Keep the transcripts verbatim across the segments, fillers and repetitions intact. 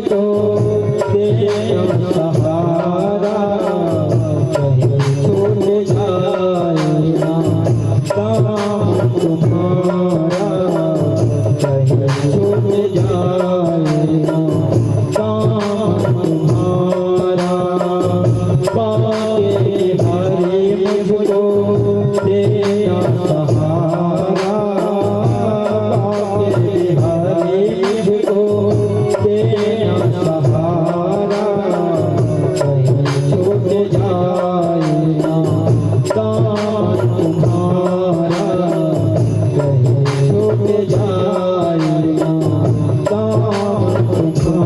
तो तेरा सहारा कहीं छूट जाए ना, दामन तुम्हारा कहीं छूट जाए ना, दामन तुम्हारा। पाके हरे मुझको तेरा सहारा, पाके हरे मुझको तेरा सहारा, कहीं छूट जाए ना, दामन तुम्हारा कहीं छूट जाए ना, दामन तुम्हारा।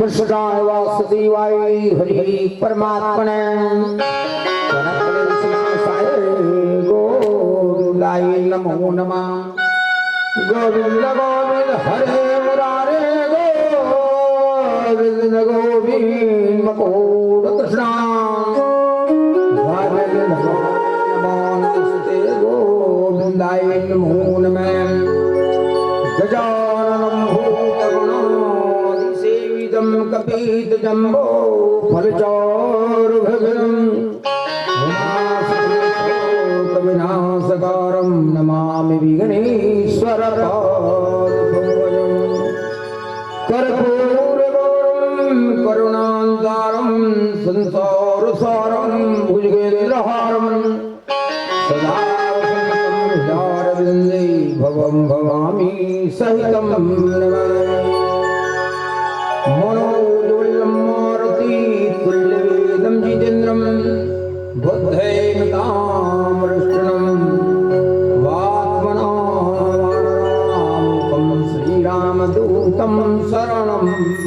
सदाय वासुदेवाय हरि परमात्मने। गोविंदाय नमो नमः। गोविंद गोविंद हरे मुरारे, गोविंद गोविंद मकोड़ कृष्णा। गोविंद नमो नमस्ते गोविंदाय नमो नमः। गजाननं भूतगणादिसेवितं कपीतजम्बो फलचारुभक्षणम्। उमासुतशोकविनाशकारं नमामि विघ्नेश्वरपादपङ्कजम्। कर्पूरगौरं करुणान्तारं संसारसारं भुजगेन्द्रहारं सदा वसन्तं हृदयारविन्दे भवं भवामि सहितं नमामि। मनोजवल्लं मारुतितुल्यवेगं जितेन्द्रं बुद्धिमतां वरिष्ठं वाग्मनां वानरात्मकं श्रीरामदूतं शरणं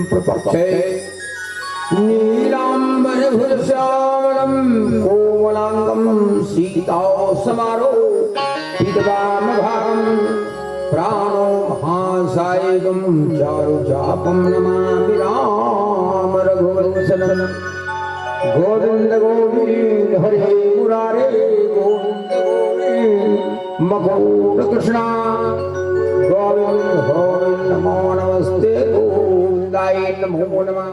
प्रपक्षे। नीलाम्बरधरश्यामलं कोमलाङ्गं सीतासमारोपितवामभागं प्राणो महासायकं चारुचापं नमामि राम रघुवंशनम्। गोविंद गोविंद हरे मुरारे, गोविंद गोविंद मकोड़ कृष्णा। गोविंद गोविंद नमो नमस्ते गोविंदाय नमो नमः।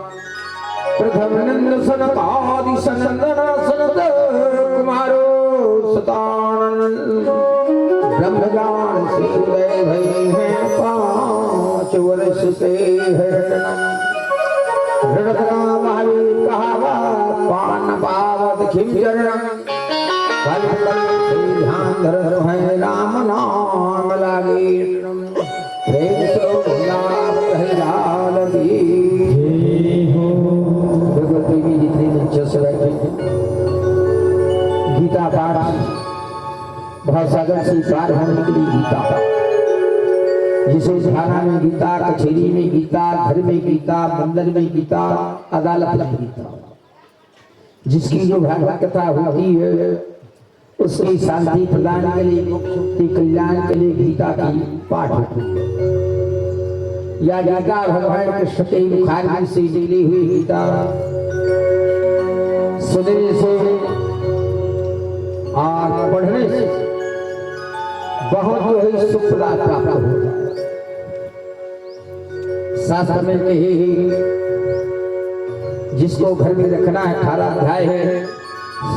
प्रथम नंद सनकादि सनंदन सनत कुमारो सतानंद ब्रह्मज्ञान से उदय भई हैं पाँच वर्ष से है। ऋण का भाई कहावा पान पावत खिंचरण कल कल से ध्यान धर है राम नाम लागे। प्रेम से बोला कह लाल की। जय हो। भगवत प्रेमी जितने मंच से बैठे हैं, गीता पाठ भवसागर से पार होने के लिए गीता, जिसे थाना में गीता, कचेरी में गीता, घर में गीता, मंदिर में गीता, अदालत में गीता, जिसकी जो भागवत कथा होती है उसकी शांति प्रदान के लिए, मोक्ष के कल्याण के लिए गीता की पाठ होती है। या गीता भगवान कृष्ण के मुखारविंद से निकली हुई गीता सुनने से और पढ़ने से बहुत जो है सुख प्रदान प्राप्त होता है। शास्त्र में कहे हैं, जिसको घर में रखना है, अठारह अध्याय है,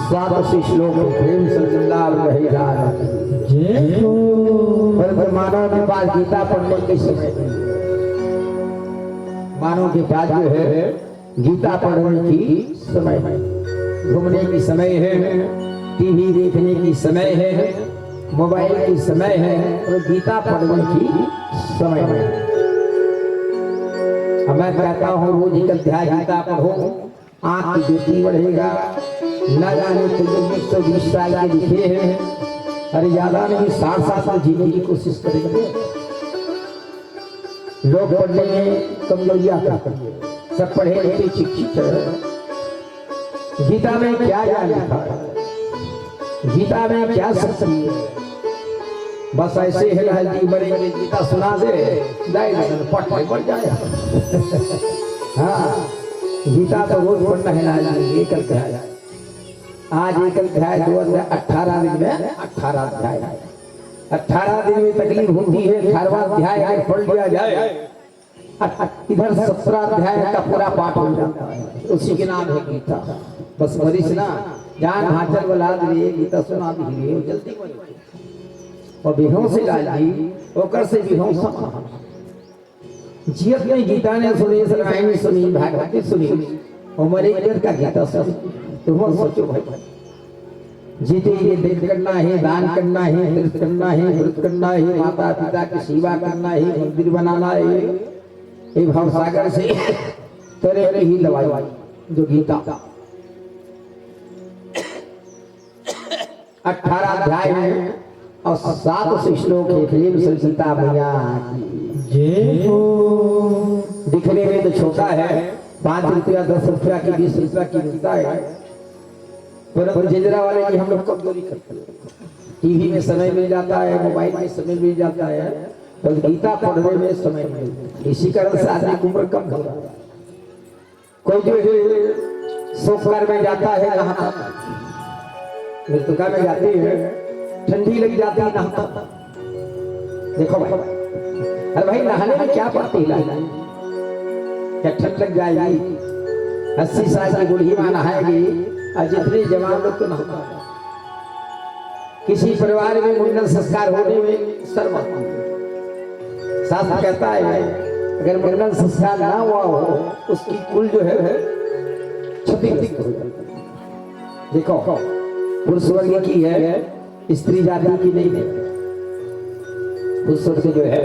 सात सौ श्लोक है, प्रेम से चिल्ला रहे यार। जय हो। परंतु मानव के पास गीता पढ़ने की समय नहीं है। मानव के पास जो है गीता पढ़ने की समय है, घूमने की समय है, टीवी देखने की समय है, मोबाइल की समय है और गीता पढ़ने की समय है। अब मैं कहता हूँ रोज एक अध्याय गीता पढ़ो, आँख की ज्योति बढ़ेगा। न जाने तुम उन्नीस सौ बीस साल के लिखे हैं, अरे ज्यादा नहीं, साठ साल तक जीने की कोशिश करेंगे। लोग पढ़ने में कमजोरियां करते हैं, सब पढ़े लिखे शिक्षित हैं। गीता में क्या क्या लिखा है, गीता में क्या शक्ति है। बस ऐसे ही लाल जी मरेंगे, गीता सुना दे, जाए लगन पट में पड़ जाए। हाँ, गीता तो रोज पढ़ना है लाल जी, एक अध्याय। आज एक अध्याय, दो अध्याय, अठारह दिन में अठारह अध्याय। अठारह दिन में तकलीफ होती है, अठारहवाँ अध्याय अगर पढ़ लिया जाए, इधर सत्रह अध्याय का पूरा पाठ हो जाता है, उसी के नाम है गीता। बस मरीज ना जान हाचल वाला दे गीता सुना दी, वो जल्दी मर जाए। और बेहोश लाल जी, ओकर से बेहोश। जियत में गीता नहीं सुनी, रामायण नहीं सुनी, भागवत नहीं सुनी, और मरे एक दिन का गीता सुनी। तुम सोचो भाई, जीते ये दंड करना है, दान करना है, तीर्थ करना है, व्रत करना है, माता पिता की सेवा करना है, मंदिर बनाना है, ये भवसागर से तरे की ही दवाई जो गीता। अठारह अध्याय है और सात सौ श्लोक है। प्रेम से सीता मैया की जय हो। दिखने में तो छोटा है, पाँच रुपया, दस रुपया की, बीस रुपया की मिलता है, परंतु जिंजरा वाले की हम लोग कमजोरी करते हैं। टीवी में समय मिल जाता है, मोबाइल में समय मिल जाता है, पर गीता पढ़ने में समय नहीं मिलता। इसी कारण से आदमी की उम्र कम हो रहा है। कोई जो है सोमवार में जाता है नहाता, मृतका में जाती है, ठंडी लग जाती है नहाता। देखो भाई, अरे भाई, नहाने में क्या पड़ती है? क्या ठंड लग जाएगी? अस्सी साल की बूढ़ी माँ नहाएगी और जितने जवान लोग तो नहाता है। किसी परिवार में मुंडन संस्कार होने में शर्म आती है। शास्त्र कहता है, अगर मुंडन संस्कार ना हुआ हो, उसकी कुल जो है, क्षतिग्रस्त हो जाती है। देखो, पुरुष वर्ग की है, स्त्री जाति की नहीं है। पुरुष वर्ग जो है,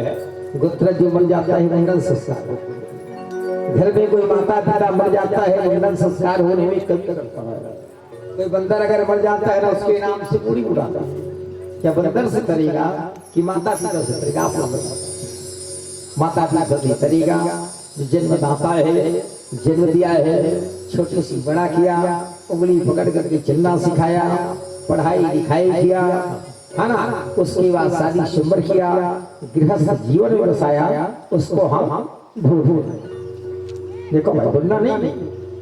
गोत्र जो मर जाता है, मुंडन संस्कार। घर में कोई माता पिता मर जाता है, मुंडन संस्कार होने में कमी करता है। कोई बंदर अगर मर जाता है ना, उसके नाम से पूरी उड़ाता है। क्या बंदर से करेगा कि माता पिता से करेगा? आप लोग बताओ। माता पिता से करेगा। जो जन्मदाता है, जन्म दिया है, छोटे से बड़ा किया, उंगली पकड़ करके चलना सिखाया, पढ़ाई लिखाई किया, है ना? उसके बाद शादी स्वयंवर किया, गृहस्थ जीवन में बसाया, उसको हम भूल। देखो भाई, बोलना नहीं,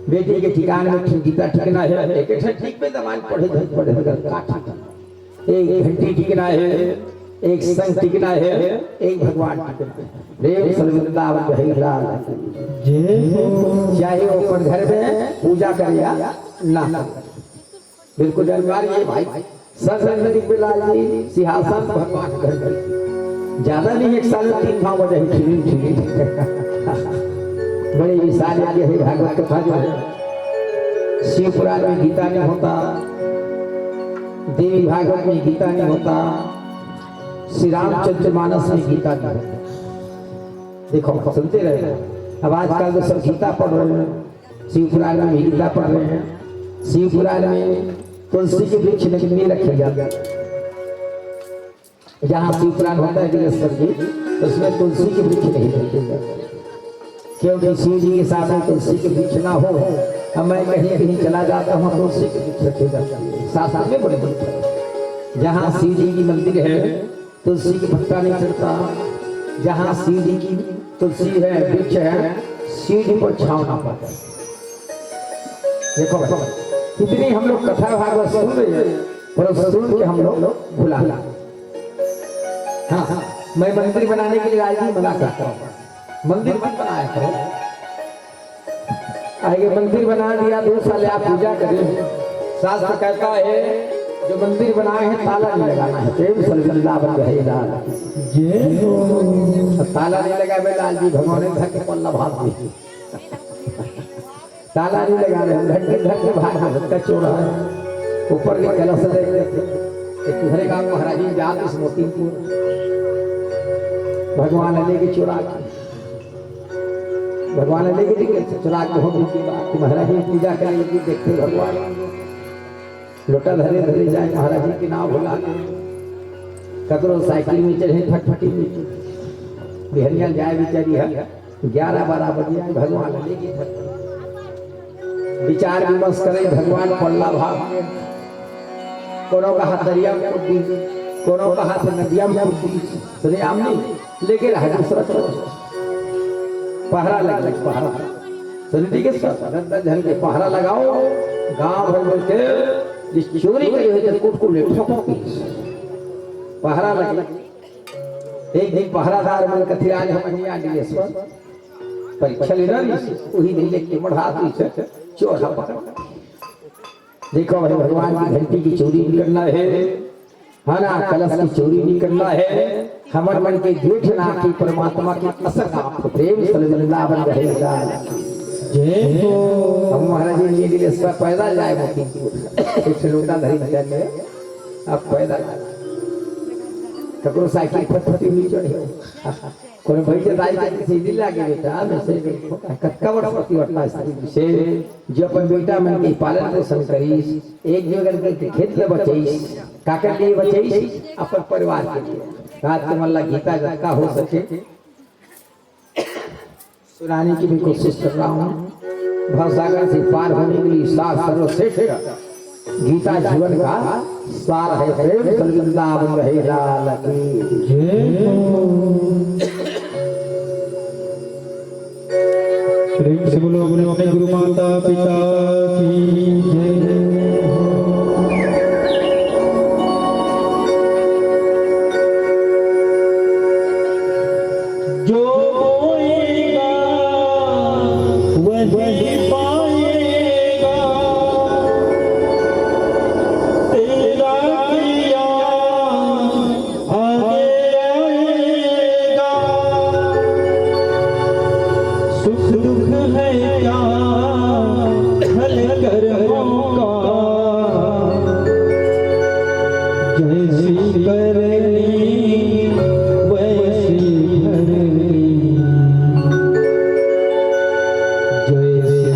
बेटी के ठिकाने में ठीक, गीता टिकना है, एक एक ठीक में जबान पढ़े, पढ़े, पढ़े, पढ़े, का ठीक? एक घंटी टिकना है, एक संग टिकना है, एक भगवान टिकना है। प्रेम से वृंदावन बहरी लाल। जय हो। चाहे वो अपन घर में पूजा करे या ना करे। बिल्कुल जानकारी है भाई। सर रंग दिव्य लाल जी, सिंहासन भगवान घर में। ज्यादा नहीं, एक साल में तीन भाव बजे ही खिली खिली। बड़े विशाल यज्ञ है, भागवत कथा जो है। शिव पुराण में गीता नहीं होता, देवी भागवत में गीता नहीं होता, श्री रामचरित मानस में गीता नहीं होता। देखो, सुनते रहे। अब आजकल तो सब गीता पढ़ रहे हैं, शिव पुराण में भी गीता पढ़ रहे हैं। शिव पुराण में तुलसी के वृक्ष नहीं रखे जाते। जहाँ शिव पुराण होता है दिनेश्वर जी, उसमें तुलसी के वृक्ष नहीं रखे जाते, क्योंकि शिव जी के सामने तुलसी के वृक्ष ना हो। अब मैं कहीं कहीं चला जाता हूँ, तुलसी के वृक्ष रखे जाते हैं। शास्त्र में बड़े बड़े, जहाँ शिव जी की मंदिर है, तुलसी के पत्ता नहीं चढ़ता। जहाँ शिव जी की तुलसी है, वृक्ष है, शिव जी पर छाँव ना पड़ता। देखो भाई, इतनी हम लोग कथा भागवत सुन रहे हैं, पर सुन के हम लोग भुला। हाँ, हाँ, मैं मंदिर बनाने के लिए आज भी मना करता हूँ, मंदिर मत बनाया करो। आगे मंदिर बना दिया, दो साल आप पूजा करें। शास्त्र कहता है, जो मंदिर बनाए हैं, ताला नहीं लगाना है। प्रेम से वृंदावन बहरी लाल। जय हो। ताला नहीं लगावे लाल जी, भगवान ने घर के पल्ला भाग दी। ताला नहीं लगा रहे, घर के, घर के भाग रहे, कचोरा है। ऊपर के कलश रहे। एक तुम्हारे गाँव महाराज जी जात इस मोतीपुर, भगवान लेके चुरा के। भगवान लेके निकल चला के हो की बात। महाराज जी पूजा करे, लेकिन देखते भगवान लोटा धरे धरे जाए, महाराज जी के नाम भुला के। ककरो साइकिल में चढ़े, फटफटी में। बिहनिया जाए बेचारी है, ग्यारह बारह बजे आए, भगवान लेके फटफटी। विचार विमर्श करे, भगवान पल्ला भाग में। कोनो कहा दरिया में कूद दी, कोनो कहा तो नदिया में कूद दी। सरे आमने लेके रहा दूसरा तरफ। पहरा लग लग पहरा। सरे ठीक है सर, दस दस जन के पहरा लगाओ, गांव भर में के जिस चोरी करी हुई तो कूट कूट ले ठोको। पहरा लग लग। एक दिन पहरादार मन कथी आज हम नहीं आ गए सर। परीक्षा लेना नहीं, वही दिन लेके बढ़ा दी सर, चोर हम पकड़। देखो भाई, भगवान की घंटी की चोरी भी करना है, है ना, कलश की चोरी भी करना है। हमर मन के जेठ ना की परमात्मा के असर आप प्रेम से वृंदावन रहेगा। जय हो। हम महाराज जी ये लिए सब पैदल जाए मोतीपुर, एक लोटा धरी भजन में, अब पैदल। ककरो साइकिल फटफटी नहीं चढ़े। कोनो भाई के दाई के सीधी लागे बेटा, मैं से कतका वर्ष पति वटना स्त्री से जो अपन बेटा मन के पालन पोषण करीस, एक जगह के खेत ले बचईस, काकर लिए बचईस, अपन परिवार के लिए। रात के मन ला गीता जतका हो सके सुनाने की भी कोशिश कर रहा हूँ। भवसागर से पार होने के लिए सार सर्वश्रेष्ठ गीता जीवन का सार है। प्रेम से वृंदावन रहे लाल की। जय हो। प्रेम से बोलो, बोलो अपने गुरु माता पिता की जय हो। जो बोएगा वही पाएगा, तेरा किया आगे आएगा। सुख दुख है क्या फल कर्मों का, जैसी करनी वैसी भरनी। जैसी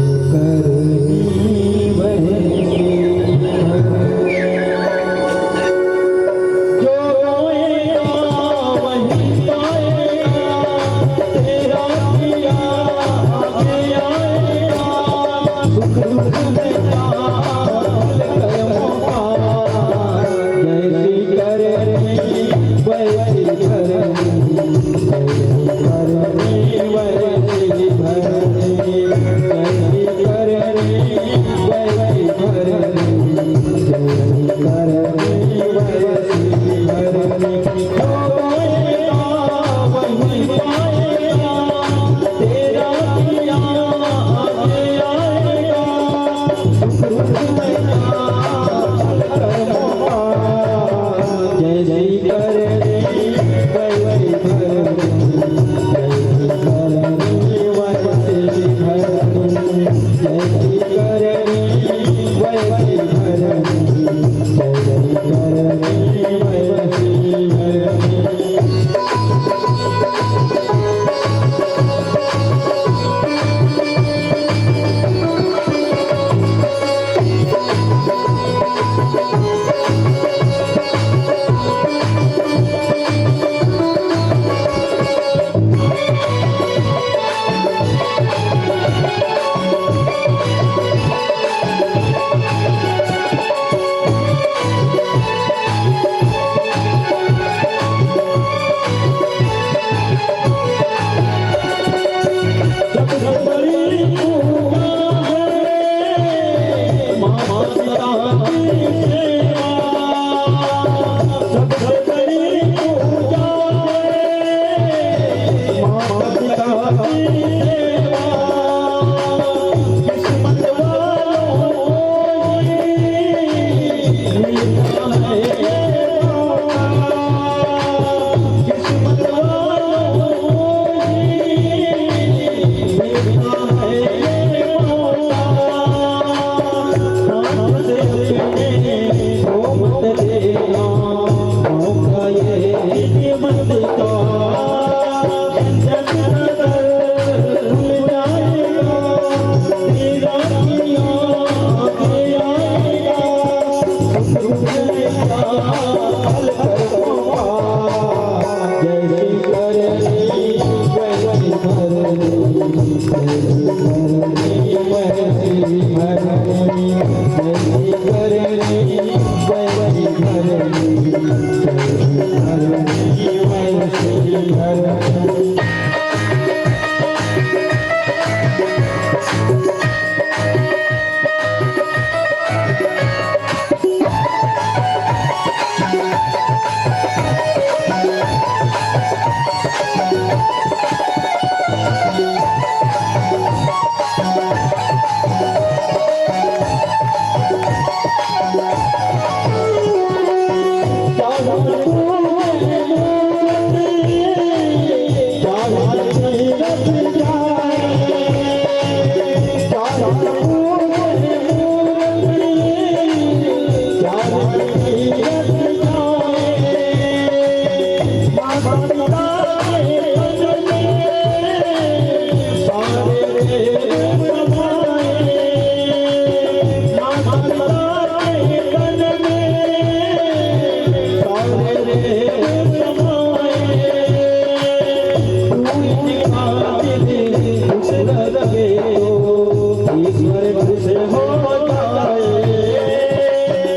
ईश्वर खुश हो जाए,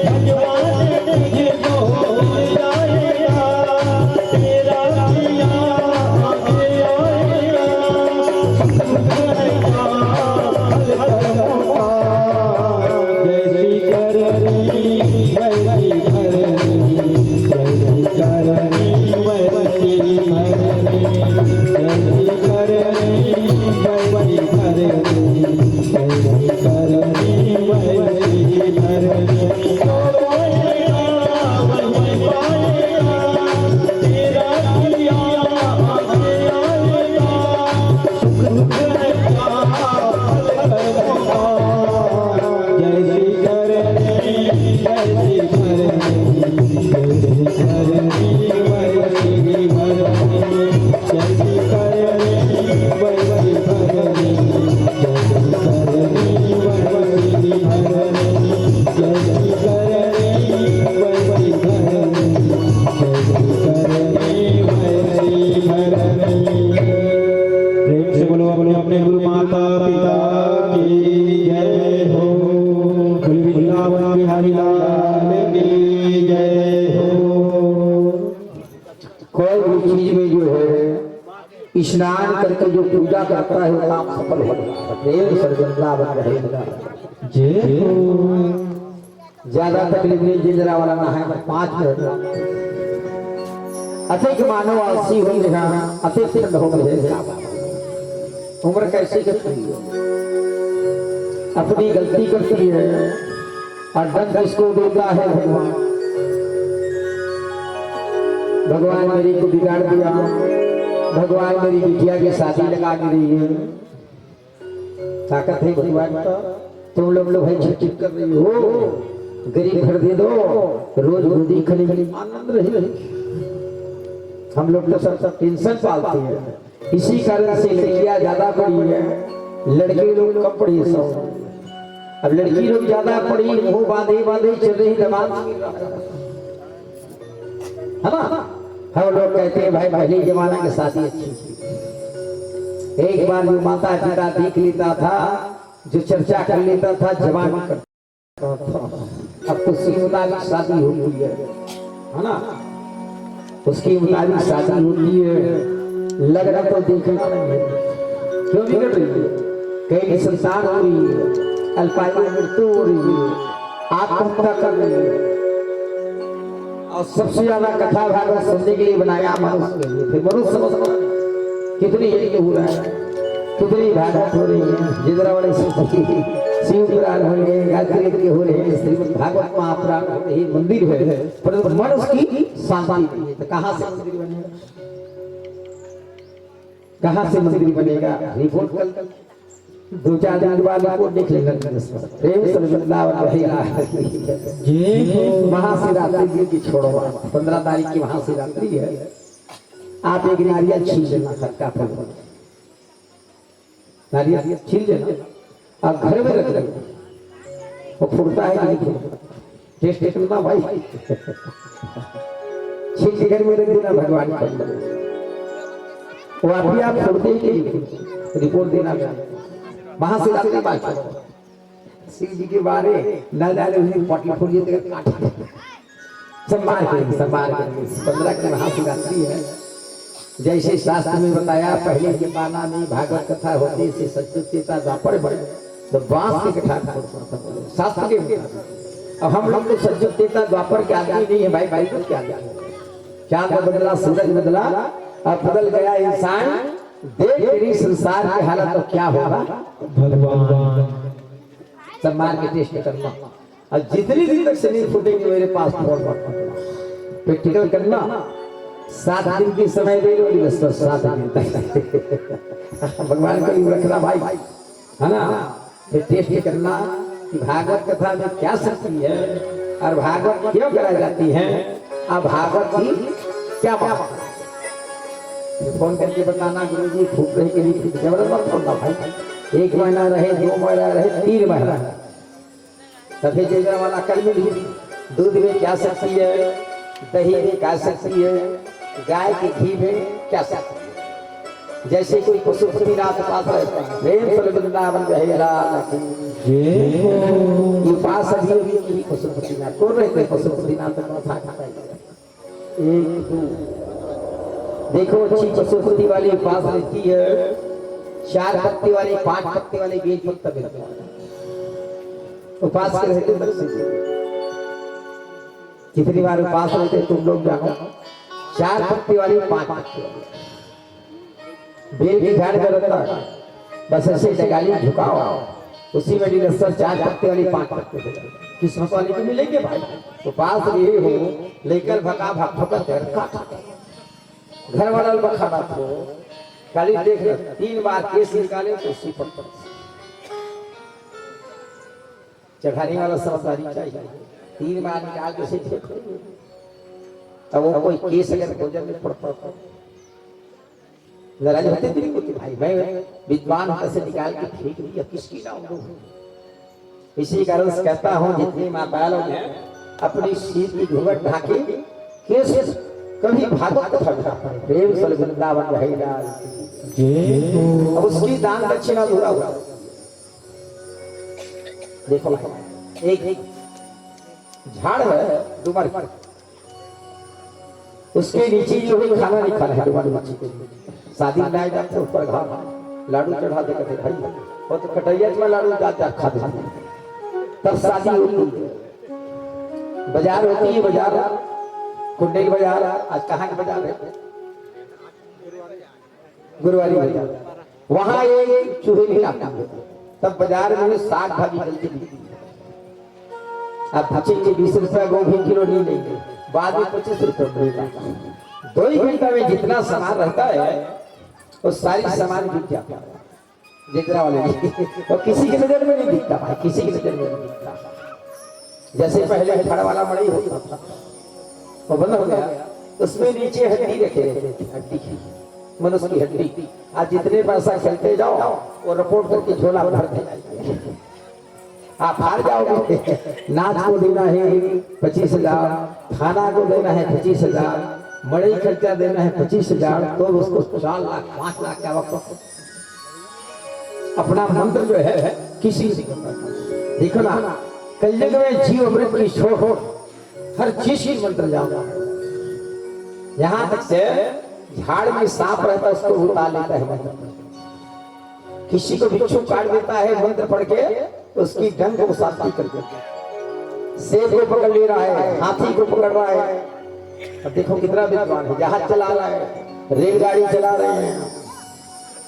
भगवान तुझको जाएगा, तेरा किया आगे आएगा। जैसी करनी वैसी भरनी, जैसी करनी वैसी भरनी, जैसी करनी वैसी भरनी, जैसी करनी वैसी भरनी। प्रेम से बोलो अपने अपने गुरु माता पिता की जय हो। बोलो वृंदावन बिहारी लाल की जय हो। कोई भी चीज में जो है, स्नान करके जो पूजा करता है, वो काम सफल हो जाता है। प्रेम से वृंदावन बिहारी लाल। जय हो। ज्यादा तकलीफ नहीं, जिंजरा वाला नहाए में पाँच मिनट। अतेक मानव आलसी हो गया, अतेक ठंड हो गई है। उम्र कैसे कटती है? अपनी गलती करती है और दंड इसको देता है भगवान। भगवान मेरी को बिगाड़ दिया, भगवान मेरी बिटिया की शादी लगा के रही है। ताकत है भगवान का। तुम लोग तो भाई झिकझिक कर रही हो, गरीब घर दे दो, रोज गोदी खली खली आनंद रहे। हम लोग तो सब सब टेंशन पालते हैं, इसी कारण से लड़कियां ज्यादा पढ़ी है, लड़के लोग कम पढ़े सब। अब लड़की लोग ज्यादा पढ़ी, मुंह बांधे बांधे चल रही, दमाद है ना? हम लोग कहते हैं भाई, पहले जमाना की शादी अच्छी थी। एक बार जो माता पिता देख लेता था, जो चर्चा कर लेता था, जवान करता था। अब तो उसके मुताबिक शादी होती है, है ना? उसके मुताबिक शादी होती है। लगना तो देखना नहीं है। क्यों बिगड़ रही है? कई संतान हो रही है, अल्पायु मृत्यु हो रही है, आत्महत्या कर रही है। और सबसे ज्यादा कथा भागवत सुनने के लिए बनाया मनुष्य के लिए। फिर मनुष्य समझता है, कितनी यज्ञ हो रहा है, कितनी भागवत हो रही है। जिंजरा वाले शिव, शिव पुराण हो रहे हैं, गायत्री यज्ञ हो रहे हैं, श्रीमद् भागवत महापुराण हो रही है, मंदिर है, परंतु मन उसकी शांति नहीं है। तो कहाँ से मंदिर बनेगा, कहाँ से मंदिर बनेगा? रिपोर्ट कल, दो चार दिन के बाद रिपोर्ट निकलेगा। प्रेम से वृंदावन बिहारी लाल। जय हो। महाशिवरात्रि दिन की छोड़ो बात, पन्द्रह तारीख की महाशिवरात्रि है। आप एक नारियल छील लेना, खटका फल, नारियल छील लेना, आप घर में रख लेना। वो फूटता है कि नहीं फूटता, टेस्ट करना भाई। छील के घर में रख देना, भगवान को। वो आप ही आप फोड़ते ही नहीं, रिपोर्ट देना। महाशिवरात्रि बात, शिव जी के बारे न जाने उन्हें पटल फोड़ दिए थे, काट दिए। सब मार के, सब मार के। पन्द्रह की महाशिवरात्रि है। जैसे शास्त्र में बताया, पहले जमाना में भागवत कथा होती थी, सतयुग त्रेता द्वापर में, तो बांस के कथा करते थे, शास्त्र के मुताबिक। अब हम लोग तो सतयुग त्रेता द्वापर के आदमी नहीं है भाई, बाइबल के आदमी है। चांद बदला, सूरज बदला, अब बदल गया इंसान। देख तेरी संसार की हालत, तो क्या होगा भगवान। सब मार के टेस्ट करना। और जितनी दिन तक से नहीं फूटेंगे, मेरे पास फोन मत करना। प्रैक्टिकल करना, सात दिन की समय दे लो, बस, बस सात दिन तक। भगवान को भी रखना भाई, है ना? फिर टेस्ट करना कि भागवत कथा में क्या शक्ति है और भागवत क्यों कराई जाती है, और भागवत की क्या बात है। फोन करके बताना, "गुरु जी, फूट रही के लिए जबरदस्त होता भाई, एक महीना रहे, दो महीना रहे, तीन महीना।" तभी जिंजरा वाला कल मिली, दूध में क्या शक्ति है, दही में क्या शक्ति है, गाय के घी में क्या शक्ति है। जैसे कोई पशुपतिनाथ पास रहता है, प्रेम से वृंदावन रहे लाल की। जय हो। ये पास अभी अभी की पशुपतिनाथ, कौन रहते हैं पशुपतिनाथ के पास? हाथ उठाइए। एक, दो। देखो, अच्छी पशुपति वाली उपास रहती है, चार पत्ती वाली, पांच पत्ती वाली बेल पत्ता मिलता है। उपास के रहते दक्षिण। कितनी बार उपास रहते तुम लोग जानो, चार पत्ती वाली, पांच पत्ती वाली। बेल के झाड़ का रहता है, बस ऐसे डगाली झुकाओ, उसी में भी लस्सर चार पत्ते वाली, पांच पत्ते हो जाए। किस्मत वाले को मिलेंगे भाई। तो पास रहे हो, लेकर भगा भाग भगा कर काट। घर वाला बखाना तो खाली देख रहे, तीन बार केस निकाले तो उसी पत्थर। चढ़ाने वाला समझदारी चाहिए। तीन बार निकाल के उसे फेंक दो। तब वो कोई केस अगर भोजन में पड़ता तो नाराज होते भी नहीं होते भाई, मैं विद्वान हूं, से निकाल के फेंक दिया, किसकी ना हो। इसी कारण से कहता हूं, जितनी माताएं लोग हैं, अपनी सिर की घूंघट ढाके केस कभी भागवत कथा में ना पढ़े। प्रेम से वृंदावन भाई लाल की। जय हो। अब उसकी दान दक्षिणा बुरा हुआ। देखो भाई, एक झाड़ है डूमर की, उसके नीचे जो है खाना नहीं खाना है डूमर नीचे। शादी में आए जाते ऊपर घाट लाडू चढ़ा दे, कहते भाई, वो तो कटैया में लाडू जा जा खा दे। तब शादी होती है, बाजार होती है, बाजार, कुंडल बाजार। आज कहाँ के बाजार है? गुरुवारी बाजार। वहां एक चूहे भी आते हैं। तब बाजार में साग भाजी मिलती है। आप पूछेंगे, बीस रुपया गोभी किलो नहीं लेंगे, बाद में पच्चीस रुपया मिलेगा। दो ही घंटा में जितना सामान रहता है, वो सारी सामान बिक जाता है। जितना वाले नहीं, वो किसी की नजर में नहीं दिखता भाई, किसी की नजर में नहीं दिखता। जैसे पहले फड़ वाला मड़ई होता था, वो बंद हो गया, उसमें नीचे हड्डी रखे रहते थे, हड्डी, मनुष्य की हड्डी। आज जितने पैसा खेलते जाओ, वो रिपोर्ट करके झोला भर दे। आप हार जाओगे। नाच को देना है पच्चीस हजार, थाना को देना है पच्चीस हजार, मड़ई खर्चा देना है पच्चीस हजार, तो उसको चार लाख, पांच लाख का वक्त। अपना मंत्र जो है किसी से, देखो ना, कलयुग में जीव अमृत की शोर, हर चीज की मंत्र जाना है। यहां तक से झाड़ में सांप रहता है, उसको उतार लेता है मंत्र। किसी को बिच्छू काट देता है मंत्र पढ़ के, तो उसकी डंक को शांति कर देता है। शेर को पकड़ ले रहा है, हाथी को पकड़ रहा है। अब देखो कितना विद्वान है, जहाज चला रहा है, रेलगाड़ी चला रहे हैं,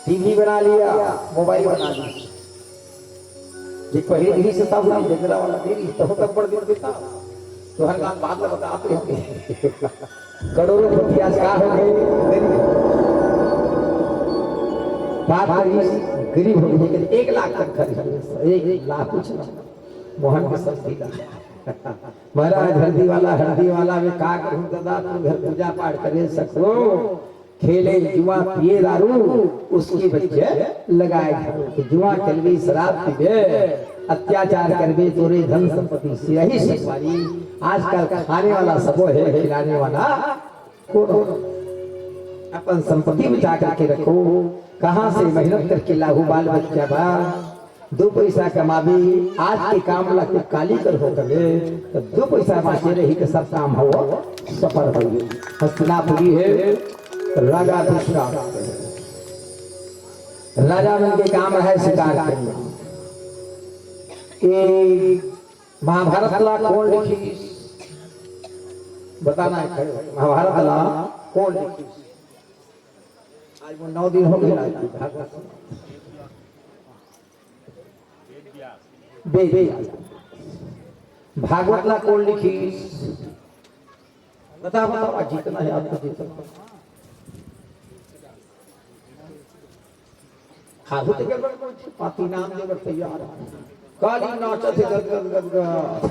टीवी बना लिया, मोबाइल बना लिया। ये पहले ही से साहब नहीं, झगड़ा वाला देरी तो तब बड़ दिन देता। तो हर बात बात में बताते होंगे। करोड़ों रुपया आज का हो गए, गरीब। बात करी, गरीब हो गए, लेकिन एक लाख तक खर्च हो गए। एक लाख कुछ ना। मोहन के सब पीला। महाराज हल्दी वाला, हल्दी वाला में का करूं दादा, तू घर पूजा पाठ करे सको, खेले जुआ पिए दारू, उसकी बच्चे लगाए झाड़ू। कि जुआ खेलबे, शराब पीबे, अत्याचार करबे, तोरे धन संपत्ति सिरही संगवारी। आजकल खाने वाला सबो है, खिलाने वाला कौन? अपन संपत्ति बचा करके रखो। कहां से मेहनत करके लाहू बाल बच्चा बा, दो पैसा कमाबे, आज के काम ला के काली कर हो कले, तो दो पैसा बांचे रही तो सब काम हो सफल हो। हस्तिनापुरी है, राजा दृष्टांत। राजा मन के काम है शिकार करना। ये महाभारत ला कौन लिखिस? बताना है, खड़े हो। महाभारत ला कौन लिखिस? आज वो नौ दिन हो गए, आज भागवत। बे, बे, भागवत ला कौन लिखिस? बता, बताओ, आज जीतना है आपको, जीतना। हाथ उठे के बड़ कुछ पाती नाम दे बड़ तैयार। काली नाचत है गद गद गद गद।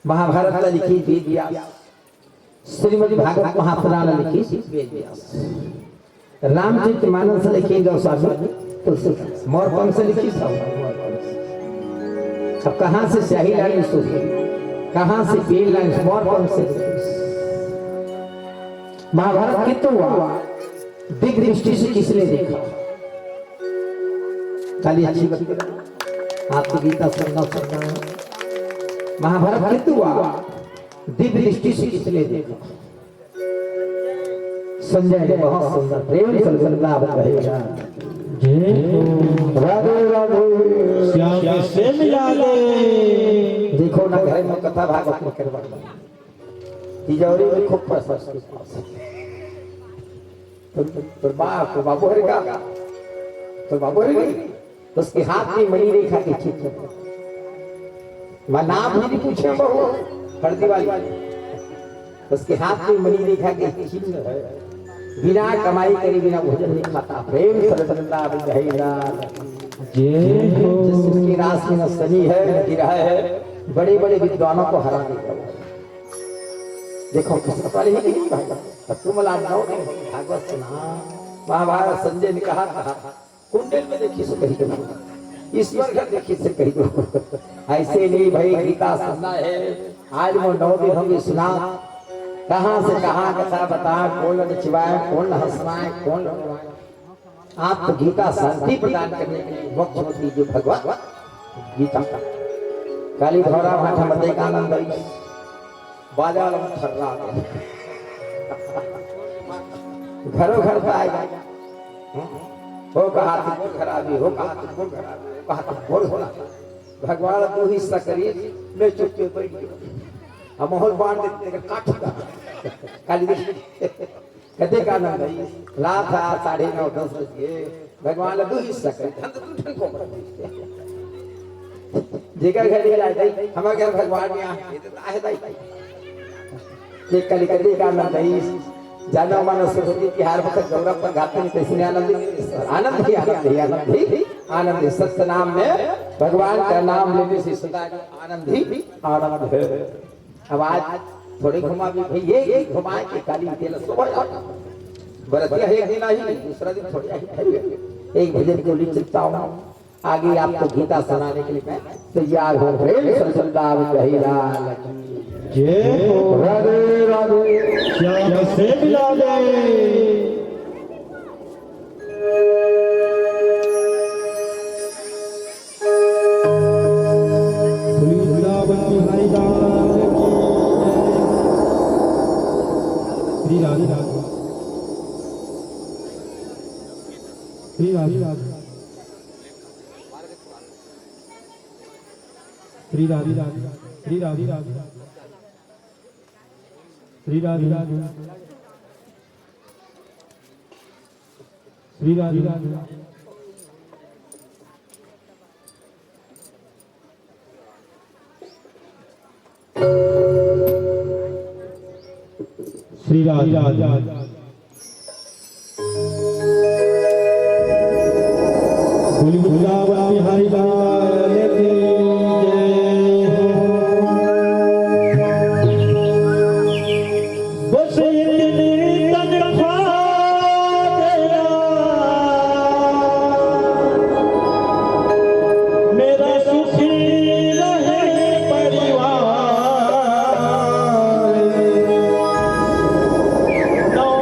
महाभारत ला लिखिस वेद व्यास, श्रीमद् भागवत महापुराण ला लिखिस वेद व्यास, रामचरित मानस लिखिस गोस्वामी तुलसीदास, मोर पंख से लिखिस सब। अब कहां से स्याही लानिस, कहां से पेन लानिस, मोर पंख से लिखिस। महाभारत कितु हुआ? दिव्य दृष्टि से किसने देखा? खाली अच्छी बात। आप तो गीता सुनना सुनना है। महाभारत किंतु हुआ, दिव्य दृष्टि से किसने देखा? संजय ने बहुत सुंदर प्रेम से वृंदावन रहेगा। जय हो। राधे राधे। श्याम से मिला दे। देखो ना, घर में कथा भागवत नहीं करवा, तिजोरी में खूब पैसा उसके पास। तो, तो बा-, तो बाबू हरे का, तो बाबू हरे गई। तो उसके हाथ में मणि रेखा के चित्र। मैं नाम भी नहीं पूछे बहू, हल्दी वाली। उसके हाथ में मणि रेखा के चिन्ह है। बिना कमाई करे, बिना भोजन नहीं खाता। प्रेम से वृंदावन रहेगा। जय हो। जिसकी राशि न शनि है, न गिरह है, बड़े-बड़े विद्वानों को हरा देगा वो। देखो, किस्मत वाले ही नहीं भाई। अब तुम लाभ लाओ नहीं, भागवत सुना। महाभारत संजय ने कहा था, कुंडल में देखी से कही दो, ईश्वर घर देखी से कही दो। ऐसे नहीं भाई, गीता सुनना है। आज वो नौ दिन होंगे सुना, कहाँ से कहाँ कथा बता, कौन नचिवाए, कौन हंसवाए, कौन लड़वाए। आप तो गीता शांति प्रदान करने के लिए मोक्ष मत दीजिए भगवान। गीता का काली धौरा भाठा मते का आनंद आई। बाजा वाला में थर्रा आ गया। घरों घर तो आएगा। हो कहा तुमको खराबी, हो कहा तुमको खराबी, हो कहा तुमको खराबी। भगवान दो हिस्सा करिए, मैं चुपके बैठ गया। अब माहौल बांट देते, काट दिया। काली देखिए। कते का आनंद है? रात है, साढ़े नौ, दस बज गए। भगवान ला दू हिस्सा कर, हम तो दू ठन को कर दे। जेकर घर ही लाए दाई, हमारे घर भगवान यहाँ, ये तो आहे दाई। ये कली कते का आनंद है? जानो मानो सरस्वती तिहार वक्त गौरव पर गाते हैं, कैसे आनंद ही, आनंद ही, आनंद ही, आनंद ही। सत्य नाम में भगवान का नाम लेने से सदा आनंद ही आनंद है। अब आज थोड़े घुमा भी भई, ये, ये घुमाए के काली तेल सुबह जाता। बरतिया है कि नहीं, दूसरा दिन थोड़े आई है। एक भजन को ले चलता हूँ, आगे आपको गीता सुनाने के लिए मैं तैयार हूँ। प्रेम से वृंदावन कही लाल की जय हो। राधे राधे। श्याम से मिला दे। श्री वृंदावन बिहारी लाल की जय। श्री राधे राधे। श्री राधे राधे। श्री राधे राधे। श्री राधे राधे। श्री राधे राधे। श्री राधे राधे। श्री राधे राधे। बोली वृंदावन बिहारी लाल की जय हो। बस इतनी तनख्वाह देना, मेरा सुखी रहे परिवार। नौ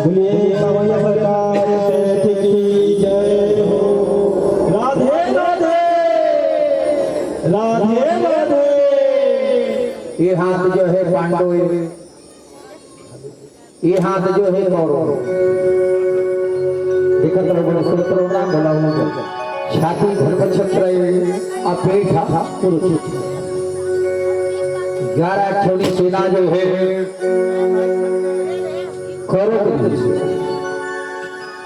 बोलिए बाबा सरकार की जय हो। राधे राधे, राधे राधे। ये हाथ जो है पांडव, ये हाथ जो है कौरव। देखत रहो, बोलो, सुनत रहो ना, बोला हूँ। छाती धर्म छत्र है, आ पेट हा कुरुक्षेत्र। ग्यारह ठोनी सेना जो है कौरव की,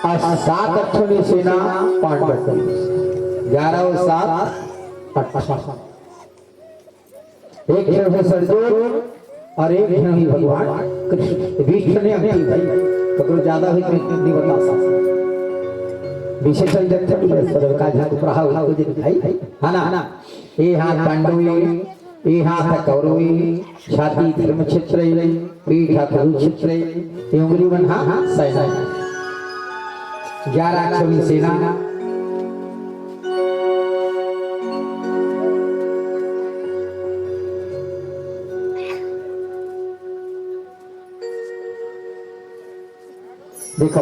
आ सात ठोनी सेना पांडव की। ग्यारह और सात अठारह। एक झन हे अर्जुन और एक झन हे भगवान कृष्ण, बीस झन हे अंतिम भाई, ककरो ज्यादा भी नहीं, नहीं बता सकता। विशेषण देखते तो बड़े सरल का झन को पढ़ा हुआ को दिन भाई, है ना? ये हाथ पांडवी, ये हाथ कौरवी, छाती धर्म क्षेत्र, पीठ कुरुक्षेत्र, ये उंगली मन हा सैना। ग्यारह अक्षोणी सेना। देखो,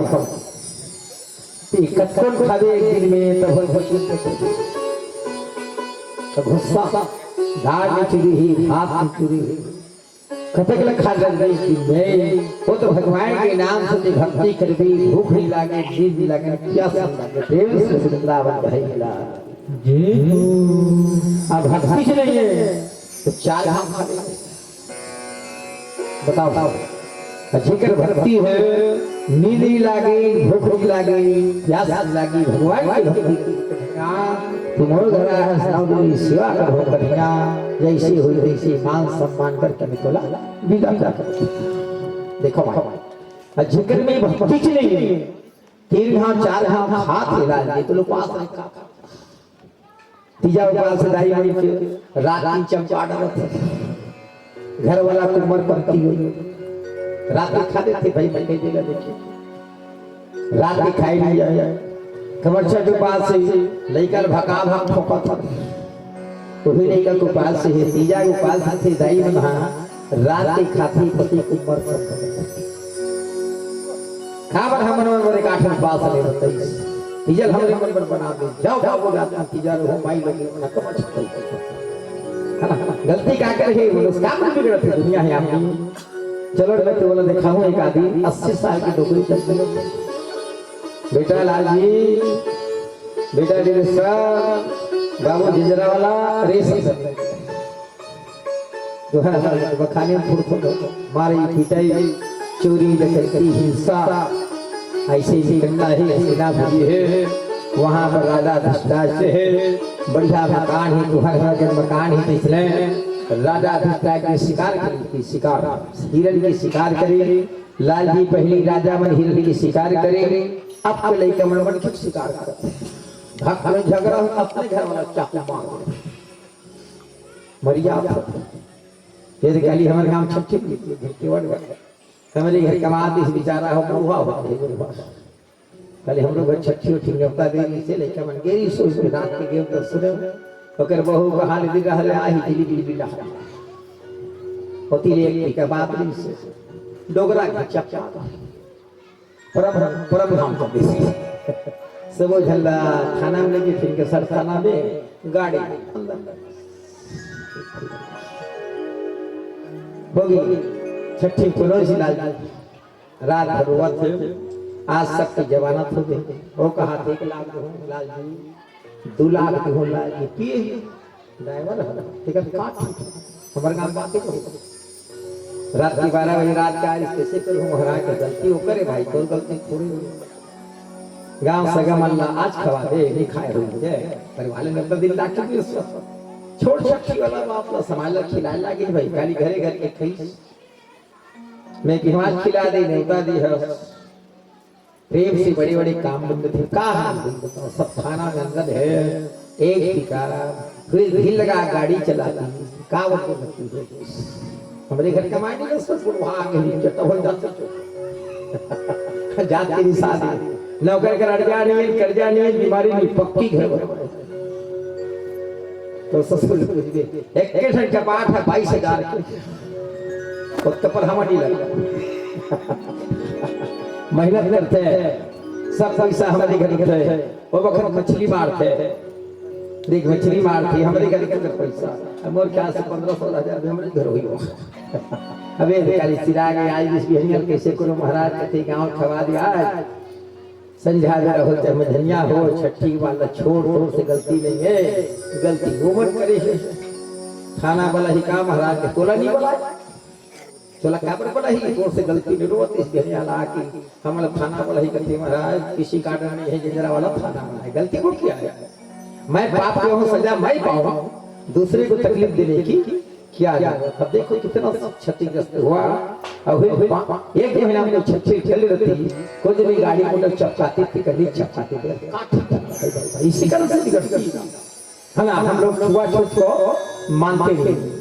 ये कतकोन खाबे एक दिन में, तब तो गुस्सा, दाल में चुरी ही, भात में चुरी ही। कतेक ले खा लेबे कि नहीं, वो तो भगवान के नाम से जे भक्ति करबे, भूख नहीं लागे, नींद नहीं लागे, प्यास नहीं लागे, प्रेम से वृंदावन बहेला। जय हो। अब भक्ति से नहीं है, तो चार धाम खा ले। बताओ, जेकर भक्ति हे, नींद नइ लागे, भूख नइ लागे, प्यास नइ लागे, भगवान के भक्ति। तू मोर घर आए हस, नौ दिन सेवा करहूं कन्हैया, जइसे होही तइसे मान सम्मान करके मैं तोला विदा कर। देखो भाई, अउ जेकर में भक्ति च नइ हे, तीन घांव चार घांव खात हे, लाल जी, तो लोग पास नहीं खात। तीजा उपास दाई मन के रात के चंपा डरत हे। घर वाला कुंवर पंती होई। रात के खा देथे भाई, मैं कहि देला देखे। रात के खाई नइ जाए। कमरछठ उपास हे, लइका भका भक ठोकत हे। उही लइका के उपास हे, तीजा उपास हे, दाई मन हा रात के खाथे पति कुंवर पंती। काबर हमन मन बर एक आठ उपास नइ बताइस। तीजा ल हमरे मन बर बना दे। जाओ, जाओ, वो रात में तीजा रहो, माई लोग, अपना कमर छुपाई। है ना? गलती का कर हे, वो लोग काम में बिगड़त हे, दुनिया हे आपकी। चलो, मैं तो बोला, दिखाऊं एक आदि अस्सी साल की डोकरी तक। बेटा लाल जी, बेटा दिनेश सर, बाबू जिंजरा वाला, रेस सर। दोहा बखाने फुरफुर, मारई पिटई, चोरी डकैती हिंसा, अइसे निकलना हे, अइसे ना भूली हे। वहाँ पर राजा धृतराष्ट्र हे, बढ़िया मकान हे, तुहर घर के मकान हे, तइसने राजा धृतराष्ट्र के शिकार करी, शिकार, हिरन के शिकार करी। लाल जी, पहिली राजा मन हिरन के शिकार करे, अब के लइका मन मन के शिकार करत। भक्त मन झगड़ा हो, अपने घर वाला चाकू मार दे। मरिया। ये तो काली हमर गांव छट्ठी के केवट बा। हमरे घर कमा दिस बेचारा हो, बुढ़वा हो गए, बुढ़वा। काली हमरो घर छट्ठी उठी, न्योता दे दिस, लइका मन गेरी सोच में रात के गेम दस सुने। ओकर बहू बहाल दिन रहले, आही दिली बिल बिल। होती ले एक के बात नहीं से। डोगरा के चप्पा। परम, परम धाम कर दिस। सबो झन ला थाना में लेके फिर के सर थाना में गाड़ी। होगी छट्ठी पुनौजी लाल जी। रात भर रोवत हे, आज तक की जमानत हो गई। वो कहा थे, "एक लाख दो लाल जी, दो लाख दो लाल जी, पिए ही ड्राइवर है, ठीक है, काट।" हमारे गांव बात ही कहो। रात की बारह बजे रात का आज कैसे करूँ महाराज, तो गलती वो करे भाई, कोई गलती थोड़ी हुई। गांव सगा मन ला आज खवा दे, नहीं खाए हुई है, परिवार ने अपना दिन लाके भी उसको छोड़ छट्ठी वाला बाप ला समाज ला खिलाए लागे भाई, खाली घरे घर के खाई। मैं कि हमार खिला दे, न्योता दी है। प्रेम से बड़े-बड़े काम बंद थे। का हाल बंद बताओ? सब थाना में अंदर है, एक ठिकाना, फिर भी लगा गाड़ी चलाती, का वो तो लगती है। हमरे घर कमाई नहीं, सब बुढ़वा आ गई, जब हो जाते तो। जात के निशान है। नौकर का अड़जा नहीं है, कर्जा नहीं है, बीमारी नहीं, पक्की घर बना। तो ससुर पूछ दे, एक के ठन कपाट है बाईस हजार के। तो कपल हम नहीं लगा। मेहनत करते हैं, सब पैसा हमारे घर उठे। वो वक्त मछली मारते हैं। देख, मछली मारती, हमारे घर के अंदर पैसा। अब और क्या से पन्द्रह सोलह हजार भी हमारे घर हुई हो। अबे काली सिरा गई, आज इस बिहनिया कैसे करो महाराज, कते गांव खवा दिया आज। संझा बेरा हो चाहे मझनिया हो, छट्ठी वाला छोड़, तोर से गलती नहीं है, गलती वो मन करे है। थाना वाला ही काम महाराज के तोला नहीं बोला, तोला काबर बोला ही, तोर से गलती नहीं रोवत, इस बिहनिया ला की हमला थाना वाला ही कहते महाराज, किसी का डर नहीं है, जिंजरा वाला थाना वाला है, गलती वो किया है। मैं पाप के हूँ, सजा मैं पाऊँ, दूसरे को तकलीफ देने की क्या जरूरत? अब देखो कितना क्षतिग्रस्त हुआ। अब पा-, एक महीना में छट्ठी चल रहती, कुछ भी गाड़ी मोटर चपकाती थी, कभी चपकाती थी। इसी कारण से बिगड़ती है ना, हम लोग छुआछूत को मानते नहीं।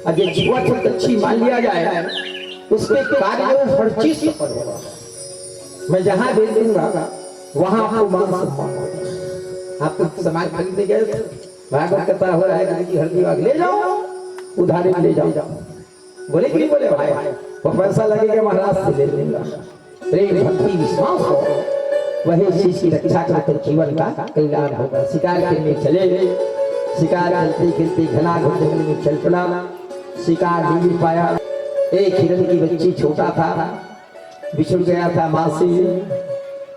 और ये छुआछूत अच्छी मान लिया जाए, उसके कार्य हर चीज से पर होगा। मैं जहां भेज दूंगा, वहां आपको मान सम्मान होगा। आप तो सामान खरीदने गए थे, भागवत कथा हो रहा है, गुरु जी हल्दी वाग ले जाओ, उधारी में ले जाओ। बोले कि नहीं बोले भाई? वो पैसा लगेगा महाराज से ले लेगा। प्रेम भक्ति विश्वास हो, वही चीज की रक्षा कर तो जीवन का कल्याण होगा। शिकार खेलने चले, शिकार खेलते खेलते घना घुट जंगल में चल पड़ा। शिकार नहीं मिल पाया। एक हिरण की बच्ची छोटा था, बिछड़ गया था माँ से।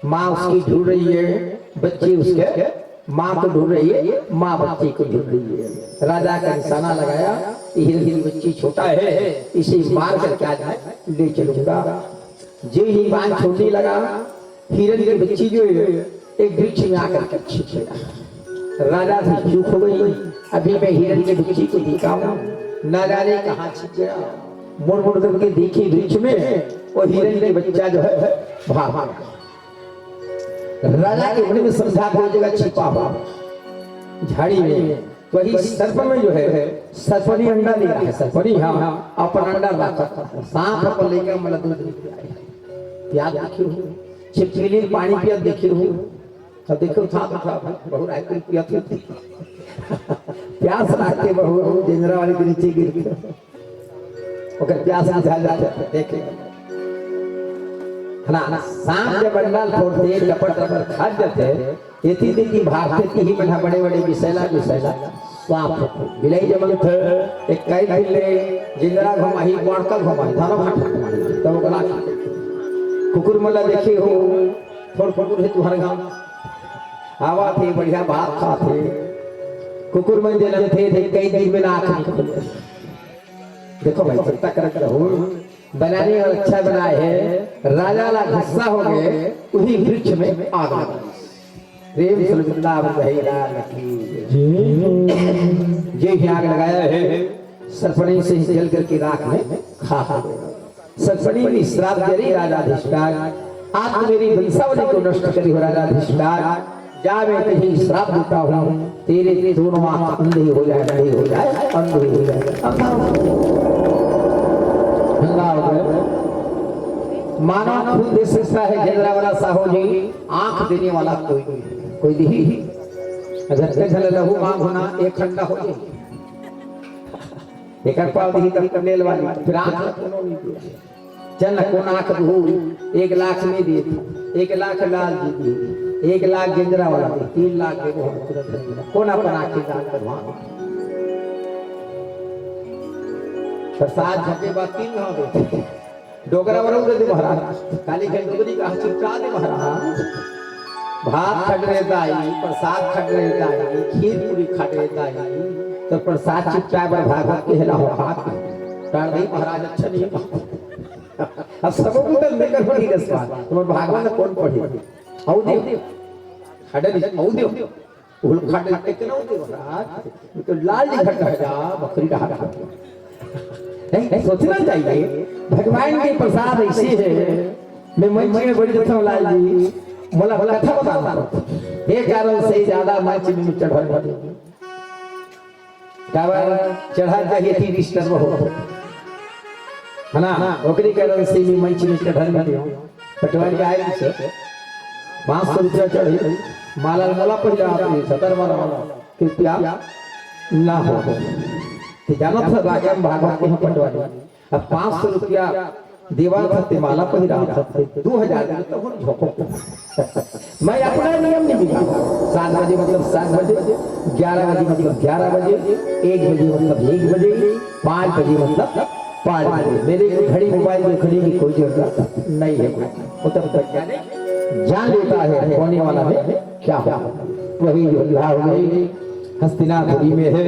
माँ उसकी ढूंढ रही है, बच्चे उसके माँ को ढूंढ रही है, माँ बच्चे को ढूंढ रही है। राजा का निशाना लगाया कि हिरण की बच्ची छोटा है, इसे मार करके आज मैं ले चलूंगा। जो ही बाण छोड़ने लगा, हिरण की बच्ची जो है एक वृक्ष में आकर के छिप गया। राजा से चूक हो गई, अभी मैं हिरण की बच्ची को देखा हूँ, ना जाने कहाँ छिप गया। मुड़ मुड़ करके देखी वृक्ष में, वो हिरण के बच्चा जो है भाग गया। राजा के मन में समझा कोई जगह छिपा हुआ झाड़ी में, वही सर्प में जो है, सर्पनी अंडा दिया है, सर्पनी, हाँ, अपन अंडा रखा, सांप अपन लेकर मतलब दूध निकल आए। प्यास देखी हो, छिपकली पानी पिया देखी हो, अब देखो था तो था, बहुत आए कोई पिया थी। प्यास लागते बहुत, जिंजरा वाली के नीचे गिर के ओकर प्यास बुझा जाते, देखे। है ना, सांप जब अंडा फोड़ते, टपर टपर खा जाते, एती देखी भागते कि ही मन ह बड़े बड़े विषैला विषैला सांप होते। बिलाई जमन थे, एक कई दिन ले जिंजरा घुमाही, बड़का घुमाही, थाना भाटा घुमाही, तब ओकरा कुकुर मन ला देखे हो, थोड़ कुकुर है तुम्हारे गाँव, आवा थे, बढ़िया भात खा थे, कुकुर मन जनम थे, थे कई दिन में ना आँख नहीं खोले। देखो भाई, चिंता करके रहो, बनाने और अच्छा बनाए है, राजा ला गुस्सा हो गए, वही वृक्ष में आग लगा दी। प्रेम से वृंदावन रहे लाल की। जे ही आग लगाया है, सर्पनी से ही जल करके राख में खाक हो गया। सर्पनी ने श्राप दे रही, राजा धिष्ठार, आप मेरी वंशावली को नष्ट करी हो राजा धिष्ठार, जा मैं तुझे श्राप देता हूँ, तेरे दोनों आँख अंधे हो जाए, अंधे हो जाए, अंधे हो जाए, अंधा हो जाए। अंधा हो जाए। मानव खून दे सकता है, जिंजरा वाला साहू जी, आँख देने वाला कोई नहीं है। कोई नहीं। अगर ते झन लहू मांग होना, एक खंडा हो जाए। एक पाव दी तब कनेल वाली, फिर आँख कोनो नहीं दिया। चल कोन आँख दू, एक लाख में दे दू, एक लाख लाल जी दे, एक लाख गेंदरा वाला दे, तीन लाख दे दो हम तुरंत। कोन अपन आँख दान करवा? प्रसाद झपे बाद तीन घाव दे। डोकरा वाला दे दे महाराज, काली के डोकरी का चिपका दे महाराज। भात खट रहता है, प्रसाद खट रहता है, खीर पूरी खट रहता है, तो प्रसाद चिपकाए बर भागवत के हेला हो हाथ। काल नहीं महाराज, अच्छा नहीं। अब सबको तो लेकर पढ़ी रसवा, तुम्हारे भागवत में कौन पढ़े? औ देव, खड़े नहीं, औ देव। वो लोग खट रहते, कितना औ देव महाराज? तो लाल जी खट रह जा, बकरी का हाथ। नहीं, सोचना चाहिए, भगवान के प्रसाद ऐसे है। मैं मंच में बैठ जाता हूँ, लाल जी, मोला कथा बताना पड़ता। ये कारण से ज्यादा मंच में चढ़ल नहीं। काबर चढ़ल चाहिए थी, disturb हो, है ना? ओकरी कारण से भी मंच में चढ़ल नहीं हूँ। पटवारी आए से पाँच सौ रुपया चढ़ी, माला, माला पहले आप ये सतर माला, माला कृपया ना हो। तो जाना था राजा भागवत के यहाँ पटवारी, अब पाँच सौ रुपया देवा था, ते माला पहिरा था, ते दो हजार दे तो हम झोंको। मैं अपना नियम नहीं बिगाड़ा। सात बजे मतलब सात बजे, ग्यारह बजे मतलब ग्यारह बजे, एक बजे मतलब एक बजे, पाँच बजे मतलब पाँच बजे। मेरे को घड़ी, मोबाइल में घड़ी की कोई जरूरत नहीं है। वो तो वैज्ञानिक जान लेता है होने वाला में क्या हो। वही जो विवाह हुई हस्तिनापुरी में है,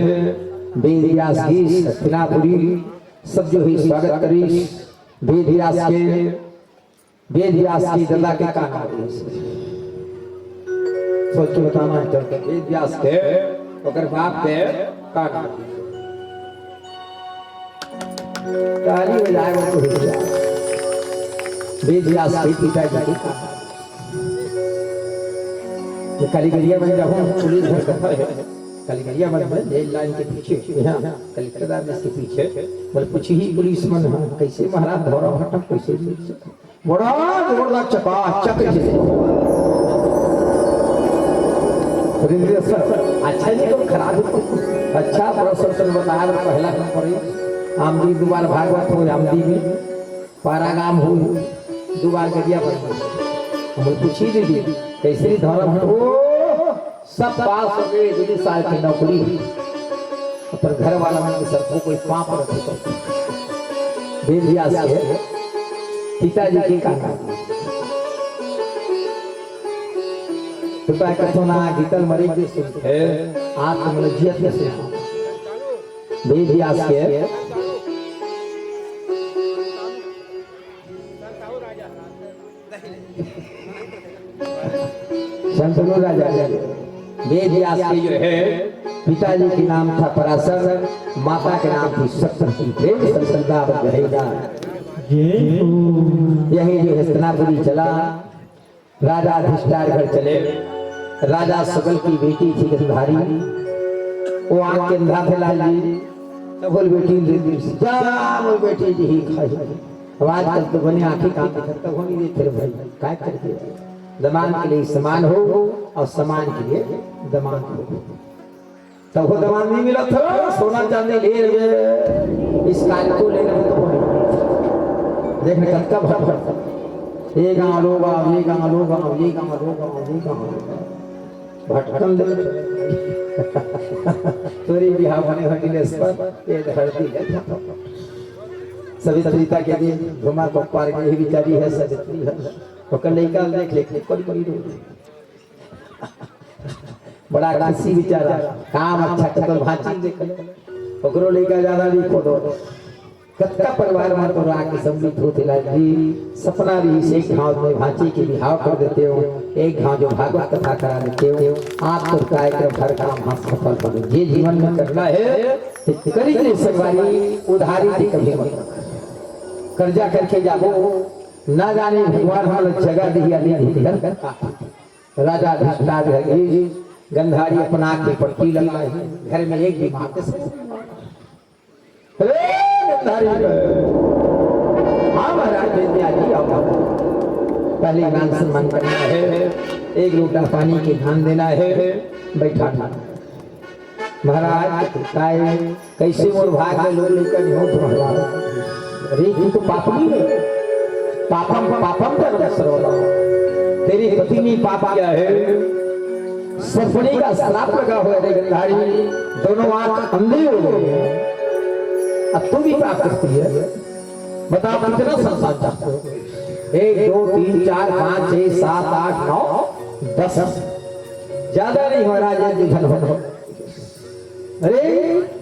वेद व्यास की हस्तिनापुरी, सब जो है स्वागत करी। वेद व्यास के, वेद व्यास के दादा के का नाम है? सोच के बताना है, चल के। वेद व्यास के, ओकर बाप के का नाम है? ताली बजाए वो तो हो गया। वेद व्यास के पिताजी के का नाम है? ये कालीगढ़िया बन जाओ, पुलिस घर का है। कालीगढ़िया बन में रेल लाइन के पीछे, यहाँ कलेक्टर ऑफिस के पीछे। बोले, पूछी ही पुलिस मन, हाँ, कैसे महाराज धौरा भाटा, कैसे? बड़ा जोरदार चकाचक जी। रिंद्रेश सर, अच्छा जी, तो खराब है। अच्छा, प्रोफेसर बताया, पहला नंबर है। आमदी दुबार भागवत हो, आमदी में पारागाम हो, दुबार गदिया पर। हम पूछी दीदी, कैसे धर्म है? ओ, सब पास हो गए, दो साल की नौकरी। पर घर वाला मन के सबको कोई पाप रखे। वेद व्यास के पिताजी के का नाम? होता है कथो ना गीतल मरे के सुनते। हे। आप तो मतलब जियत के सुनते। वेद व्यास के। शंतनु राजा जी, वेद व्यास के जो है, पिताजी के नाम था पराशर, माता के नाम थी सप्तशती। प्रेम से श्रद्धा बढ़ रहेगा। यही जो हस्तिनापुरी चला, राजा अधिष्ठार घर चले। राजा सुबल की बेटी थी गंधारी, वो आँख के अंधा थे लाल जी। तो बोल बेटी, जा बोल बेटी जी ही खाई। अब आजकल तो बने आँखें काम करता हो नहीं रे तेरे भाई, काय कर दिया? दमान के लिए समान हो और समान के लिए दमान हो। तब वो दमान नहीं मिला था, सोना चांदी ले ले, इस काल को लेने में तो कोई नहीं। देखने कब का भर भर। ये गाँव लो गाँव, ये गाँव लो गाँव, ये गाँव लो गाँव, ये गाँव लो गाँव। भटकन ले। तोरी बिहाव होने होने ले इस पर, ये धरती है। सवित्रिता के दिन घुमा को पार गई बिचारी है, सवित्री है। ओकर लइका देख ले, कोई कोई रो। बड़ा खुशी बिचारा, काम अच्छा कर भांची देख ले। ओकरो लइका ज्यादा नहीं खोदो। कतका परिवार मन तो राख के समृद्ध होथे लाल जी। सपना रहिस एक घांव में भांची के बिहाव कर देते हो, एक घांव जो भागवत कथा करा देते हो। आप तो कार्यक्रम हर काम हम सफल हो। जे जीवन में करना है, करी के संगवारी, उधारी के कभी मत। कर्जा करके जाबो, ना जाने भगवान हमला जगह दिही या नहीं दिही। राजा अधिष्ठान है, गंधारी अपना आँख में पट्टी लगाए हैं, घर में एक भी माँ के समान। अरे गंधारी, हाँ महाराज, विद्या जी, आओ, आओ। पहले मान सम्मान करना है, एक लोटा पानी के दान देना है, बैठाना। महाराज, काय, कैसे मोर भाग में लोग लेकर नहीं हो तुम्हारा? अरे, तू तो पापनी है। पापम, पापम का नमस्कार। तेरी पत्नी पाप किया है। सर्पणी का श्राप लगा हुआ है, गंधारी। दोनों आंख अंधे हो गए हैं। अब तू भी पाप करती है। बताओ, कितना संसार चाहते हो? एक, दो, तीन, चार, पाँच, छह, सात, आठ, नौ, दस। ज्यादा नहीं, महाराज, ये निधन हो। अरे,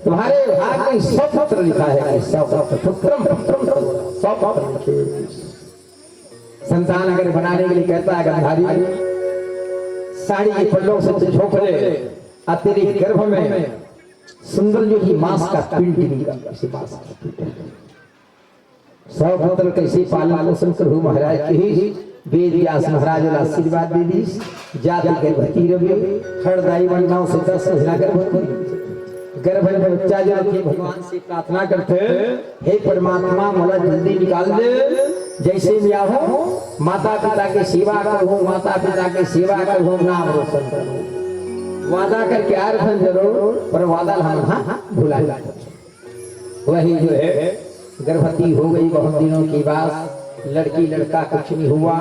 तुम्हारे भाग में सौ पुत्र लिखा है, सौ पुत्र, पुत्रम, पुत्रम, सौ पुत्र लिखे। संतान अगर बनाने के लिए कहता है गंधारी, साड़ी के पल्लों से तू झोंक ले, और तेरे गर्भ में सुंदर जो ही मांस का पिंड निकल, इसे मांस का पिंड। सौ पुत्र कैसे पालन पोषण करहु महाराज के ही। वेद व्यास महाराज ला आशीर्वाद दे दीस। जाति गर्भवती रहे, खड़दाई मन नौ से दस महीना गर्भवती। गर्भ में बच्चा जो रखे, भगवान से प्रार्थना करते, हे परमात्मा, मोला जल्दी निकाल दे। जैसे मैं आहूं, माता पिता के सेवा करहूं, माता पिता के सेवा करहूं, नाम रोशन करहूं। वादा करके आए रहन जरूर, पर वादा ला हमन हा भुला जाथन। वही जो है, गर्भवती हो गई बहुत दिनों के बाद, लड़की लड़का कुछ नहीं हुआ।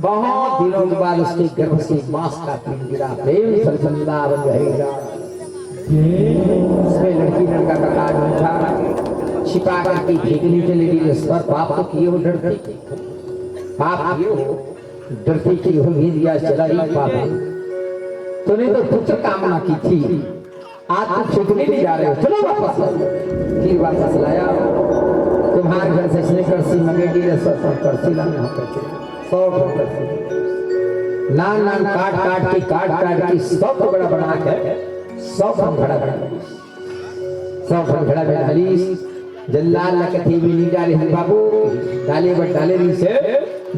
बहुत दिनों के बाद उसके गर्भ से मांस का पिंड गिरा। प्रेम से वृंदावन रहेगा। उसमें लड़की लड़का का काज नहीं था, छिपा करके फेंकने चले गए। इस पर पाप तो किए हो, डरते किए हो, पाप किए हो, डरते किए हो, भेज दिया, चला ही पाप। तूने तो पुत्र कामना की थी, आज तो छूटने नहीं जा रहे हो, चलो वापस। फिर वापस लाया। तुम्हारे घर से इसने कड़सी मंगेगी, ये सौ सौ कड़सी लाना, हम कड़सी, सौ सौ कड़सी। नान नान काट काट के, काट काट के सौ टुकड़ा बना के सौ घड़ा बना, सौ घड़ा में डाली। जल्लाद ला कथे भी नहीं डाले, हम बाबू डाले बट डाले नहीं से,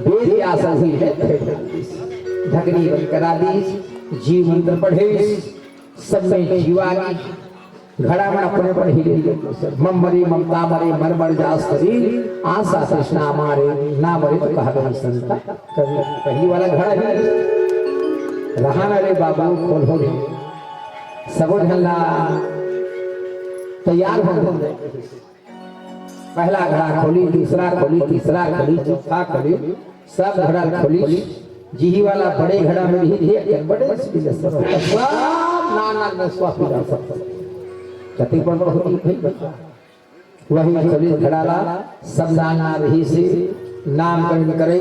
बेरी आसन हुई है, फिर डाल दी। ढकनी बंद करा दी, जीव मंत्र पढ़े, सब में जीवा की घड़ा मन अपने पर हिले। मम मरे ममता मरे, मर मर जा शरीर, आशा तृष्णा मारे, ना मरे तो कहा गई संता कबीर। पहली वाला घड़ा ही रहा ना रे बाबू, खोल हो गए। सबो झन ला तैयार हो गए। पहला घड़ा खोली, दूसरा खोली, तीसरा खोली, चौथा खोली, सब घड़ा खोली। जिही वाला बड़े घड़ा में भी थे, बड़े से भी सब, सब नान नान में स्वापी डाल सकते। कति पर बहुत ही भाई बता। वही खोली घड़ा ला, सब नान नान रही से नामकरण करे,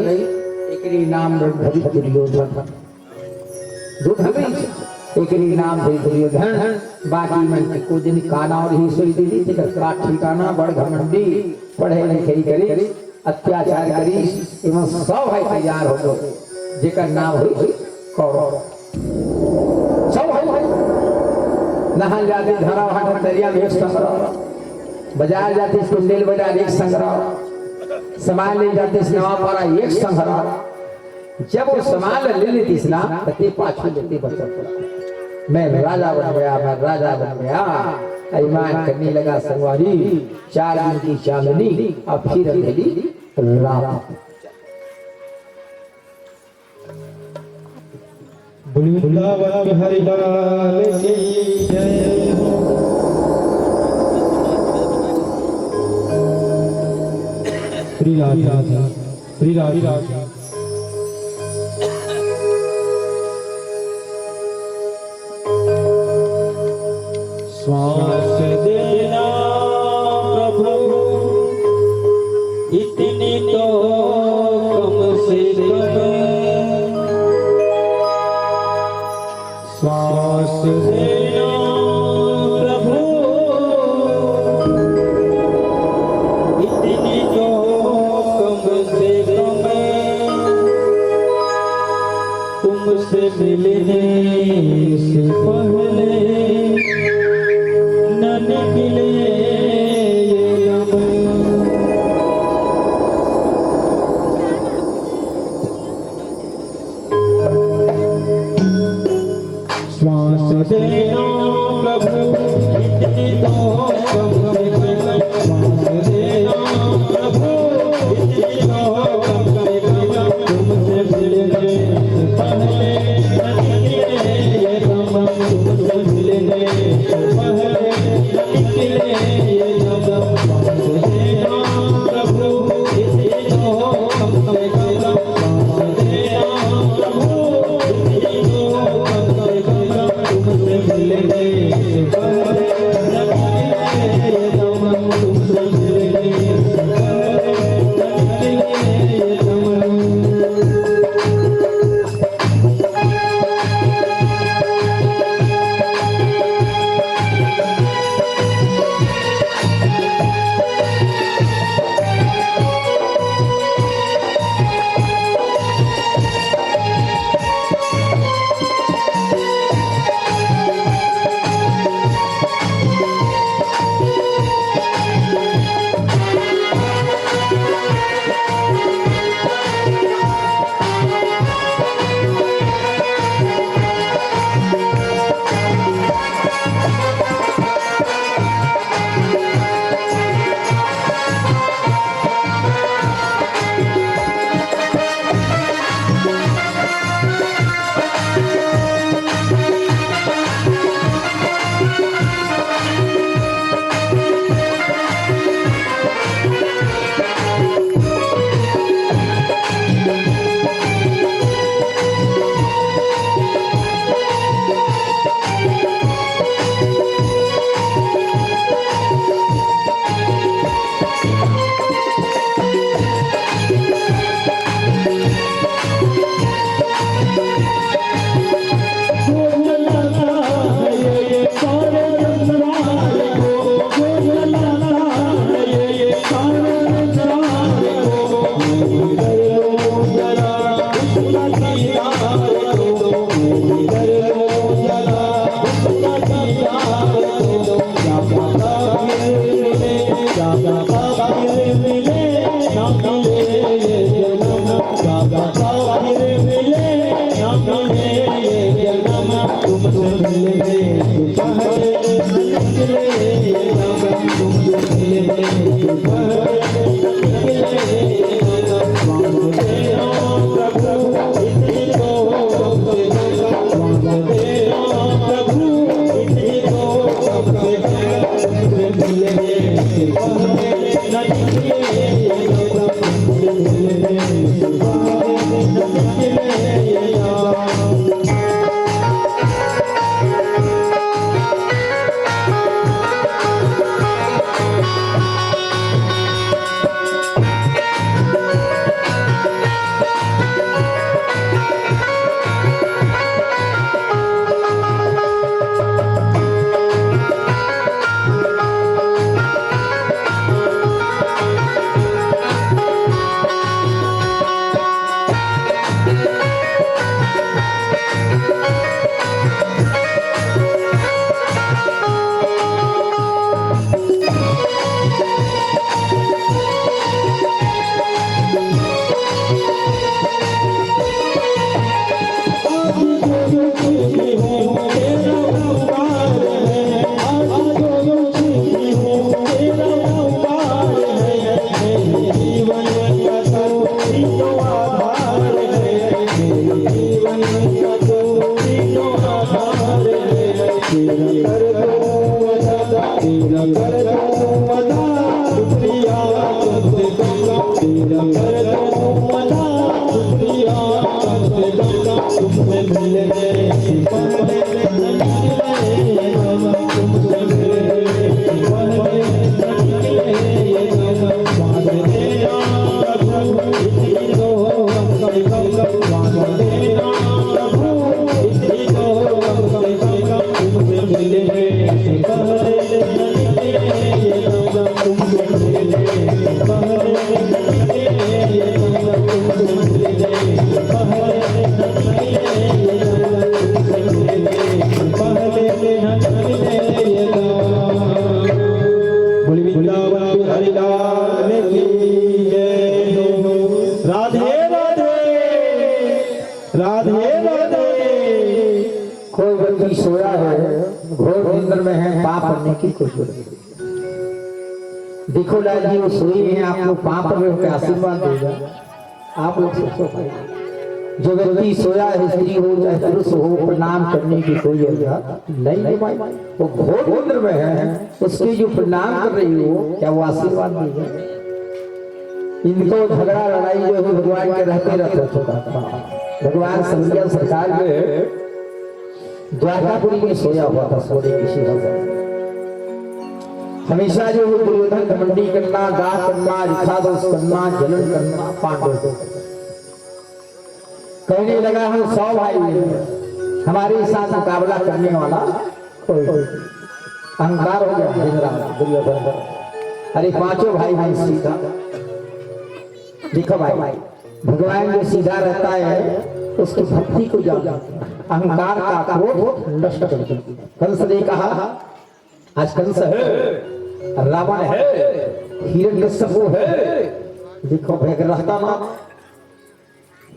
एकरी नाम रंग भवित दुर्योधन। दुख भी एकरी नाम हे दुर्योधन। बाकी मन के को दिन काना और ही सोई दीदी, तेकर का ठिकाना, बड़ घमंडी, पढ़े लिखे करी, अत्याचार करी, एमन सब हे तैयार हो गए, जेकर नाम होई कौरव। सब हे, नहान जातिस धरा वहाँ दरिया में एक संग्रह, बाजार जातिस कुंडेल बाजार एक संग्रह, सामान ले जातिस नवापारा एक संग्रह। जब वो सामान ले लेतिस ना, त ते पाछू लेते बचत। मैं राजा बन गया, मैं राजा बन गया। ईमान करने लगा संगवारी, चार दिन की चांदनी, अब फिर अंधेरी रात। वृंदावन बिहारी लाल की जय हो। श्री राधे, श्री राधे। श्वास देना प्रभु, इतनी तो कम से कम। श्वास देना प्रभु, इतनी तो कम से कम। तुमसे मिलने से पहले न निकले ये दम। श्वास देना प्रभु, इतनी तो कम से कम। श्वास देना प्रभु, इतनी तो कम से कम। तुमसे मिलने से पहले न निकले ये दम, तुमसे मिलने से पहले न निकले ये दम। श्वास देना प्रभु, इतनी तो कम से कम। बोली वृंदावन बिहारी लाल की जय। राधे राधे, राधे राधे। कोई व्यक्ति सोया है, घोर निंद्र में है, पाप करने की कोशिश करता है। देखो लाल जी, वो सोई हैं, आप लोग पाप में उनका आशीर्वाद देगा। आप लोग सोचो भाई, जो व्यक्ति सोया है, स्त्री हो चाहे पुरुष हो, प्रणाम करने की कोई जरूरत नहीं है भाई। वो घोर निंद्र में है, उसके जो प्रणाम कर रही हो, क्या वो आशीर्वाद नहीं है? इनको झगड़ा लड़ाई जो है, भगवान के रहते रहते होता था। भगवान शंकर सरकार जो है, द्वारकापुरी में सोया हुआ था, सोने की शिवा में। हमेशा जो है, दुर्योधन घमंडी करना, गाह करना, रिखा दोष करना, जलन करना, पांडव को। कहने लगा, हम सौ भाई हैं, हमारे साथ मुकाबला करने वाला कोई नहीं। अहंकार हो गया इंद्रा दुर्योधन का। अरे, पांचों भाई हैं सीधा। देखो भाई, भगवान जो सीधा रहता है, उसकी भक्ति को जान, अहंकार का क्रोध नष्ट कर देता है। कंस ने कहा, आज कंस है, रावण है, हिरण्यकश्यप है, देखो भाई, अगर रहता ना,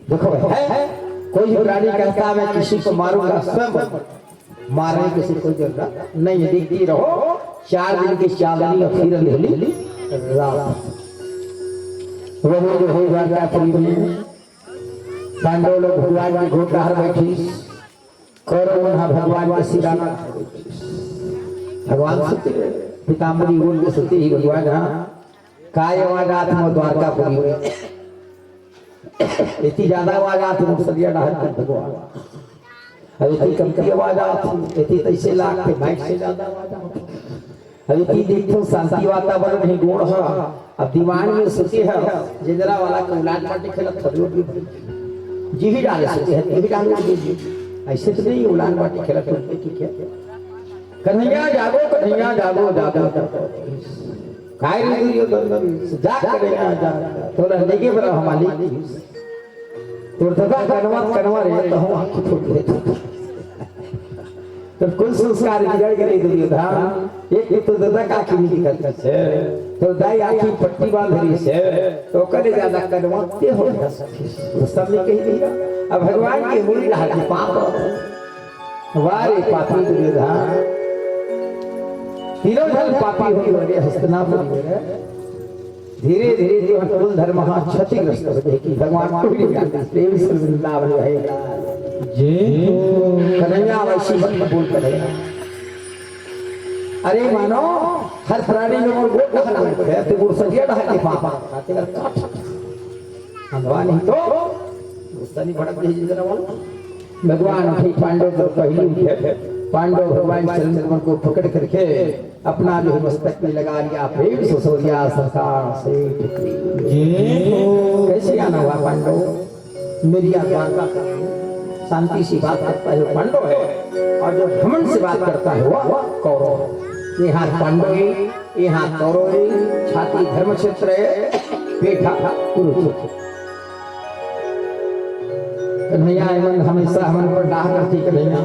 देखो भाई, है, कोई भी प्राणी कहता, मैं किसी को मारूंगा, स्वयं मारने की कोई जरूरत नहीं है। देखती रहो, चार दिन की चांदनी और फिर अंधेरी रात। वही जो है द्वारकापुरी में पांडव लोग भगवान की गोद डहर बैठी, कौरव मन ह भगवान के सिराना डहर बैठी। भगवान सुते, पीताम्बरी ओढ़ के सुते ही भगवान ह, काय आवाज आत मोर द्वारकापुरी में। इतनी ज्यादा आवाज आत मोर सरिया डहर के भगवान। अब इतनी कमती आवाज आत, इतनी तैसे लागते, माइक से ज्यादा आवाज आत। अब इतनी देखो शांति वातावरण ही गोड़ ह। अब दीवान में सुते ह, जिंदरा वाला के उलान बाटी खेलत ह, जी ही डाले सुते ह, जी ही डाले सुते ह। ऐसे तो नहीं उलान बाटी खेलत ह, ठीक है। कन्हैया जागो, कन्हैया जागो, जागो, जागो। काय रे दुर्योधन, जाग कन्हैया जाग, तोला लेगे बरा हमारी। तोर दादा कनवा, कनवा रे, तो हम आँखी फूट गए। तो कुल संस्कार बिगड़ गए दुर्योधन। एक तो तोर दादा का आँखी नहीं निकलती है, तोर दाई आँखी पट्टी बांध रही है, तो ओकरे ज्यादा कनवा ते हो गया। तो सब ने कही दिया, अब भगवान के मुड़ी रहा कि पाप। वाह रे पापी दुर्योधन, तीनों जन पापी हो गए हस्तिनापुर में। धीरे धीरे जो कुल धर्म हा क्षतिग्रस्त हो जाए कि भगवान को भी नहीं जानते, प्रेम से वृंदावन रहेगा। जय हो। कन्हैया वैसी बात बोल कन्हैया। अरे मानो, हर प्राणी में मोर गोठ डहर है, तो मोर सरिया डहर के पापा, तेरा काट। हंगवा नहीं तो गुस्सा नहीं भड़क दे जिंदरा वाला। भगवान उठे, पांडव तो पहले उठे। पांडव भगवान चरण कमल को पकड़ करके अपना जो है मस्तक में लगा लिया, प्रेम से सो गया सरकार से। जय हो। कैसे आना हुआ पांडव? मेरी या द्वारका का शांति से बात करता है, वो पांडव है, और जो घमंड से बात करता है, वो कौरव है। यहाँ पांडव है, यहाँ कौरव है, छाती धर्म क्षेत्र है, पेठा कुरुक्षेत्र। कन्हैया एमन हमेशा हमन पर डाह करथे कन्हैया,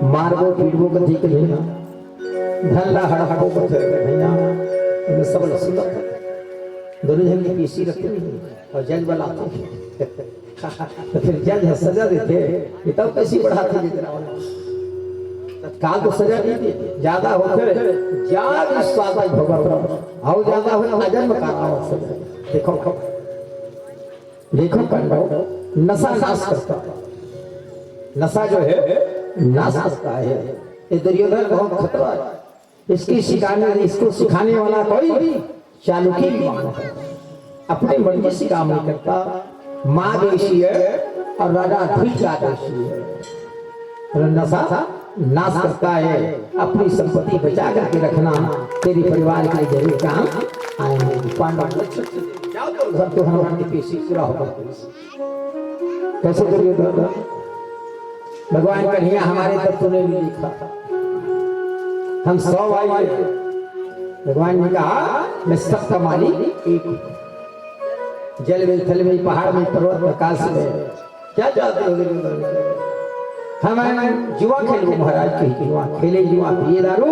मारबो पीटबो कथे कन्हैया, धन ला हड़पबो कथे कन्हैया, एमन सब ला सुनत हे। दोनों झन के पीसी रखथे अउ जज बलाथे। त फेर जज ह सजा देथे, ये तब कैसी बढ़ाथे जितना वाला। तत्काल तो सजा नहीं दी, ज्यादा होथे, ज्यादा स्वाद भोगत अउ ज्यादा हो आजन्म का नाम सजा। देखो, देखो पांडव, नशा नाश करता है। नशा जो है, नाश करता है। ये दुर्योधन बहुत खतरा है। इसकी सिखाने, इसको सिखाने वाला कोई चालुकी मानो है। अपनी मर्जी से काम नहीं करता। माँ दोषी है और राजा ध्वज का दोषी है। और नशा नाश करता है। अपनी संपत्ति बचा करके रखना, तेरे परिवार के लिए जरूर काम आएंगे। पांडव लक्ष्य से जाओ तो घर तो हनुमान की पेशी पूरा होगा। कैसे दुर्योधन? भगवान कन्हैया हमारे तत्व ने भी लिखा। हम सौ आए। भगवान ने कहा, मैं सबका मालिक एक हूँ। जल में, थल में, पहाड़ में, पर्वत, आकाश में, क्या चाहते हो दुर्योधन? हम जुआ खेलो महाराज, कही जुआ खेले, जुआ पिए दारू,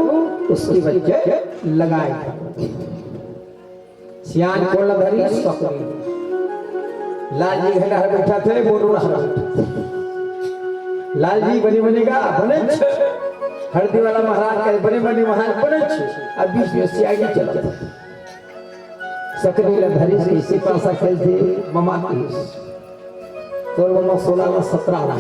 उसके बच्चे लगाए। सियान कोन ल धरी? सकरी। लाल जी घर हर बैठा थे, बोलो रहा। लाल जी बने बनेगा, बने छ। हरदी वाला महाराज कहे, बने बने महाराज, बने छ। अब बीच में सियान चला। सकरी ल धरी से इसी पासा खेलते, ममा की। तोर ममा सोलह ना सत्रह ना,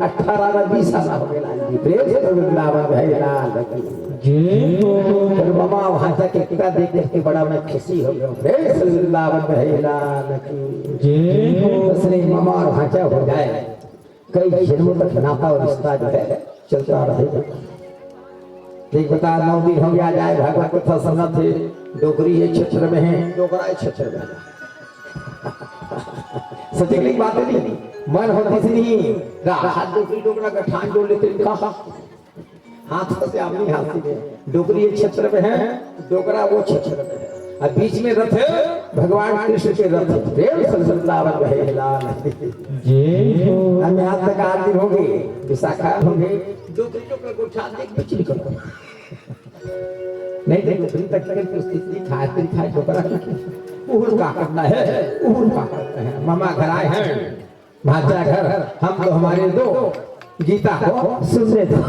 अठारह ना बीस आना हो गया लाल जी। प्रेम से वृंदावन है लाल की। जय हो। तोर ममा वहां तक एकता देख करके बड़ा मैं खुशी हो गया। प्रेम से वृंदावन है लाल की। जय हो। बस नहीं, ममा और भांचा हो जाए, कई जन्मों तक नाता और रिश्ता जो है चलता रहेगा। देख बता, नौ दिन हो गया, आज आए भागवत कथा सुनत हे, डोकरी ये क्षेत्र में है, डोकरा ये क्षेत्र में है। सच्ची की बात है नहीं, मन होती से नहीं, रा-, हाथ डोकरी डोकरा का ठान जोड़ लेते हैं, कहा? हाथ से आमनी हाथी में, डोकरी ये क्षेत्र में है, डोकरा वो क्षेत्र में है। अब बीच में रथ है, भगवान कृष्ण के रथ, प्रेम से वृंदावन रहे लाल। जय हो। हमें आज तक आठ दिन हो गए, विशाखा हो गए, डोकरी डोकरा को ठान देख बिचली करो। नहीं तो डोकरी तक के स्थिति खाए, फिर खाए डोकरा की। उहुर का करना है, उहुर का करना है। मामा घर आए हैं, भांचा घर, हम तो हमारे दो, गीता को सुनने दो।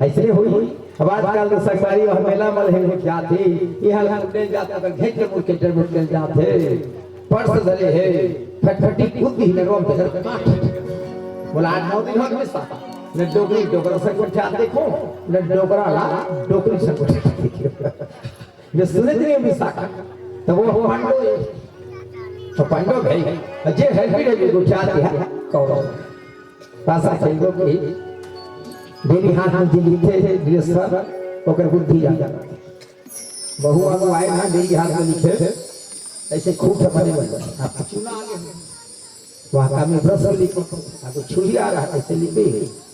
ऐसे हुई। अब आजकल तो संगवारी वह मेला मल है, क्या थी, यहाँ लुटने जाता था, घेच के मुड़ के डर मुड़ के जाते। पर्स धरे है, फटफटी कूद ही नरवा बेहर काट। बोला, "आठ नौ दिन हो गए साहब, न डोकरी डोकरा से गोठियात देखो, न डोकरा ला डोकरी से गोठियात देखो।" मैं सुने थे विशाखा, तो वो पांडव है। तो पांडव भाई, अजय है भी नहीं गोठियात है, कौरव। पासा खेलबो की देवी हाथ में जे लिखे हे ड्रेस पर, ओकर बुद्धि जाता। बहु आगू आए ना, देवी हाथ में लिखे, ऐसे खूब से बने बने। आप चुना आगे। वहाँ का में ब्रश लिखो, आपको छुरी आ रहा, ऐसे लिखे,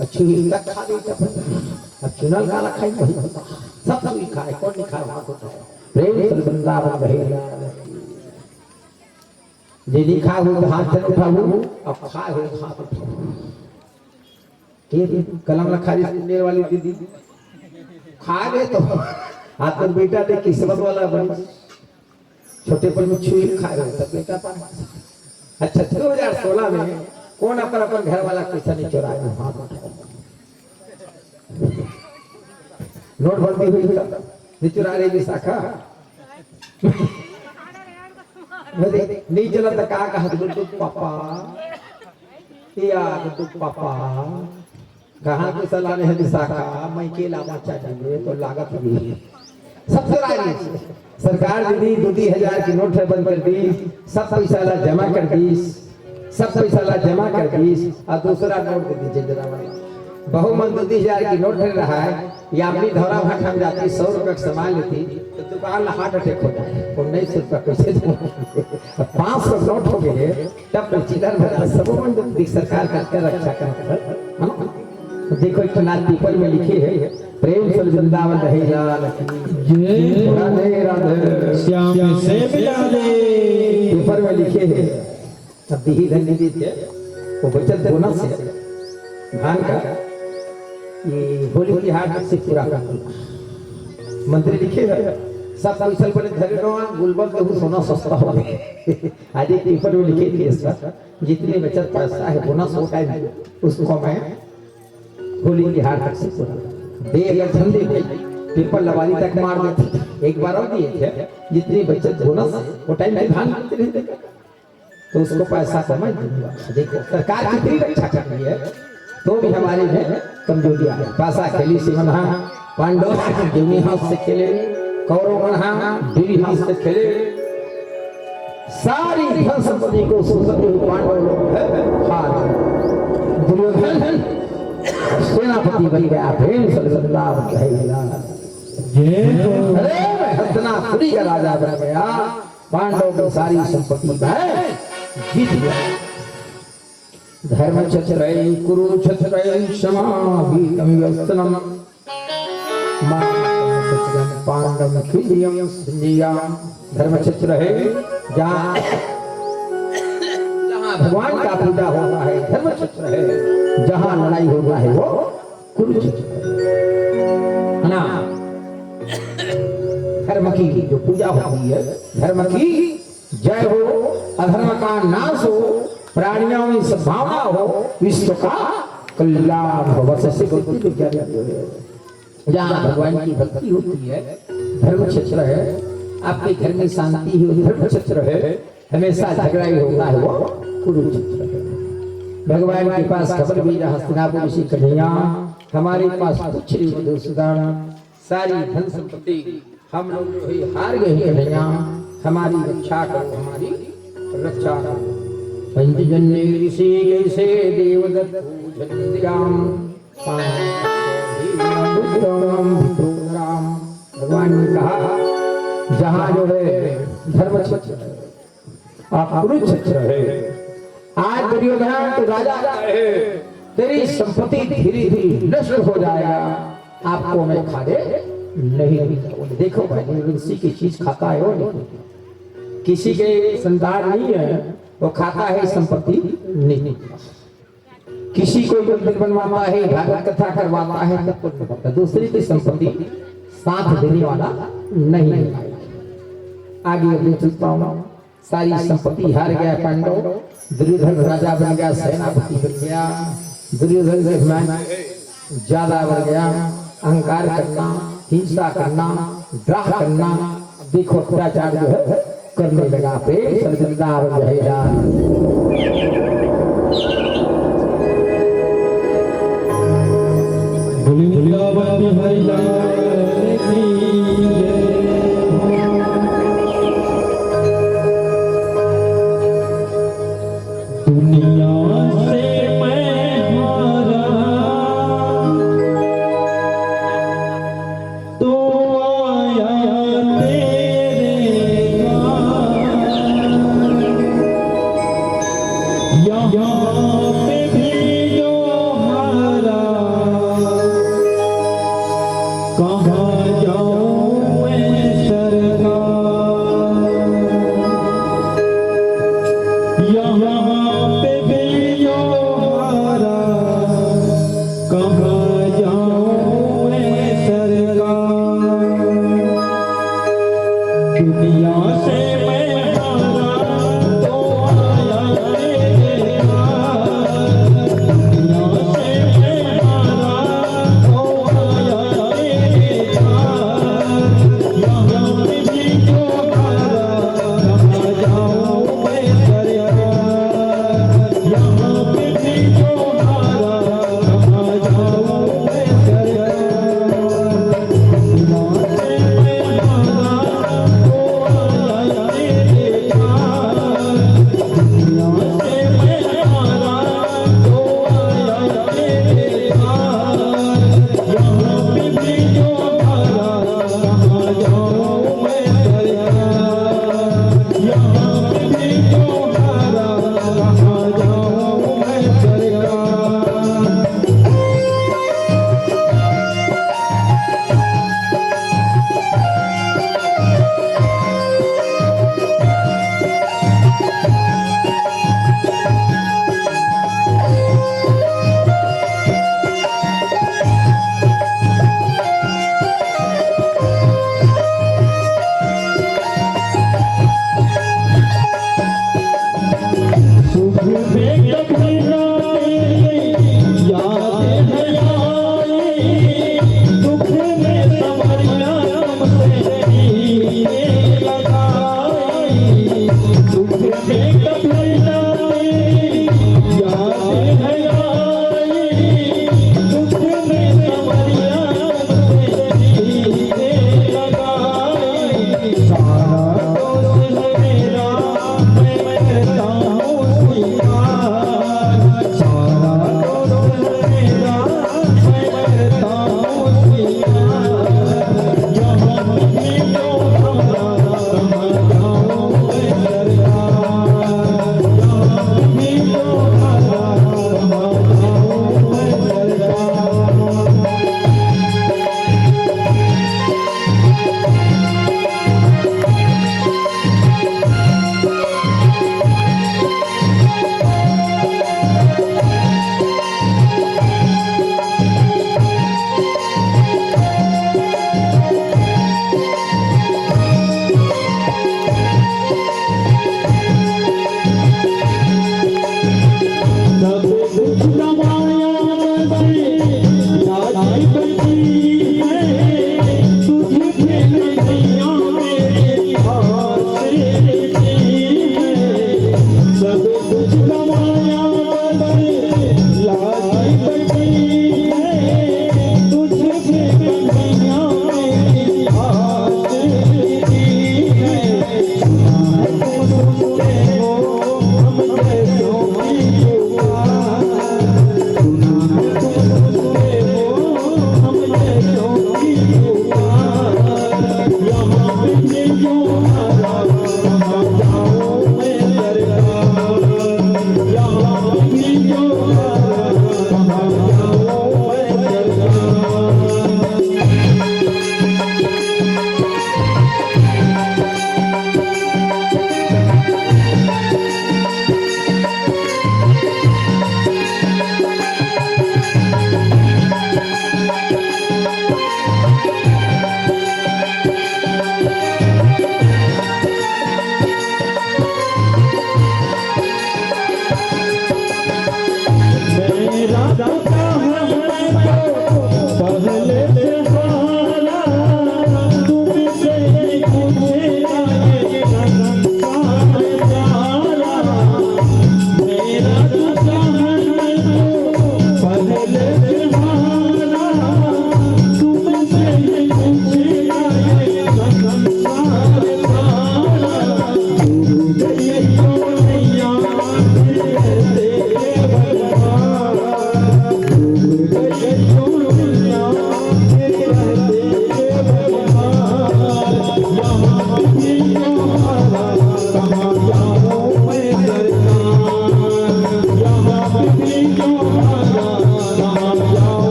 और छुरी तक खा गई तब। अब चुनल का रखा ही नहीं होता। सब छुरी खाए, कौन नहीं खाए, वहाँ को खाए। प्रेम से वृंदावन भैया। जे लिखा हो तो हाथ से उठाओ, अब खाए हो तो हाथ उठाओ। ये कलम रखा जिस पुण्य वाली दीदी, खा गए तो। आज तो बेटा ने किस्मत वाला बन, छोटे पर में छुई खा गए, तब बेटा पाए। अच्छा, दो हज़ार सोलह में कौन अपन, अपन घर वाला पैसा नहीं चुराए, हाथ उठाओ। नोटबंदी हुई तब नहीं चुरा रही विशाखा। नहीं चला तो का कहा, गुड्डू पापा, या गुड्डू पापा, कहाँ के सलाह है विशाखा, मैं के लावा चाहिए तो लागत भी है। सब चुरा ली। सरकार दीदी दो दो हजार की नोट है बंद कर दी, सब पैसा ला जमा कर दी, सब पैसा ला जमा कर दी और दूसरा नोट दे दीजिए जरा वाला। बहु मन दो दो हजार की नोट है रहा है, या अपनी धौरा भाखा में जाती, सौ रुपये का सामान लेती, तो दुकान ला हार्ट अटैक हो जाए। उन्नीस सौ रुपये कैसे दूँ? अब पाँच सौ नोट हो गए, तब तो चिल्ला भरा, सब मन तो दिख सरकार करके रक्षा करता है, है ना? तो देखो, एक नाथ पीपल में लिखे है, प्रेम से वृंदावन रहे लाल की। जय। राधे राधे। श्याम से मिला दे। पीपल में लिखे है, अब दीही धन दीदी थे, वो बचत बोनस है, धान का, ये होली तिहार तक से पूरा कर दो। मंत्री लिखे है, सब पैसा बने धरे रहो, गुलबर्ग के सोना सस्ता हो गया। आज एक पेपर में लिखे थे इसका, जितने बचत पैसा है, बोनस होता है, उसको मैं होली तिहार तक से पूरा। दे अगर धन दे भाई, पेपर लवारी तक मार देते। एक बार और दिए थे, जितनी बचत बोनस है, वो टाइम में धान लेते रहते। तो उसको पैसा समझ दूंगा। देखो, सरकार कितनी रक्षा कर रही है। तो भी हमारे में कमजोरियां हैं। पासा खेलिस मन हा पांडव, जौनी हाथ से खेले, कौरव मन हा बीरी हाथ से खेले। सारी धन संपत्ति को सुंदर हुए पांडव लोग है हार गए। दुर्योधन सेनापति बन गया। प्रेम से बोल राम जय राम। जय हो। अरे, मैं हस्तिनापुरी का राजा बन गया, पांडव की सारी संपत्ति मैं जीत गया। धर्मक्षत्रे कुरुक्षत्रे समाहितमिव सन्नम। मां पांडव खिल्यम संजया। धर्मक्षेत्र है, जहाँ, जहाँ भगवान का पूजा होता है, धर्मक्षेत्र है, जहाँ लड़ाई होता है, वो कुरुक्षेत्र है ना। धर्म की जो पूजा होती है, धर्म की जय हो, अधर्म का नाश हो, प्राणियों में सद्भावना हो, विश्व का कल्याण हो। बस ऐसी भक्ति को क्या कहते हैं? जहाँ भगवान की भक्ति होती है, धर्म क्षेत्र है। आपके घर में शांति हो, धर्म क्षेत्र है। हमेशा झगड़ा ही होता है, वो कुरुक्षेत्र है। भगवान के पास खबर भेजा हस्तिनापुर से, कन्हैया, हमारे पास कुछ नहीं, मधुसूदन, सारी धन संपत्ति हम लोग जो है हार गए हैं भैया, हमारी रक्षा करो, हमारी रक्षा करो। पंचजन्य ऋषि कैसे देवदत्त पूजन दियाम। भगवान ने कहा, जहाँ जो है धर्म क्षेत्र है, आप कुरुक्षेत्र है। आज दुर्योधन तो राजा है, तेरी संपत्ति धीरे धीरे नष्ट हो जाएगा, आपको मैं खादे नहीं दूंगा। देखो भाई, दुर्योधन किसी की चीज खाता है वो नहीं, किसी के संतान नहीं है, वो खाता है संपत्ति नहीं। किसी को मंदिर बनवाता है, भागवत कथा करवाता है, तब कुछ होता है। दूसरे की संपत्ति साथ देने वाला नहीं है। आगे अब देख सकता हूँ, सारी संपत्ति हार गया पांडव। दुर्योधन राजा बन गया, सेनापति बन गया। दुर्योधन से मैं ज्यादा बढ़ गया, अहंकार करना, हिंसा करना, द्राह करना, देखो अत्याचार जो है करने लगा। प्रेम से वृंदावन जय राम। वृंदावन बिहारी लाल की जय। दुनिया से मैं हारा तो आया तेरे द्वार। यहाँ पे भी जो हारा, कहाँ जाऊँ मैं सरकार? यहाँ पे भी जो हारा, कहाँ जाऊँ मैं सरकार? दुनिया से मैं हारा तो आया तेरे द्वार। दुनिया से मैं हारा तो आया तेरे द्वार। यहाँ पे भी जो हारा, कहाँ जाऊँ मैं सरकार? यहाँ पे भी जो हारा, कहाँ जाऊँ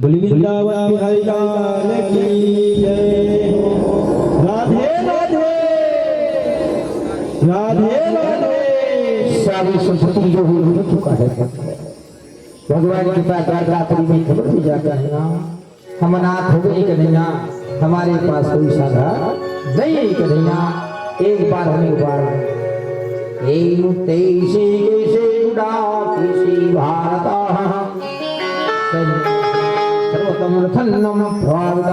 बोली वृंदावन बिहारी लाल की जय। राधे राधे, राधे राधे। सारी संपत्ति जो हो चुका है, भगवान के पास द्वारकापुरी में खबर भी जाता है ना, हम अनाथ हो गए कन्हैया, हमारे पास कोई साधन नहीं कन्हैया, एक बार हमें उबार दे। एवं तेईसी केशे गुणा केशे भारत, सर्वतम रथन्नम प्रभावित।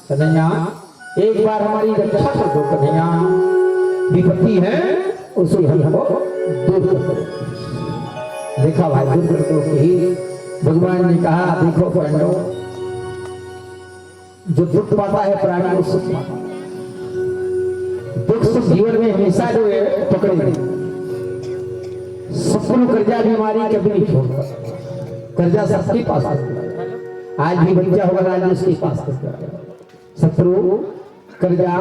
कन्हैया, एक बार हमारी रक्षा कर दो कन्हैया, विपत्ति है उसे हमको दूर कर दो। देखा भाई, दूर कर दो की भगवान ने कहा, देखो पांडव, जो दुख पाता है प्राणी वो सुख पाता है। दुख सुख जीवन में हमेशा जो है पकड़े हुए। सत्पुरु कर्जा बीमारी कभी नहीं छोड़ता। कर्जा सबके पास होता है। आज भी बच्चा होगा, आज उसके पास होता है। सत्पुरु कर्जा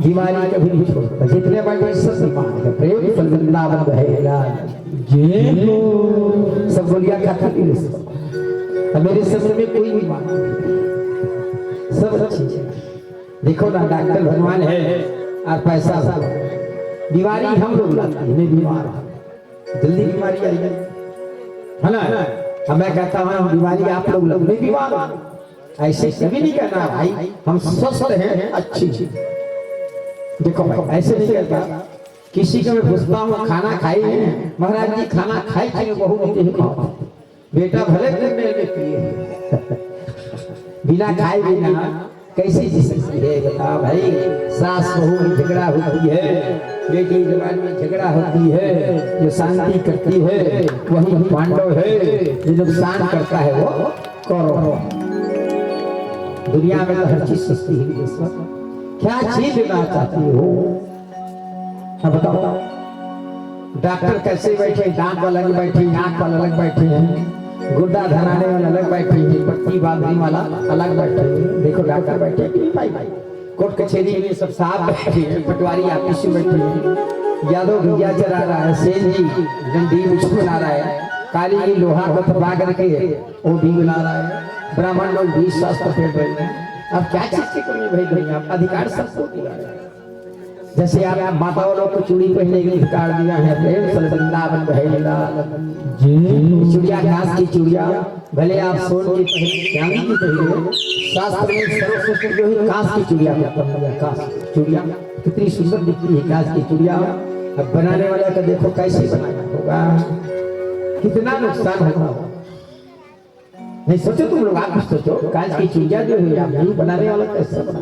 बीमारी कभी नहीं छोड़ता। जितने बैठे सब बीमार है। प्रेम से वृंदावन बहेगा। जय हो। सब गोलियां खाती थी उसको। अब मेरे शरीर में कोई बीमारी नहीं है। सब अच्छी है। देखो ना, डॉक्टर भगवान है और पैसा हो। बीमारी हम लोग लाते हैं, मैं बीमार हूँ, जल्दी बीमारी आई है, है ना? अब मैं कहता हूँ, बीमारी आप लोग लाते, मैं बीमार हूँ। ऐसे कभी नहीं कहना भाई, हम स्वस्थ हैं, अच्छी। देखो भाई, ऐसे नहीं कहता। किसी को मैं पूछता हूँ, खाना खाई है? महाराज जी, खाना खाई थी, बहू नहीं खाओ। बेटा भले तुमने में पिए, बिना खाए बिना कैसे जी सकती है, बता भाई। सास बहू में झगड़ा होती है, बेटी जवान में झगड़ा होती है, जो शांति करती है वही पांडव है, जो नुकसान करता है वो कौरव। दुनिया में तो हर चीज सस्ती है विदेश में। क्या चीज लेना चाहती हो? अब बताओ, डॉक्टर कैसे बैठे, दांत वाला अलग बैठे, आंख वाला अलग बैठे हैं, गुर्दा धराने वाला अलग बैठे हैं, पट्टी बांधने वाला अलग बैठे हैं। देखो डॉक्टर बैठे कि नहीं भाई, कोर्ट कचहरी में सब साहब बैठे हैं, पटवारी ऑफिस में बैठे हैं, यादव भैया चला रहा है, सेन जी डंडी मुछ बना रहा है, काली जी लोहा को थपा करके वो भी बना रहा है, ब्राह्मण लोग भी शास्त्र पढ़ रहे हैं। अब क्या चीज की कमी है भाई दुनिया में? अधिकार सबको दिया है। जैसे आप माताओं लोग को चूड़ी पहनने के अधिकार दिया है, प्रेम से वृंदावन बहेगा। जी। चूड़िया कांस की चूड़िया, भले आप सोन की पहने, चांदी की पहने, शास्त्र में सर्वश्रेष्ठ जो है कांस की चूड़िया को पहन लिया। कांस की चूड़िया कितनी सुंदर दिखती है, कांस की चूड़िया। अब बनाने वाला का देखो कैसे बनाया होगा, कितना नुकसान होगा। नहीं सोचो तुम लोग, आप कुछ सोचो, कांच की चूड़िया जो है, आप मुंह बनाने वाला कैसे बना?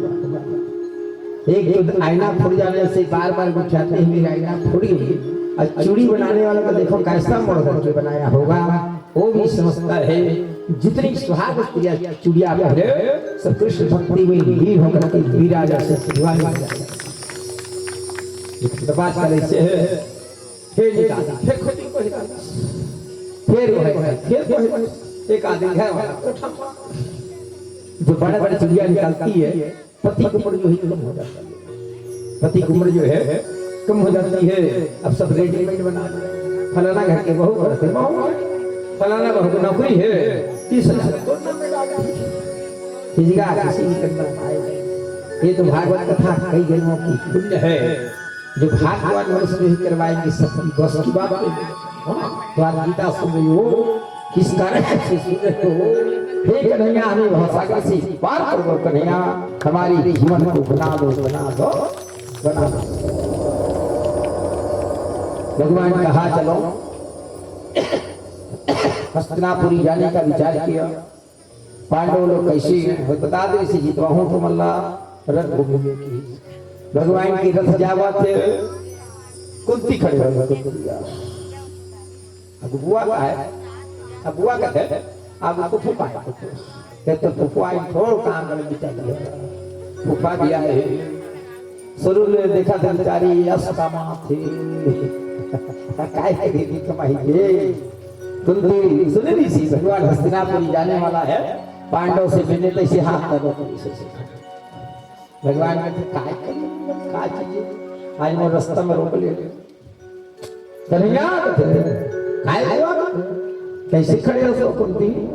एक तो आईना फूट जाने से बार बार गुठियाते हुए आईना फूट गई, और चूड़ी बनाने वाला को देखो कैसा मोड़ करके बनाया होगा, वो भी समझता है। जितनी सुहाग स्त्रियां चूड़िया पहने, सब कृष्ण भक्ति में लीन होकर के वीरा जैसे दीवानी हो जाती है। तो बात कर ऐसे है, फिर निकाल, फिर खुद ही को निकाल, फिर वो है, फिर वो है, एक आदमी है वहाँ, उठा। जो बड़े बड़े चूड़िया निकालती है, पति की उम्र जो है कम हो जाता है। पति की उम्र जो है कम हो जाती है, अब सब रेडीमेड बना दे। फलाना घर के बहू करते बहू, फलाना बहू को नौकरी है, तीस हजार तो नाम में डाल दी। हिजड़ा किसी भी करना पाए। ये तो भागवत कथा कई जन्मों की पुण्य है, जो भाग्यवान मनुष्य जो ही करवाएंगे, सबकी बस की बात नहीं। तो आज गीता सुन रही हो, किस कारण से सुन रहे हो? हे कन्हैया, हमें भवसागर से पार कर दो कन्हैया, हमारी जीवन को बना दो, बना दो, बना दो। भगवान कहा, चलो। हस्तिनापुरी जाने का विचार किया। पांडव लोग कैसे हैं, वो बता दे, इसे जितवाहूं तो मल्ला रथ घूमेगी। भगवान की रथ जावत, कुंती खड़े हो गए, कुंती। अब बुआ का है, अब बुआ का है, अब उसको फूफा है। ये तो फूफा है, थोड़ा काम कर बिचारी है। फूफा भी आए। शुरू में देखा था बेचारी, यश कमाथे। काय के दीदी कमाई ये? कुंती सुने नहीं सी, भगवान हस्तिनापुरी जाने वाला है, पांडव से मिलने तो इसे हाथ कर दो, इसे, इसे। भगवान कहते, "काय करी? का चीज? आज वो रास्ता में रोक ले।" कन्हैया कहते, "काय हुआ? कैसे खड़े हो सो कुंती?"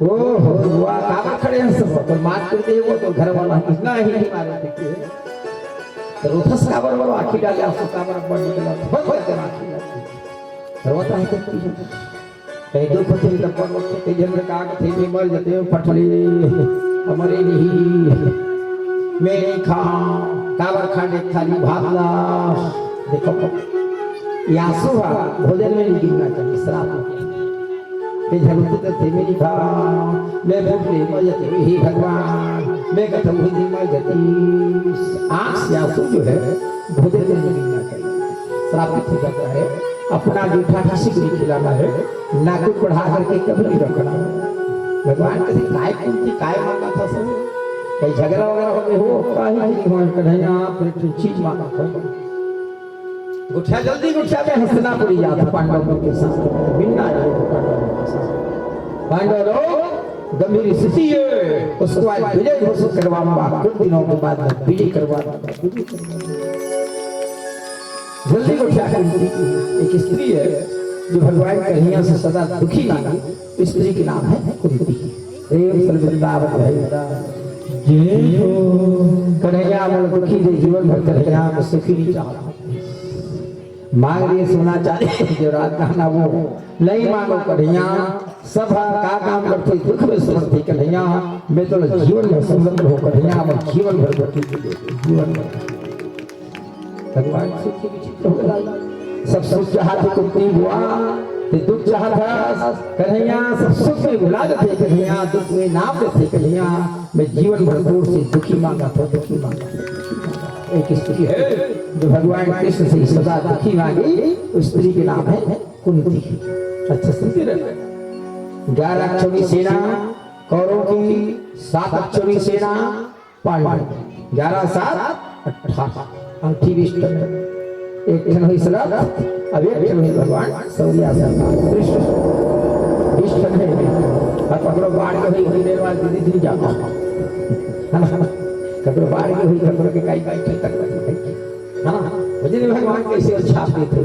"ओ हो, हुआ, काबर खड़े हो सो?" तो मार कर दे वो तो घर वाला, इतना ही मारे थे। तो रोथस काबर वाला आँखी डाले, आंसू काबर बड़ निकला, बहुत बड़ आँखी डाले। रोता है कुंती। कहीं दुख होथे, तब पर होथे, कहीं झगड़ा का होथे, बीमार जते, पटली, हमरे नहीं, मैं नहीं खाऊं, काबर खाने थाली भात ला। देखो, ये आंसू हा, भोजन में नहीं गिनना चाहिए, श्राप होता है। ये झगड़ते तो थे, मैं नहीं खाऊं, मैं भूख नहीं मर जाती, हे भगवान, मैं कथम हुई नहीं मर जाती। आंख से आंसू जो है, भोजन में नहीं गिनना चाहिए, श्रापित हो जाता है। अपना जूठा किसी को नहीं खिलाना है, नाक को बढ़ा करके कभी नहीं रखना। भगवान कहते, "काय कुंती, काय मांगा था सब? कहीं झगड़ा वगैरह हो गए हो? काही नहीं, भगवान कन्हैया, आप एक ठो चीज मांगा था।" गुठिया जल्दी, गुठिया में हस्तिनापुरी जात पांडव लोग के साथ, मिलना है पांडव लोग के साथ। पांडव लोग गंभीर स्थिति है, उसको आज विजय घोषित करवाऊंगा, कुछ दिनों के बाद मैं विजय करवा दूंगा, विजय करवा दूंगा। जल्दी को क्या कुंती, एक स्त्री है जो भगवान कन्हैया से सदा दुखी ना हो, स्त्री के नाम है कुंती। प्रेम से वृंदावन भैया। जय हो। कन्हैया मन दुखी दे जीवन भर कन्हैया में सुखी नहीं चाहता। मांग लिए सोना चांदी जो रात गहना वो नहीं मांगो कन्हैया, सब का काम करते दुख में समर्थी कन्हैया, मैं तो जीवन भर समर्थ हो कन्हैया, मैं जीवन भर दुखी दे, जीवन भर। भगवान सुख के विचित्र हो गया। सब सुख चाहत कुंती बुआ, ते दुख चाहत कन्हैया, सब सुख में भुला देते कन्हैया, दुख में नाम लेते कन्हैया, मैं जीवन भर तोर से दुखी मांगा था, दुखी मांगा था, दुखी मांगा था। एक स्त्री है जो भगवान कृष्ण से सदा दुखी मांगी, उस स्त्री के नाम है कुंती। अच्छा सुनते रहना, ग्यारह अक्षौणी सेना कौरवों की, सात अक्षौणी सेना पांडव, ग्यारह सात अठारह, अंगठी बीस ठन, एक ठन होइस रथ, अब एक ठन होइस भगवान शौरिया सरकार कृष्ण, बीस ठन हे। अब ककरो बाढ़ के होही, होही ले वाला दीदी दिन जाता, है ना? ककरो बाढ़ के होही, ककरो के काई, काई, काई तक, है ना? भजन में भगवान कैसे अच्छा आप देते हो,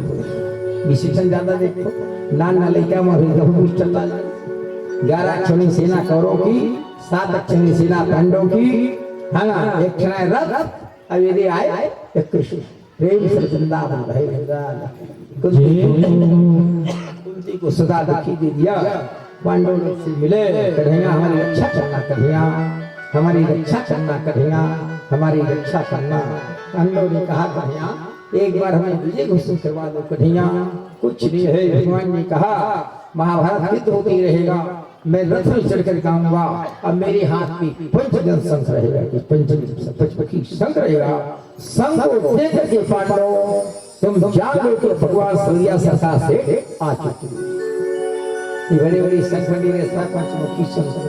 बीस ठन ज्यादा देखो, नान ना लइका में होही, कहूँ बीस ठन ला, ग्यारह अक्षौणी सेना कौरवों की, सात अक्षौणी सेना पांडवों की, है ना? एक ठन आय रथ, अब ये आय एक कृष्ण। प्रेम से वृंदावन भैया। कुंती को, कुंती को सदा दुखी दे दिया। पांडव लोग से मिले, कन्हैया हमारी रक्षा करना, कन्हैया हमारी रक्षा करना, कन्हैया हमारी रक्षा करना। पांडव ने कहा, कन्हैया एक बार हमें विजय घोषित करवा दो कन्हैया, कुछ नहीं है। भगवान ने कहा, महाभारत युद्ध होती रहेगा, मैं रथ में चढ़कर गाऊंगा, अब मेरे हाथ में पंचजन शंख रहेगा, कि पंचजन पंचमुखी शंख रहेगा, शंख को देख करके पांडव तुम जान लो कि भगवान शौरिया सरकार से आ चुके हैं। ये बड़े बड़े शंख बने रहता, पंचमुखी शंख,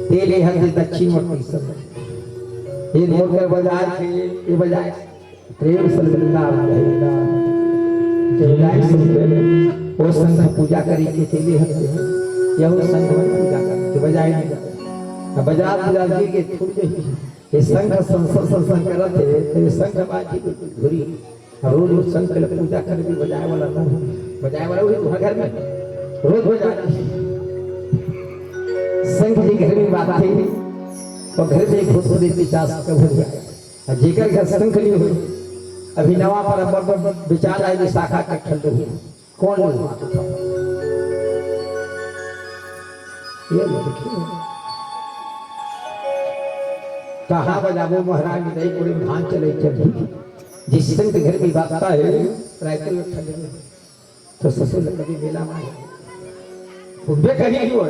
तेले हंस दक्षिण और तीसर, ये मोड़ कर बजाए थे, ये बजाए। प्रेम से वृंदावन भैया। जय जय सुखदेव। वो संघ पूजा करी के चले हथे। यहू संघ में पूजा करके बजाए नहीं जाते। अब बजा पूजा जी के थोड़ी देर ये शंख संसर संसर करत हे, तो ये शंख बाजी घुरी। अब रोज उस शंख ले पूजा करबे, बजाए वाला ना हो। बजाए वाला वही तुम्हारे घर में रोज बजा। शंख जी घर में बात थी, तो घर में भूत प्रेत पिशाच का भूत जाए। और जेकर घर शंख नहीं हो, अभी नवा पर अब, अब, अब विचार आए, विशाखा का ठंड हो। कौन नहीं हुआ? ये देखिए, कहाँ बजाबो महाराज, नहीं कोई भान चले चल। जिस संत घर में बाजता है, रायपुर में ठंड में, तो ससुर कभी मेला में खूबे कहीं हो,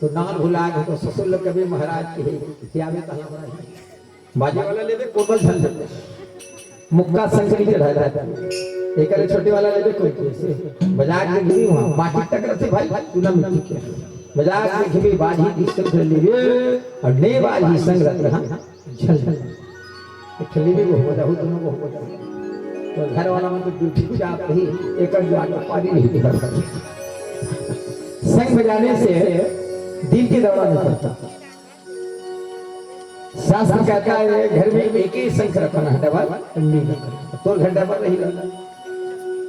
तो नाम भुला गए, तो ससुर कभी महाराज के क्या में कहाँ बड़ा है। बाजे वाला लेबे, कोमल झन लेबे। मुक्का शंख नहीं चढ़ा जाता। एक अरे छोटे वाला लेबे, कोई कैसे। बजा के घिमी वहाँ, माटी टकराथे भाई, तू ना मिट्टी के। बजा के घिमी बाजी की शंख लेबे, और ने बाजी संग रत रहा, झल झल। एक लेबे वो हो जाऊ, दोनों को हो जाऊ। तो घर वाला में तो ड्यूटी चाप रही, एक जो आगे पानी नहीं दिखा। संग बजाने से दिन के दौरान निकलता। शास्त्र कहता है, घर में एक ही शंख रखना है, डबल नहीं रखना। तो घर डबल नहीं रहता।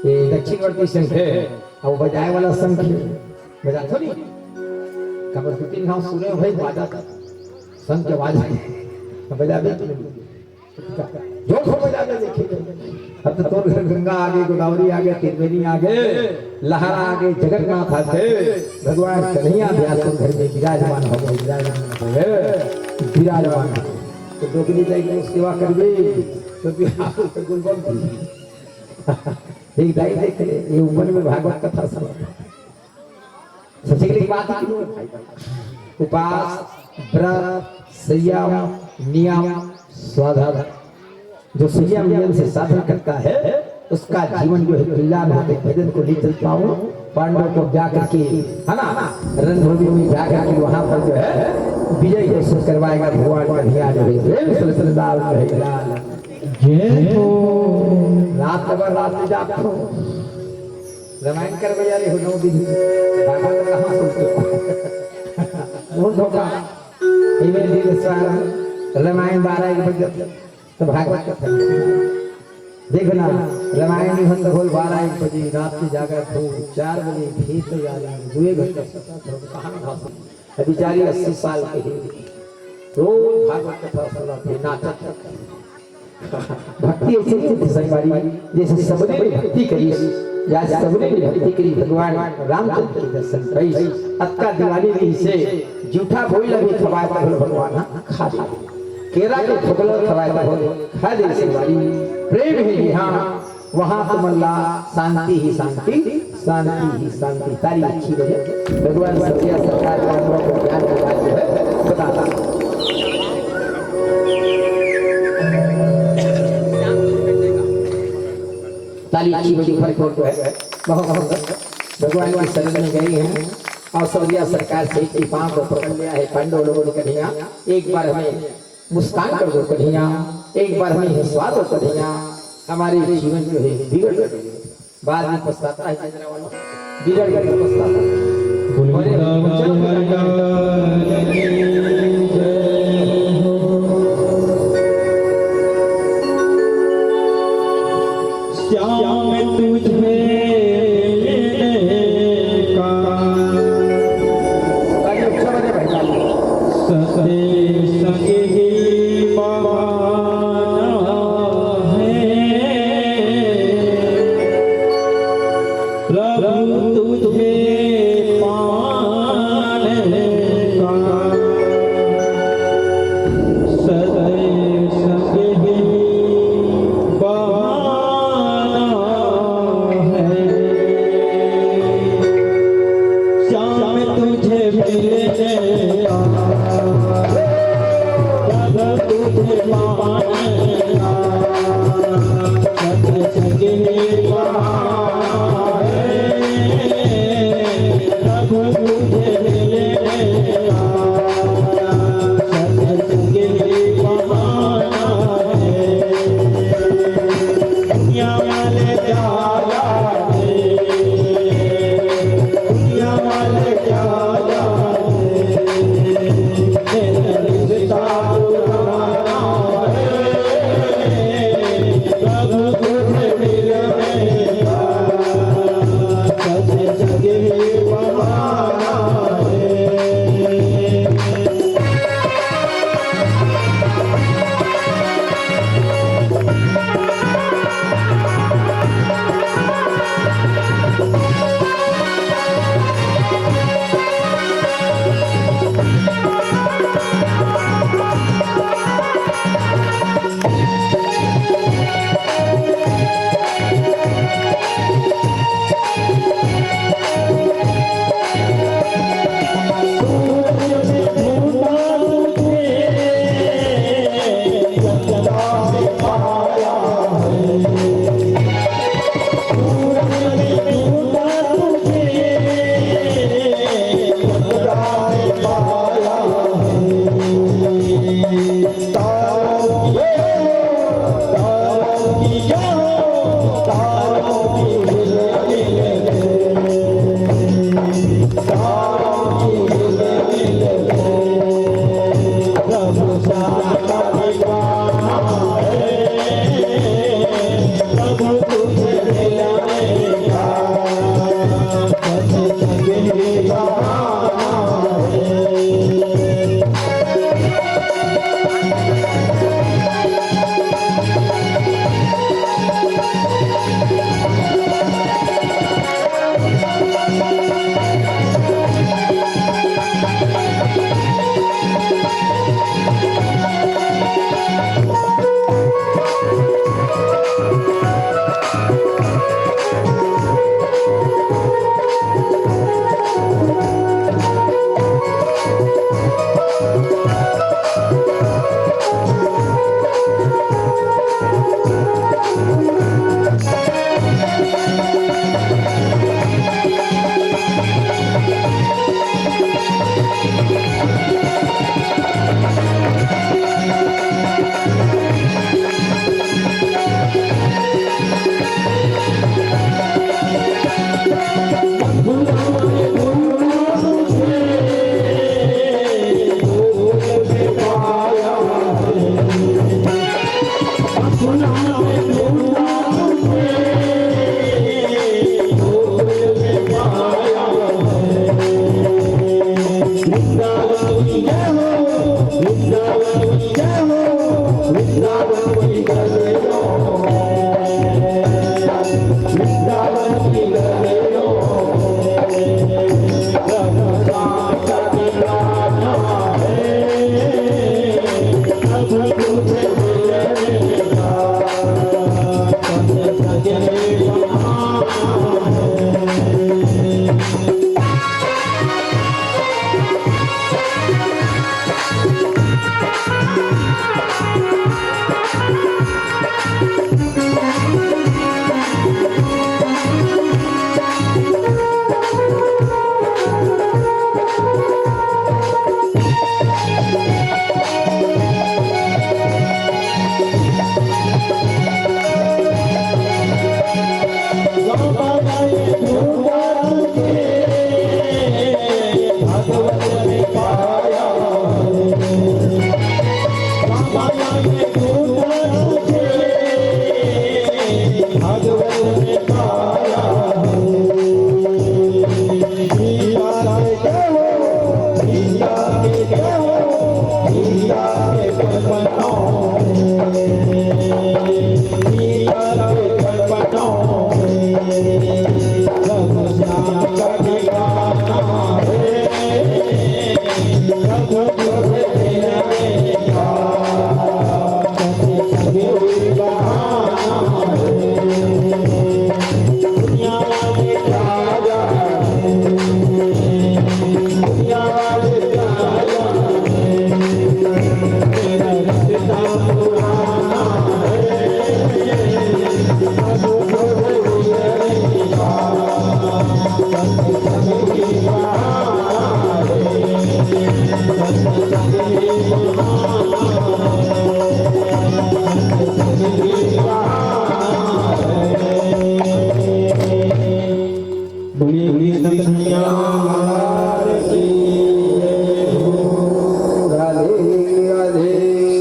ये दक्षिणवर्ती शंख है, अब वो बजाए वाला शंख है, बजा थोड़ी। कब दो तीन गांव सुने हो भाई, बाजा था, शंख के आवाज, बजा दे। जोर से बजा दे, देखिए। अब तो तोर घर गंगा आगे, गोदावरी आगे, त्रिवेणी आगे, लहरा आगे, जगन्नाथ आगे, भगवान कन्हैया भी आज तोर घर में विराजमान हो गए, विराजमान हो गए, विराजमान हो गए। तो डोकरी जाए के सेवा करबे, तो भी आप तो गुलबम दी। एक दाई देख ले, ये ऊपर में भागवत कथा सुना। सबसे पहले बात की, उपास, व्रत, संयम, नियम, साधन। जो संयम नियम से साधन करता है, उसका जीवन जो है कल्याण होते। भजन को ले चलता हूँ, पांडव को जा करके, है ना, रणभूमि में जा करके वहां पर जो है विजय घोषित करवाएगा भगवान कन्हैया जो है। प्रेम से सल्लल्लाहु अलैहि वसल्लम। जय हो। रात भर रात में जागता हूँ। रामायण कर बजा रहे हो नौ दिन। भागवत कहाँ सुनते हो? बहुत धोखा। इमे दिन सार रामायण बारह एक बजे तो भागवत कथा। देखना, रामायण नहीं हो तो बोल बारह एक बजे रात में जागा, खूब चार बजे फिर तैयारी, दो एक घंटा सोता था, कहाँ भाषण। अब बेचारी अस्सी साल के ही रोज भागवत कथा सुना थे, नाटक। भक्ति ऐसे चित्त संग वाली, जैसे सबने भी भक्ति करी, या सबने भी भक्ति करी, भगवान रामचंद्र के दर्शन करी। अतका दिवाली भी से जूठा बोल लगे खवाए तो भगवान खा दे। केरा के ठोकला खवाए तो खा दे संगवारी। प्रेम है यहाँ, वहाँ तो मन ला शांति ही शांति, शांति ही शांति। ताली अच्छी बजे। भगवान सत्या सरकार पांडवों को ज्ञान के बाद जो है बताता। ताली अच्छी बजी, फर्क हो तो है। बहुत सुंदर। भगवान की शरण में गए हैं और सौरिया सरकार से एक पांव को पकड़ लिया है। पांडव लोगों ने कन्हैया एक बार हमें मुस्कान कर दो कन्हैया, एक बार हमें हंसवा दो कन्हैया, हमारे जीवन जो है बिगड़ गए। बाद में पछताता है, बिगड़ गए तो पछताता है। बोलो वृंदावन वाली की जय हो। श्याम तुझे मिलने का अरे, अच्छा बजे भाई, चालू। सत्य संग ही बहाना है, प्रभु तुझे पाने का। सत्य संग ही बहाना है।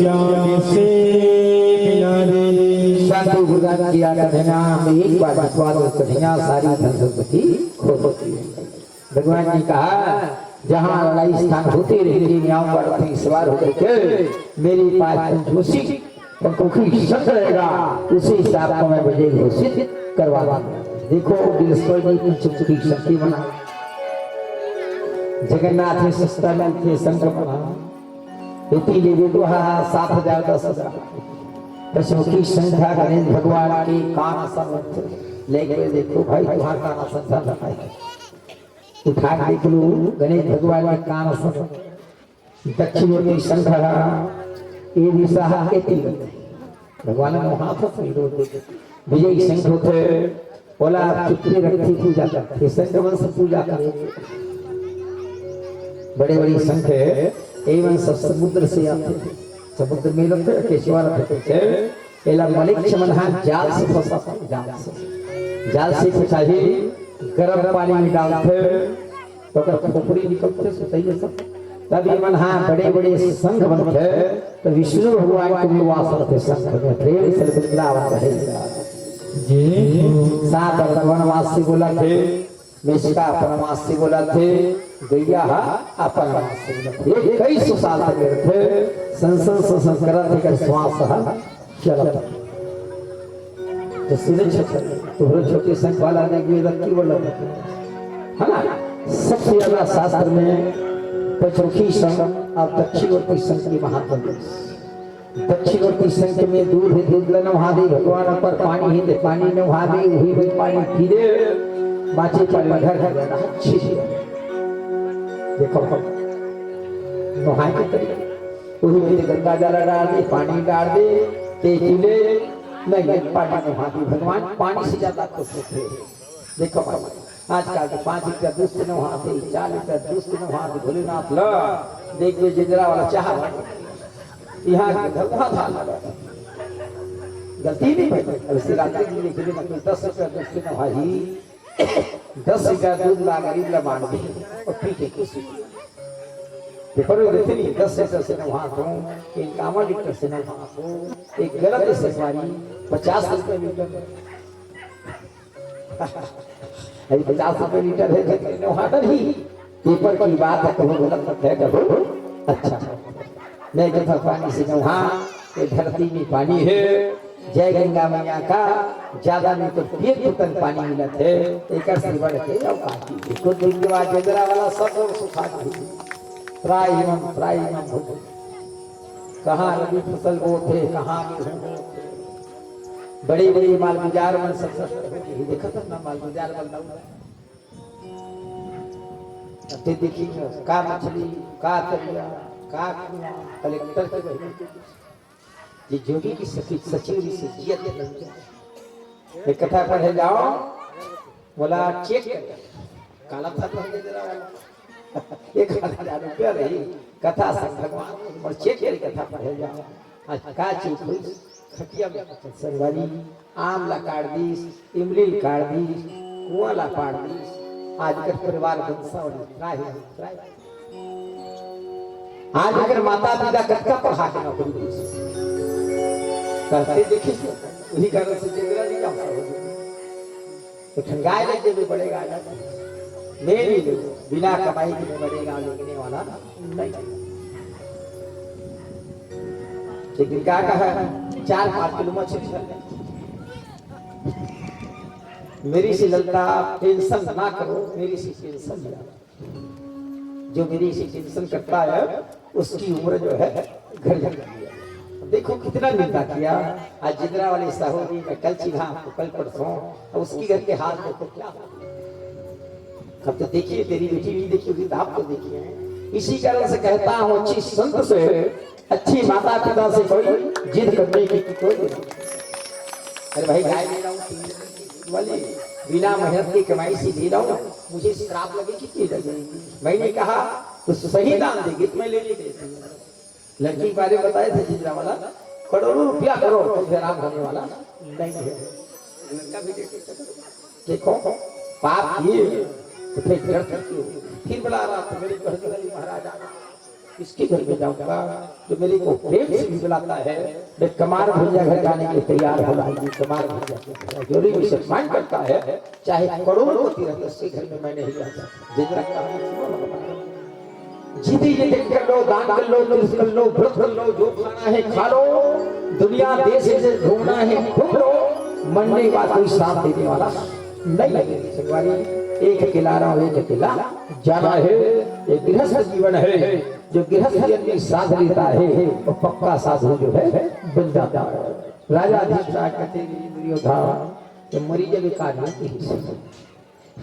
श्याम से प्यारे। साधु भगवान की आराधना में एक बार विश्वास कन्हैया सारी धन संपत्ति खो होती है। भगवान ने कहा, जहाँ लड़ाई स्थान होते रहते, यहाँ पर अपनी सवार होकर के मेरे पास पंचमुखी, पंचमुखी शंख रहेगा, उसी से आपको मैं विजय घोषित करवा दूंगा। देखो, बिलस्पर जी पंचमुखी शंख बना, जगन्नाथ में सस्ता मिलते शंख बना, इतनी लेवे तो हाँ, हाँ, सात हजार, दस हजार। पंचमुखी शंख गणेश भगवान के कान आसन लेके, देखो भाई, तुम्हारा कान आसन था, उठा के देख लो, गणेश भगवान के कान आसन। दक्षिण ओर शंख, ये दिशा, ये तीर। भगवान ने हाथ से विरोध दे। विजयी शंख होथे, ओला चुप्पे रखथे, पूजा करथे, संक्रमण से पूजा करथे। बड़े बड़े शंख हे, एमन सब समुद्र से आथे, समुद्र में रखथे, केशवा रखथे। एला मलेच्छ मन हा जाल से फंसाथे, जाल से, जाल से फंसाही, गरम पानी में डालथे, तो ओकर खोपड़ी निकलथे, सुतई असन। तब ये मन हा बड़े-बड़े शंख बनथे, तो विष्णु भगवान के भी वास रथे शंख में। प्रेम से वृंदावन रहे। जी। सात वनवासी बोलथे, मेचका अपन वासी बोलथे, गैया हा अपन वासी बोलथे। ये कई सौ साल तक रथे, संसन संसन करत एकर श्वास हा चलत। तो सुने छे, तोहरे छोटे संग वाला ने भी रखी वाला, है ना? सबसे ज्यादा शास्त्र में पंचमुखी संग और दक्षिणवर्ती संग के महात्म हे। दक्षिणवर्ती संग में दूध हे, दूध ला नहा दे भगवान, ऊपर पानी हे, ते पानी नहा दे, वही, वही पानी पी ले, बाचे पानी घर घर अच्छी। देखो, नहाए के तरीका। उही में गंगा जल डाल दे, पानी डाल दे, ते पी ले, नहीं, नहीं, पानी नोहाथे भगवान, पानी से ज्यादा खुश होथे। देखो बाबा, आजकल तो पाँच लीटर दूध से नोहाथे, चार लीटर दूध से नोहाथे भोलेनाथ ला। देख बे जिंदरा वाला चाह बा। यहाँ के धरना था लगा। गलती नहीं भाई, अब शिवरात्रि के लिए के लिए मतलब दस लीटर दूध से नोहाही, दस लीटर दूध ला गरीब ला बांट दे और पी के खुशी। पेपर में देते नहीं, दस लीटर से नोहाथों, एक कामा लीटर से नोहाथों, एक गलत से पानी पचास रुपए लीटर। अरे पचास रुपए लीटर है, जितने नोहाता नहीं। पेपर की बात है, कहूँ गलत मत है, कहूँ अच्छा। मैं कथा पानी से नोहा, ये धरती में पानी है। जय गंगा मैया का, ज्यादा नहीं तो पेट तक पानी मिलत है, एकर से बढ़ के अउ का चीज। कुछ दिन के बाद जंगरा वाला सब लोग सुखा दे। त्राहि मां, त्राहि मां भो। कहाँ रबी फसल बोथे, कहाँ गेहूं बोथे। बड़े-बड़े मालगुजार मन सब नष्ट हो गए। देखत हस ना मालगुजार मन नष्ट। अब ते देखी का मछली, का तरिया, का कुआं, कलेक्टर के बहिनी के, जे जोगी के सचिव, सचिव जी से जियत लग जाए। एक कथा पढ़े जाओ, बोला चेक कर, काला था पढ़े दे रहा है। एक हजार रुपया रही, कथा संग भगवान, और चेक कर कथा पढ़े जाओ। आज का चेक हुई? खटिया में संगवारी, आम ला काट दीस, इमली ला काट दीस, कुआं ला पाट दीस। आज कर परिवार वंशावली त्राहि, त्राहि। आज कर माता पिता कतका पढ़ा के नौकरी दीस। कहते देखिस, वही कारण से जंगरा नहीं काम हो गया। तो ठंगाए लग देवे बड़े गाना, मेरी बिना कमाई के बड़े गाँव लिखने वाला नहीं। लेकिन क्या कहा, चार पाँच किलो मछली खा ले। मेरी सी ललता टेंशन ना करो, मेरी सी टेंशन लिया। जो मेरी सी टेंशन करता है, उसकी उम्र जो है, घर जाती है। देखो, कितना निंदा किया। आज जिंदरा वाले साहू जी, मैं कल चिन्हा आपको, कल परसों, अब उसकी घर के हाल देखो क्या हो। अब तो देखिए, तेरी बेटी नहीं देखी होगी, तो आप तो देखिए। इसी कारण से कहता हूँ, अच्छी संत से, अच्छी माता पिता से कोई जिद करने की कोई नहीं। अरे भाई, गाय ले रहा हूँ, तीन लीटर की दूध वाली, बिना मेहनत की कमाई से ले रहा हूँ, मुझे श्राप लगे कि नहीं लगे? मैंने कहा, तो सही दाम देगी तो मैं लेने देती हूँ। लड़की के बारे में बताए थे जिंदरा वाला, करोड़ों रुपया करो, तो फिर आराम होने वाला नहीं है। लड़का भी देखो, देखो, पाप किए तो फिर डरते क्यों? फिर बुला रहा था मेरे घर के वाली महाराजा, इसके घर में जाऊंगा जो मेरे को प्रेम से भी बुलाता है। मैं कमार भैया घर जाने के लिए तैयार हो रहा हूँ। कमार भैया के घर जो भी मुझे सम्मान करता है, चाहे करोड़पति रहता, उसके घर में मैं नहीं जाता। जिंदरा कहानी सुनो ना। जिदी जिद कर लो, दान कर लो, तीर्थ कर लो, व्रत कर लो, जो खाना है खा लो, दुनिया देश से घूमना है घूम लो, मरने के बाद कोई साथ देने वाला नहीं लगेगा। संगवारी, एक अकेला रहो, एक अकेला जाना है। ये गृहस्थ जीवन है, जो गृहस्थ जीवन में साथ लेता है, वो पक्का साधु जो है, बन जाता है। राजा अधिष्ठान कहते हैं, दुर्योधन, ये मरी जब एक आदमी की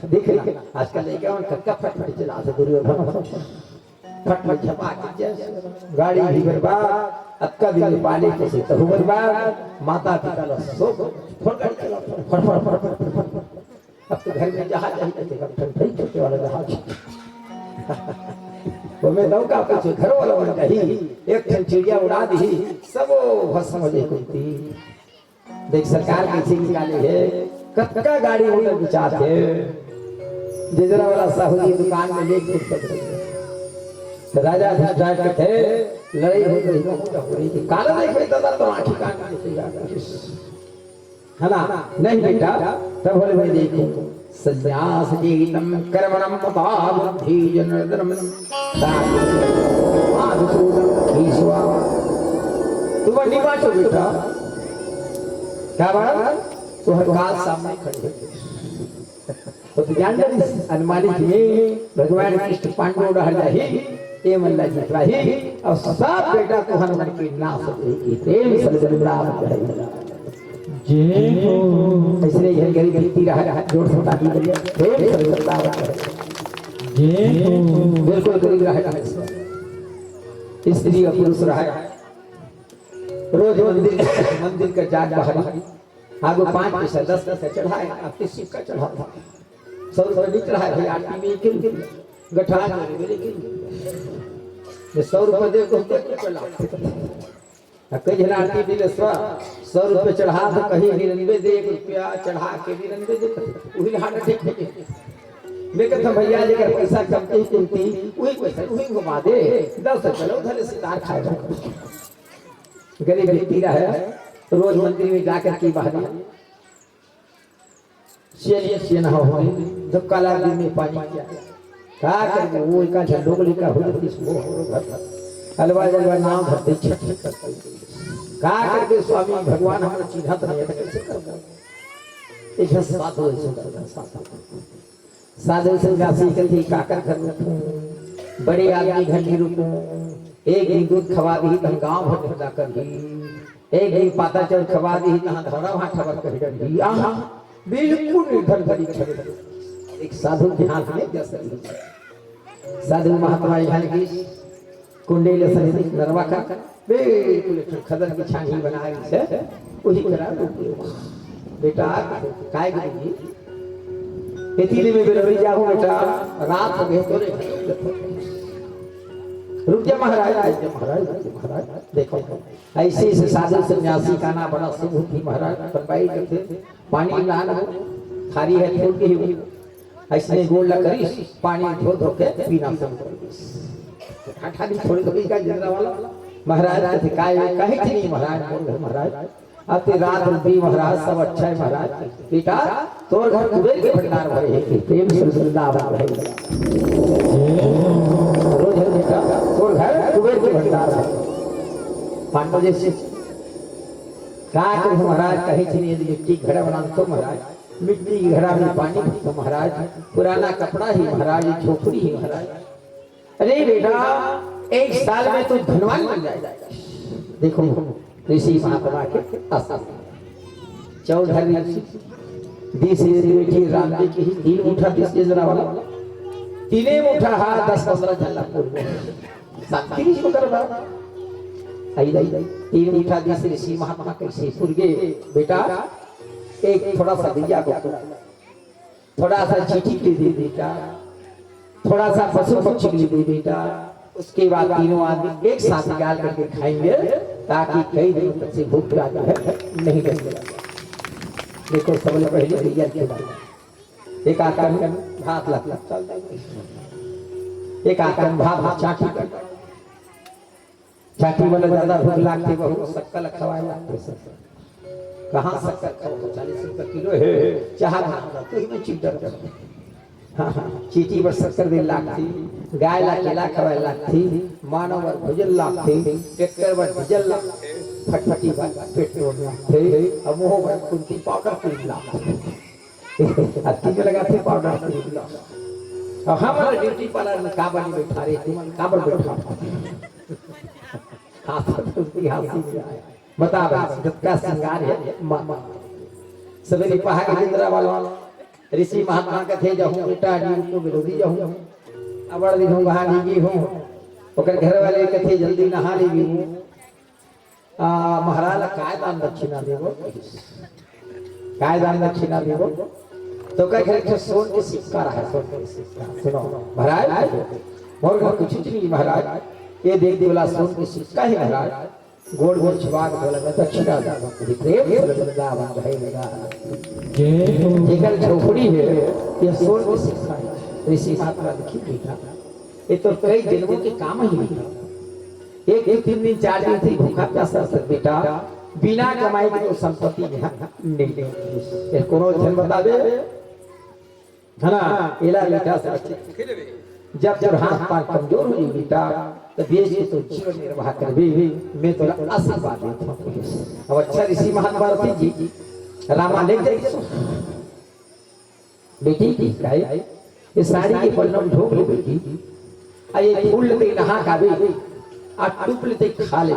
देख ना, आजकल लइका मन कतका फटफट चलाथे दुर्योधन। फट में झपा के जैसे गाड़ी भी बर्बाद, अतका दिन पाले के से तहु बर्बाद, माता पिता ला सो फट गाड़ी चला, फट, फट, फट। अब तो घर में जहाँ जाही तो हम ठंड भाई छोटे वाला जहाज। वो मैं नौका कुछ घर वाला बन गई, एक ठन चिड़िया उड़ा दी, सब भस्म हो जाए कुंती। देख सरकार कइसे निकाले हे, कतका गाड़ी उड़े बिचात हे। जिंदरा वाला साहू जी दुकान में लेके फिरत हे। तो राजा अधिष्ठान कहते, लड़ाई हो गई, बहुत हो रही थी। काला नहीं बेटा था तो आँखी कान में से जा रही। है ना? नहीं बेटा, तब बोले भाई देखो, संन्यास जीनम कर्मणम पाप बुद्धि जनार्दनम। मधुसूदन केशवा। तुम नहीं बांचो बेटा। क्या बात? तो हर काल सामने खड़े हैं। तो जान ले इस अनुमानित में भगवान कृष्ण पांडव डहर जाही, ये मन ला जितवाही, और सब बेटा को हनुमान के नाश होगी। प्रेम से जय राम कहे। जय हो। ऐसे ही घर गरीब व्यक्ति रहा, जोर से ताली बजाइए। प्रेम से जय राम कहे। जय हो। बिल्कुल गरीब रहा, स्त्री और पुरुष रहा। रोज मंदिर, मंदिर के जात बाहरी, आगू पाँच पैसा, दस पैसा चढ़ाए, आपके सिक्का चढ़ाता। सौ रुपये नहीं चढ़ाए भाई, आरती में एक ही रुपया, गठान में एक ही रुपया। ये सौ रुपये दे को एक रुपया लाभ। आ कई झन आरती बिलेसवा सौ रुपये चढ़ा तो कहीं निन्यानवे दे, एक रुपया चढ़ा के निन्यानवे दे, वही हार्ट अटैक हो गया। मैं कहता भैया, जेकर पैसा कमती कुमती, वही पैसा वही घुमा दे, दस रुपये लो, धरे सितार खाए जाओ। गरीब व्यक्ति रहे, रोज मंदिर में जाकर के बाहर चलिए, चलिए ना हो, धक्का लगा दिन में पानी किया। का करबो, वो एक आध लोग लेकर हो जाती, वो हमरो घर। अलवा जलवा नाम धरते, छट छट करते। का करबे स्वामी, भगवान हमरा चिन्हत नहीं है, तो कैसे करबो? एक साधु ऐसे करता, साधु। साधु सन्यासी कथे, "काकर घर रुकूं, बड़े आदमी घर नहीं रुकूं। एक दिन दूध खवा दी, तो हम गांव भर में जाकर भी। एक दिन पाता चौर खवा दी, तो हम धौरा भांठा बर कह डरही।" आहा, बिल्कुल निर्धन गरीब घर। एक साधु के हाथ में दस रुपये। साधु महात्मा यहाँ की कुंडेल सहित नरवा का बिल्कुल एक ठन खदर की छानी बनाए से वही करा दो। बेटा, काय करेगी? इतने में बेरोई जाओ बेटा, रात हो गई, तोरे घर रुक जा महाराज, रुक जा महाराज, रुक जा महाराज। देखो, ऐसे, ऐसे साधु सन्यासी का ना बड़ा शुभ थी महाराज। बनवाई करते, पानी लान हो, थारी है छोड़ के ही, ऐसने गोल ला करिस, पानी धो धो के पीना शुरू कर दिस। ठंडा दिन थोड़ी कभी का जिंदा वाला महाराज कथे, "काय, कहे थी नहीं महाराज, बोल रहे महाराज, अति रात रुकी महाराज, सब अच्छा है महाराज। बेटा, तोर घर कुबेर के भंडार भरे है।" प्रेम से वृंदावन रहे। रोज है बेटा, तोर घर कुबेर के भंडार भरे। पांडव जैसे का कहूँ महाराज, कहे थी नहीं, यदि मिट्टी घड़ा बना तो महाराज, मिट्टी के घड़ा में पानी भर दो महाराज, पुराना कपड़ा ही महाराज, झोपड़ी ही महाराज। अरे बेटा, एक साल में तू धनवान बन जाएगा। देखो, ऋषि महात्मा के आश्रम। चौधरी ऋषि, दीस ऋषि बैठी राम जी की ही तीन मुठा दीस जरा वाला। तीने मुठा हा दस पन्द्रह झन ला पूर्व। शांति ऋषि को करवा। आई, आई, आई। तीन मुठा दीस ऋषि महात्मा कैसे पूर्व? बेटा, एक थोड़ा सा दिया को थोड़ा सा चींटी के लिए दे बेटा, थोड़ा सा पशु पक्षी के लिए दे बेटा, उसके बाद तीनों आदमी एक साथ निकाल करके खाएंगे, ताकि कई दिनों तक से भूख प्यास जो है नहीं लगने लगे। देखो, सबसे पहले भैया के बाद एक आदमी भात ला, एक आदमी भात ला चाटी कर चाटी वाला ज्यादा भूख लागथे, बहुत शक्कर ला खवाए लागथे। शक्कर कहाँ शक्कर खाओ, तो चालीस रुपये किलो है, चाह बना दो, तो ही में चिंता करते। हाँ, हाँ, चींटी बर शक्कर दे लागथे, गाय ला केला खवाए लागथे, मानव बर भूजल लागथे, ट्रैक्टर बर डीजल लागथे, फटफटी बर पेट्रोल लागथे, अब मोह बर कुंती पाउडर क्रीम लागथे। अति के लगाथे पाउडर क्रीम ला। अब हमारा ब्यूटी पार्लर में काबर नहीं बैठा रे, तुमन काबर बैठा? हाथ तो उनकी हंसी में आए। बता भाई, जब का श्रृंगार है, माँ, माँ। सवेरे पहाड़ के निंद्रा वाला ऋषि महात्मा कथे, "जाहूँ बेटा, नीम को विरोधी जाहूँ। अबड़ दिन हूँ, वहाँ नहीं गई हूँ।" ओकर घर वाले कथे, "जल्दी नहा ले भी हूँ।" आ, महाराज ला काय दान दक्षिणा देबो? काय दान दक्षिणा देबो? तो कहे, "एक ठो सोन के सिक्का रहा, सोन के सिक्का।" सुनो, "महाराज, मोर घर कुछ नहीं महाराज, ये देख दे वाला सोन के सिक्का है महाराज, गोड़ गोड़ छुआ के बोला, मैं दक्षिणा देबो।" प्रेम से वृंदावन भैया। जेकर झोपड़ी है, ये सोन के सिक्का है। ऋषि महात्मा देखी बेटा, ये तो कई जन्मों के काम ही नहीं। एक दो तीन दिन, चार दिन से भूखा प्यासा रह बेटा, बिना कमाई के तो संपत्ति यहाँ नहीं। ये कोनो झन बता दे, है ना? एला बेटा से बचे। जब जब हाथ पांव कमजोर हो जाए बेटा, तो बेच के तो जीवन निर्वाह कर भी, मैं तो आशीर्वाद देता हूँ। अब अच्छा ऋषि महात्मा जी, रामा ले जाइए। बेटी की गाय, ये साड़ी के पल्लम ढोक ले बेटी, आ ये फूल लेते नहा का भी, आ टूप लेते खा ले।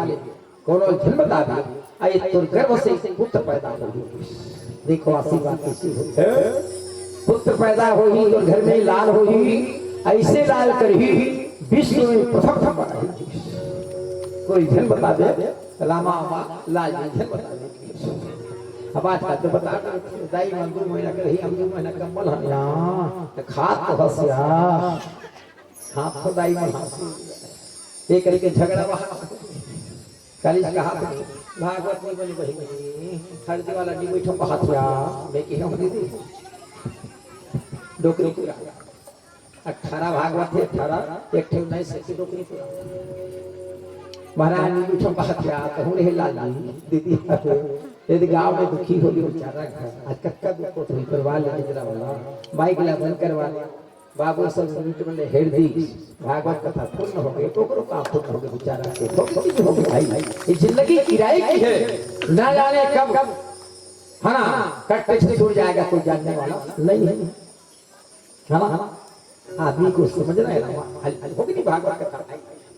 कोनो झन बता दे, आ ये तोर गर्भ से पुत्र पैदा हो। देखो आशीर्वाद कैसी होती है। पुत्र पैदा होही तो घर में लाल होही, ऐसे लाल करही विश्व में प्रथम बनाही। कोई झन बता दे, रामा, रामा, लाज नहीं, झन बता दे। अब आजकल तो बता दे, दाई मन दू महीना के रही, हम दू महीना कम्बल हन या, तो खात तो हस या, खात तो दाई मन हस। ये करके झगड़ा वहाँ, काली कहा, भागवत नहीं बनी बहिनी, हल्दी वाला नहीं बैठो कहा थिया, मैं कह हूँ दीदी, डोकरी पूरा। अठारह भागवत हे, अठारह, एक ठे नहीं से डोकरी पूरा। महाराज जी उठो बात क्या, कहूँ रे लाल जी, दीदी, यदि गाँव में दुखी हो गए बेचारा घर, आज कक्का दुख को थोड़ी परिवार ले निकला वाला, माइक ला बंद करवा, बाबू सब मिनट में ले हेर दी, भागवत कथा पूर्ण हो गई, ओकरो का पूर्ण हो गए बेचारा के, बहुत कुछ हो गए भाई। ये जिंदगी किराए की है, ना जाने कब, कब, है ना, कट के छूट जाएगा, कोई जानने वाला नहीं है। है ना? आदमी को समझना है ना, हल-, हल-, होगी नहीं भागवत कथा।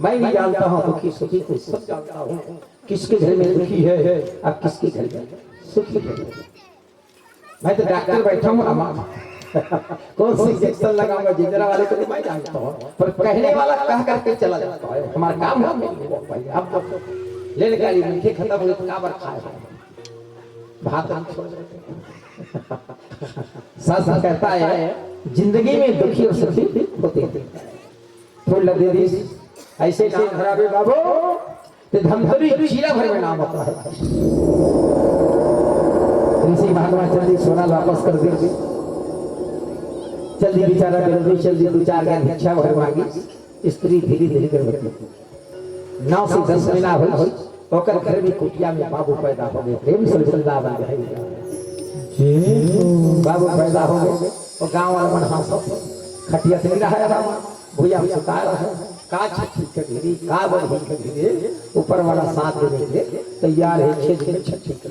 मैं भी जानता हूँ दुखी सुखी को, सब जानता हूँ, किसके घर में दुखी है, अब किसके घर में सुखी है। मैं तो डॉक्टर बैठा हूँ, रामा। कौन सी इंजेक्शन लगाऊंगा जिंजरा वाले को, तो मैं जानता हूँ, पर कहने वाला कह करके चला जाता है। हमारा काम हो गया भाई, अब तो लेने का लिए मीठे खत्म हो गए, तो काबर खाए हो? भात हम छोड़ देते हैं। शास्त्र कहता है, जिंदगी में दुखी और सुखी होते हैं। फूल लग दे दी, ऐसे नाम धरावे बाबू, ते धमतरी जिला भर में नाम होता है। ऋषि महात्मा जल्दी सोना वापस कर दे, जल्दी बेचारा बेरोजगार, जल्दी दो चार घर भिक्षा भर मांगी, स्त्री धीरे धीरे गर्भवती। नौ से दस महीना हो, ओकर घर में कुटिया में बाबू पैदा हो गए। प्रेम से वृंदावन है। बाबू पैदा हो गए, वो गांव वाला मन हंसो, खटिया से गिरा है रामा, भुइया में सुता रहा है, का छठी के घिरी, का बरही के घिरी, ऊपर वाला साथ देने के लिए तैयार है, छह दिन में छठी के।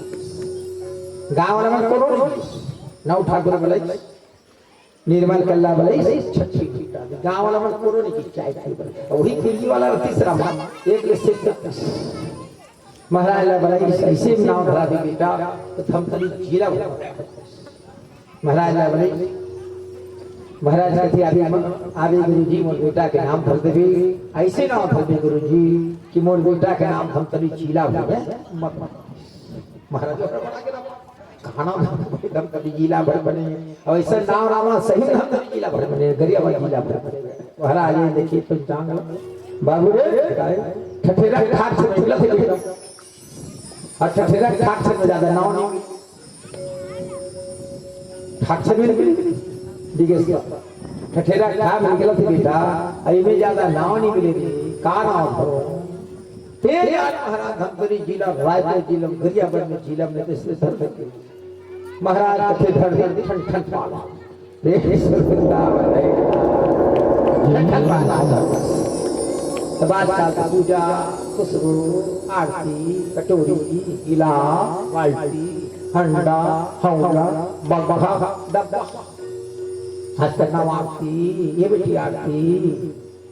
गांव वाला मन कोनो नहीं, नौ ठाकुर बोले, निर्मल कल्ला बोले, छठी की। गांव वाला मन कोनो नहीं की चाय खाई बोले, वही पीली वाला तीसरा मन, एक ले से महाराज ला बोले, ऐसे नाम धरा दे बेटा, तो धमतरी जिला भर। महाराज ला बोले, महाराज कहते, "अभी म-, अभी गुरुजी मोर बेटा के नाम धर देबे, ऐसे नाम धर दे गुरुजी कि मोर बेटा के नाम धमतरी जिला भर में मत।" महाराज ओकरा बना के नाम, कहाँ नाम धमतरी जिला भर बने, और ऐसा नाम रामा सही धमतरी जिला भर बने, गरियाबंद जिला भर बने। महाराज ये देखिए पंचांग, बाबू रे, ठठेरा ठाक से निकला थे बेटा। और ठठेरा ठाक से ज्यादा नाव नहीं। ठाक से मिल गई। ठीक है, ठठेरा ठाक निकला थे बेटा, अई में ज्यादा नाव नहीं मिले रे। का नाव धरो? तेज आज महाराज धमतरी जिला, रायपुर जिला, गरियाबंद जिला में तो इसलिए धर देते। महाराज कथे धर दे ठन ठन पाला। प्रेम से वृंदावन है। ठन ठन पाला। तब आजकल पूजा, खुशबू, आरती, कटोरी, गिला, बाल्टी, हंडा, हौला, मग्घा, डब्बा। आज का नाम आरती, ये बेटी आरती,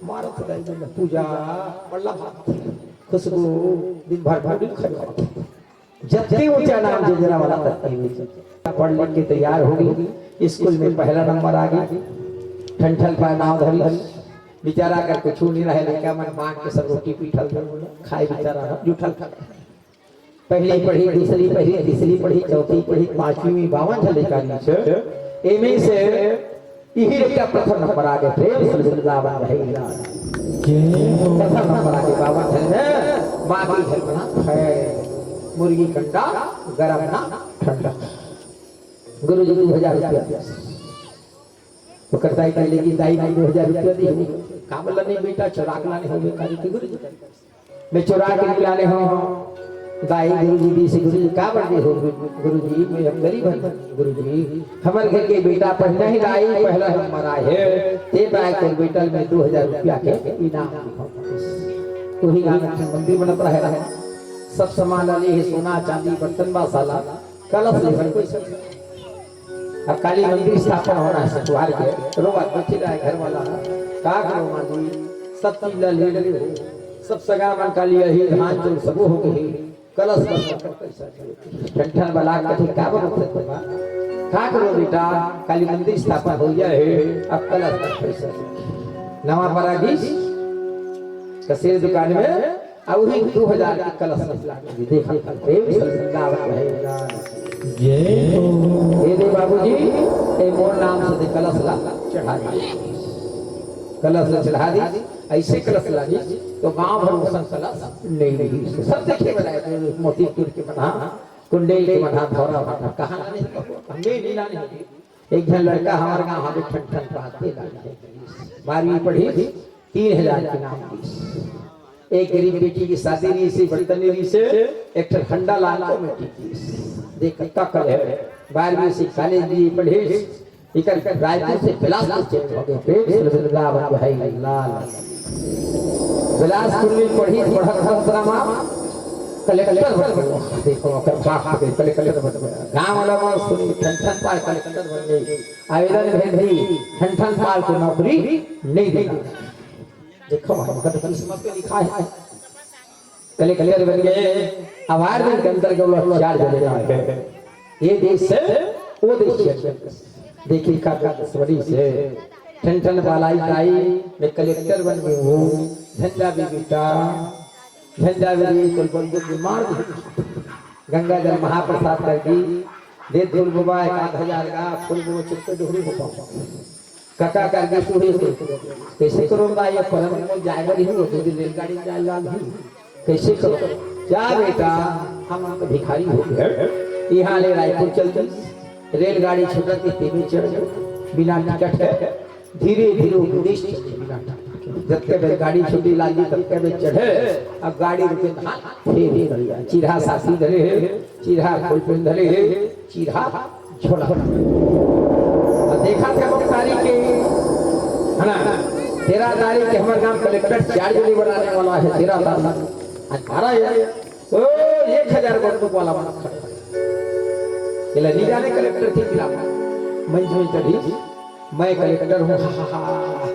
मारत गई पूजा, बल्ला भात, खुशबू, दिन भर पूरी खड़ी। जतके ऊंचा नाम जिंजरा वाला ततके ऊंचा। पढ़ लिख के तैयार होगी, स्कूल में पहला नंबर आ गई, ठन ठन पाए नाव धरी। बेचारा कर कुछ नहीं रहे, लइका मन बांट के सब रोटी पीठल खाए, बेचारा जूठल। पहली पढ़ी, दूसरी पढ़ी, तीसरी पढ़ी, चौथी पढ़ी, पांचवी में बावन झन लइका नीचे। एमे से इही लइका प्रथम नंबर आ गए। प्रेम से वृंदावन रहे। प्रथम नंबर आ गए बावन झन में, बाकी झन बना है मुर्गी कंडा, गरम ना ठंडा। गुरु जी दो हजार रुपया। ओकर दाई कहले कि दाई, मैं दो हजार रुपया दी। का बोला नहीं बेटा, चुरा के लाने होंगे, कहा कि गुरु जी, मैं चुरा के नहीं लाने हूँ। दाई गुरु जी दी से, गुरु जी का बन गए हो? गुरु जी, मैं अब गरीब हूँ गुरु जी, हमारे घर के बेटा पहला ही दाई पहला नंबर आए है, ते दाई को बेटा मैं दो हजार रुपया के इनाम दी हूँ। वही गाना के मंदिर बनत रहे, सब सामान ले है, सोना चांदी बर्तन बासाला, कलश लेकर कोई सब। अब काली मंदिर स्थापना होना है सतवार के, रोवा बैठी रहे घर वाला, का करो माली, सब चीज ला ले ले हो, सब सगा मन काली यही धान चोर सब हो गए, कलश का सब पैसा ठन ठन बला के ठीक का बोलते थे बा? का करो बेटा, काली मंदिर स्थापना हो गया है, अब कलश का पैसा नवा परा गीस कसेर दुकान में अउ वही दू हजार के कलश निकला। देखा, प्रेम से वृंदावन भैया। जय हो। ये दे बाबूजी, ये मोर नाम से दे कलश ला चढ़ा दी। कलश ला चढ़ा दी, ऐसे कलश ला दी, तो गांव भर ओसन कलश नहीं रही। सब देखे बनाए, मोतीपुर के बना, कुंडेल के बना, भौरा बना, कहाँ नहीं, हमें मिला नहीं। एक झन लड़का हमारे गांव हवे, ठन ठन पाते ला, बारहवीं पढ़ी, तीन हजार के नाम दीस। एक गरीब बेटी की शादी रहिसे, बर्तन रहिसे, एक ठन हंडा लान को में टिक दीस। देख, कतका कले हे, बारहवीं से कॉलेज भी पढ़े, इकर रायपुर से बिलासपुर चेंज हो गए। प्रेम से वृंदावन भाई लाल। बिलासपुर में पढ़ी, पढ़त संतरा माँ कलेक्टर बन गए। देखो, ओकर बाप के कलेक्टर बन गए। गांव वाला मन सुनी, ठन ठन पाए कलेक्टर बन गए। आवेदन भेज दी, ठन ठन पाल को नौकरी नहीं देना। देखो भाई, ओकर किस्मत में लिखा है, कलेक्टर बन गए। अब आठ दिन के अंदर के लोग चार जने आ गए, ये देश से वो देश से। देखिए का दुश्मनी से ठन ठन पालाई ताई, मैं कलेक्टर बन गई हूँ। झंडा भी बिटा, झंडा भी रही, कोई बंदूक भी मार दी। गंगा जल महाप्रसाद कर दी, दे फूल बाबा एक आध हजार का, फूल बाबा चित्त डोहरी हो पाओ। काका कर दी सुनी से, कैसे करो बा, ये परम में जाएगा नहीं, वो दो दिन रेलगाड़ी में जाएगा नहीं, कैसे करो? क्या बेटा, हम तो भिखारी हो गए, यहाँ ले रायपुर चल दी, रेलगाड़ी छूटा के तेरे चढ़ गए, बिना टिकट है। धीरे धीरे उपदेश चले बिना टिकट के। जब तक गाड़ी छूटी लागी, तब तक चढ़े, अब गाड़ी रुके, धान फेर बढ़िया, चिरहा सासी धरे है, चिरहा खोल पे धरे है, चिरहा झोला। और देखा था वो तारीख के, है ना, तेरह तारीख के हमारे गांव कलेक्टर चार जने बनाने वाला है, तेरह तारीख। आज बारह है। ओ, एक हजार बंदूक वाला मन खड़ा है। ये ले, नहीं जाने कलेक्टर थी गिरा। मंच में चढ़ी, मैं कलेक्टर हूँ। हा, हा, हा, हा।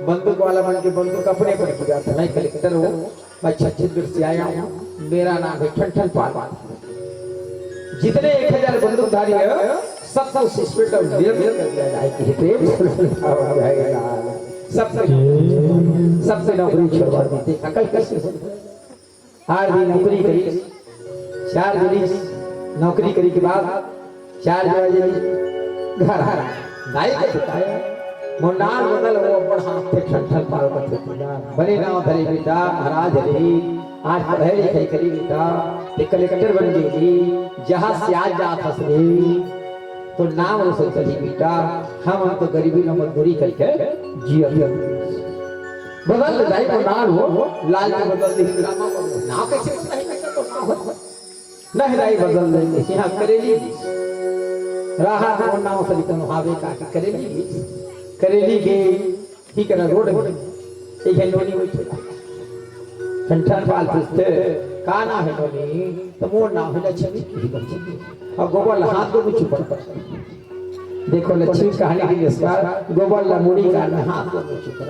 बंदूक वाला मन के बंदूक अपने पर गिरा था। मैं कलेक्टर हूँ, मैं छत्तीसगढ़ से आया हूँ, मेरा नाम है ठन ठन पाल। जितने एक हजार बंदूकधारी है, सबको सस्पेंड और निलंबित कर दिया जाए। कि प्रेम से सबसे, सबसे नौकरी छुड़वा दी। अकल कैसे हो? आठ दिन नौकरी करी, चार दिन नौकरी करी के बाद चार बजे घर आ। दाई के बताया, मोर नाल बदल, वो अब्बड़ हाथ पे ठन ठन पाल करथे। बने नाव धरे बेटा, महाराज हरे, आज पढ़े लिखे करी बेटा, ते कलेक्टर बन गेली, जहाज से आज जात हस रे, तो नाम रोशन करी बेटा, हम तो गरीबी में मजदूरी करके जिया। बदल ले दाई, मोर नाल हो, लाल के बदल दे, नाम कैसे बदल है? नहीं दाई, बदल ले, यहाँ करेली। राहा मोर नाव से लिखन हावे का कि करेली, करेली के ही करा रोड में। एक है नोनी बैठे। ठन ठन पाल पूछते, का नाम है नोनी? तो मोर नाम है लक्ष्मी। और गोबर ला हाथ को भी चुपड़। देखो लक्ष्मी कहानी के अनुसार गोबर ला मुड़ी का हाथ को भी चुपड़।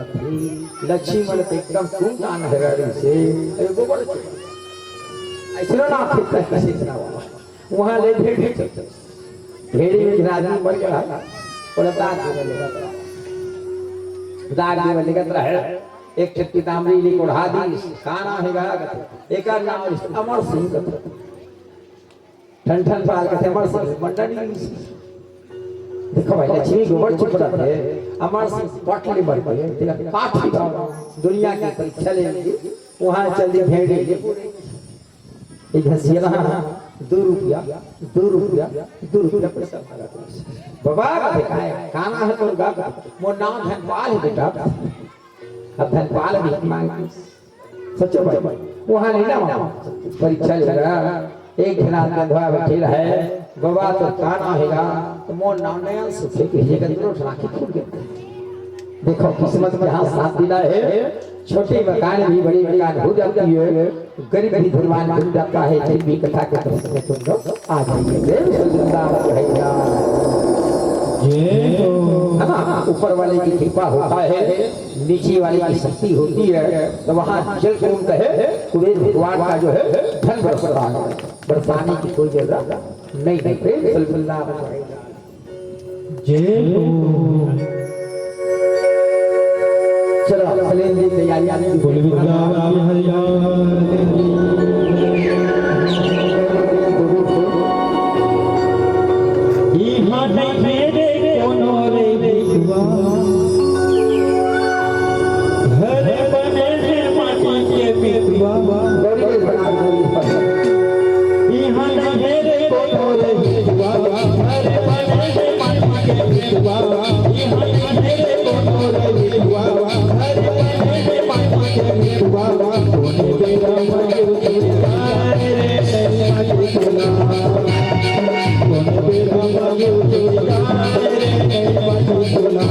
लक्ष्मी मन तो एकदम टूंटा नहरारी से, अरे गोबर चुपड़। ऐसे ना फिरता किसी तरह वाला। वहाँ ले भेड़, भेड़ चलते। भेड़ी में एक आदमी मर गया, बोला दाग देवे लेगत रहा। दाग देवे लेगत रहे, एक ठे पीताम्बरी ली ओढ़ा दी, का नाम है गा? कहते, एकर नाम है अमर सिंह कहते। ठन ठन पाल कहते, अमर सिंह, मंडली। देखो भाई, लक्ष्मी गोबर चुप रहते, अमर सिंह पट ले मर गए, तेरा काट ही बाबा, दुनिया की परीक्षा ले ली, वहाँ चल दी भेड़ी। एक हंसिया दू रुपया, दू रुपया, दू रुपया पैसा मांगा था। बाबा का बेटा है, का नाम है तोर गा? मोर नाम धनपाल है बेटा। अब धनपाल भी मांग, सच्चो भाई, वहाँ नहीं ना, वहाँ परीक्षा ले रहा। एक घना गंधवा बैठे रहे, बाबा तो का नाम है गा? तो मोर नाम नया सुखे के ये गंधवा उठा के फूल गए। देखो किस्मत के हाथ साथ दिला है, छोटी मकान भी बड़ी मकान हो जाती है, गरीब भी धनवान बन जाता है। फिर भी कथा के प्रसंग में तुम लोग आ जाइए। जय श्री वृंदावन भैया। जय हो। है ना, ऊपर वाले की कृपा होता है, नीचे वाले की शक्ति होती है, तो वहाँ जल कुंभ है, कुबेर भगवान का जो है धन बरसता है, बरसाने की कोई जरूरत नहीं है। प्रेम से वृंदावन भैया। जय हो। चलो, चलिए। बोल वृंदावन बिहारी लाल की। इहाँ नइहे रे कोनो रे बिटुआ, घर बने हे माटी के बिटुआ। इहाँ नइहे रे कोनो रे बिटुआ, घर बने हे माटी के बिटुआ। इहाँ नइहे रे कोनो रे बिटुआ, घर बने हे माटी के बिटुआ। कोन बेरा म गिर गिर जाए रे, नहीं माटी तोला। कोन बेरा म गिर गिर जाए रे, नहीं माटी तोला।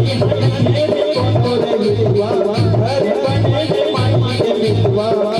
इहाँ नइहे रे कोनो रे बिटुआ, घर बने हे माटी के बिटुआ।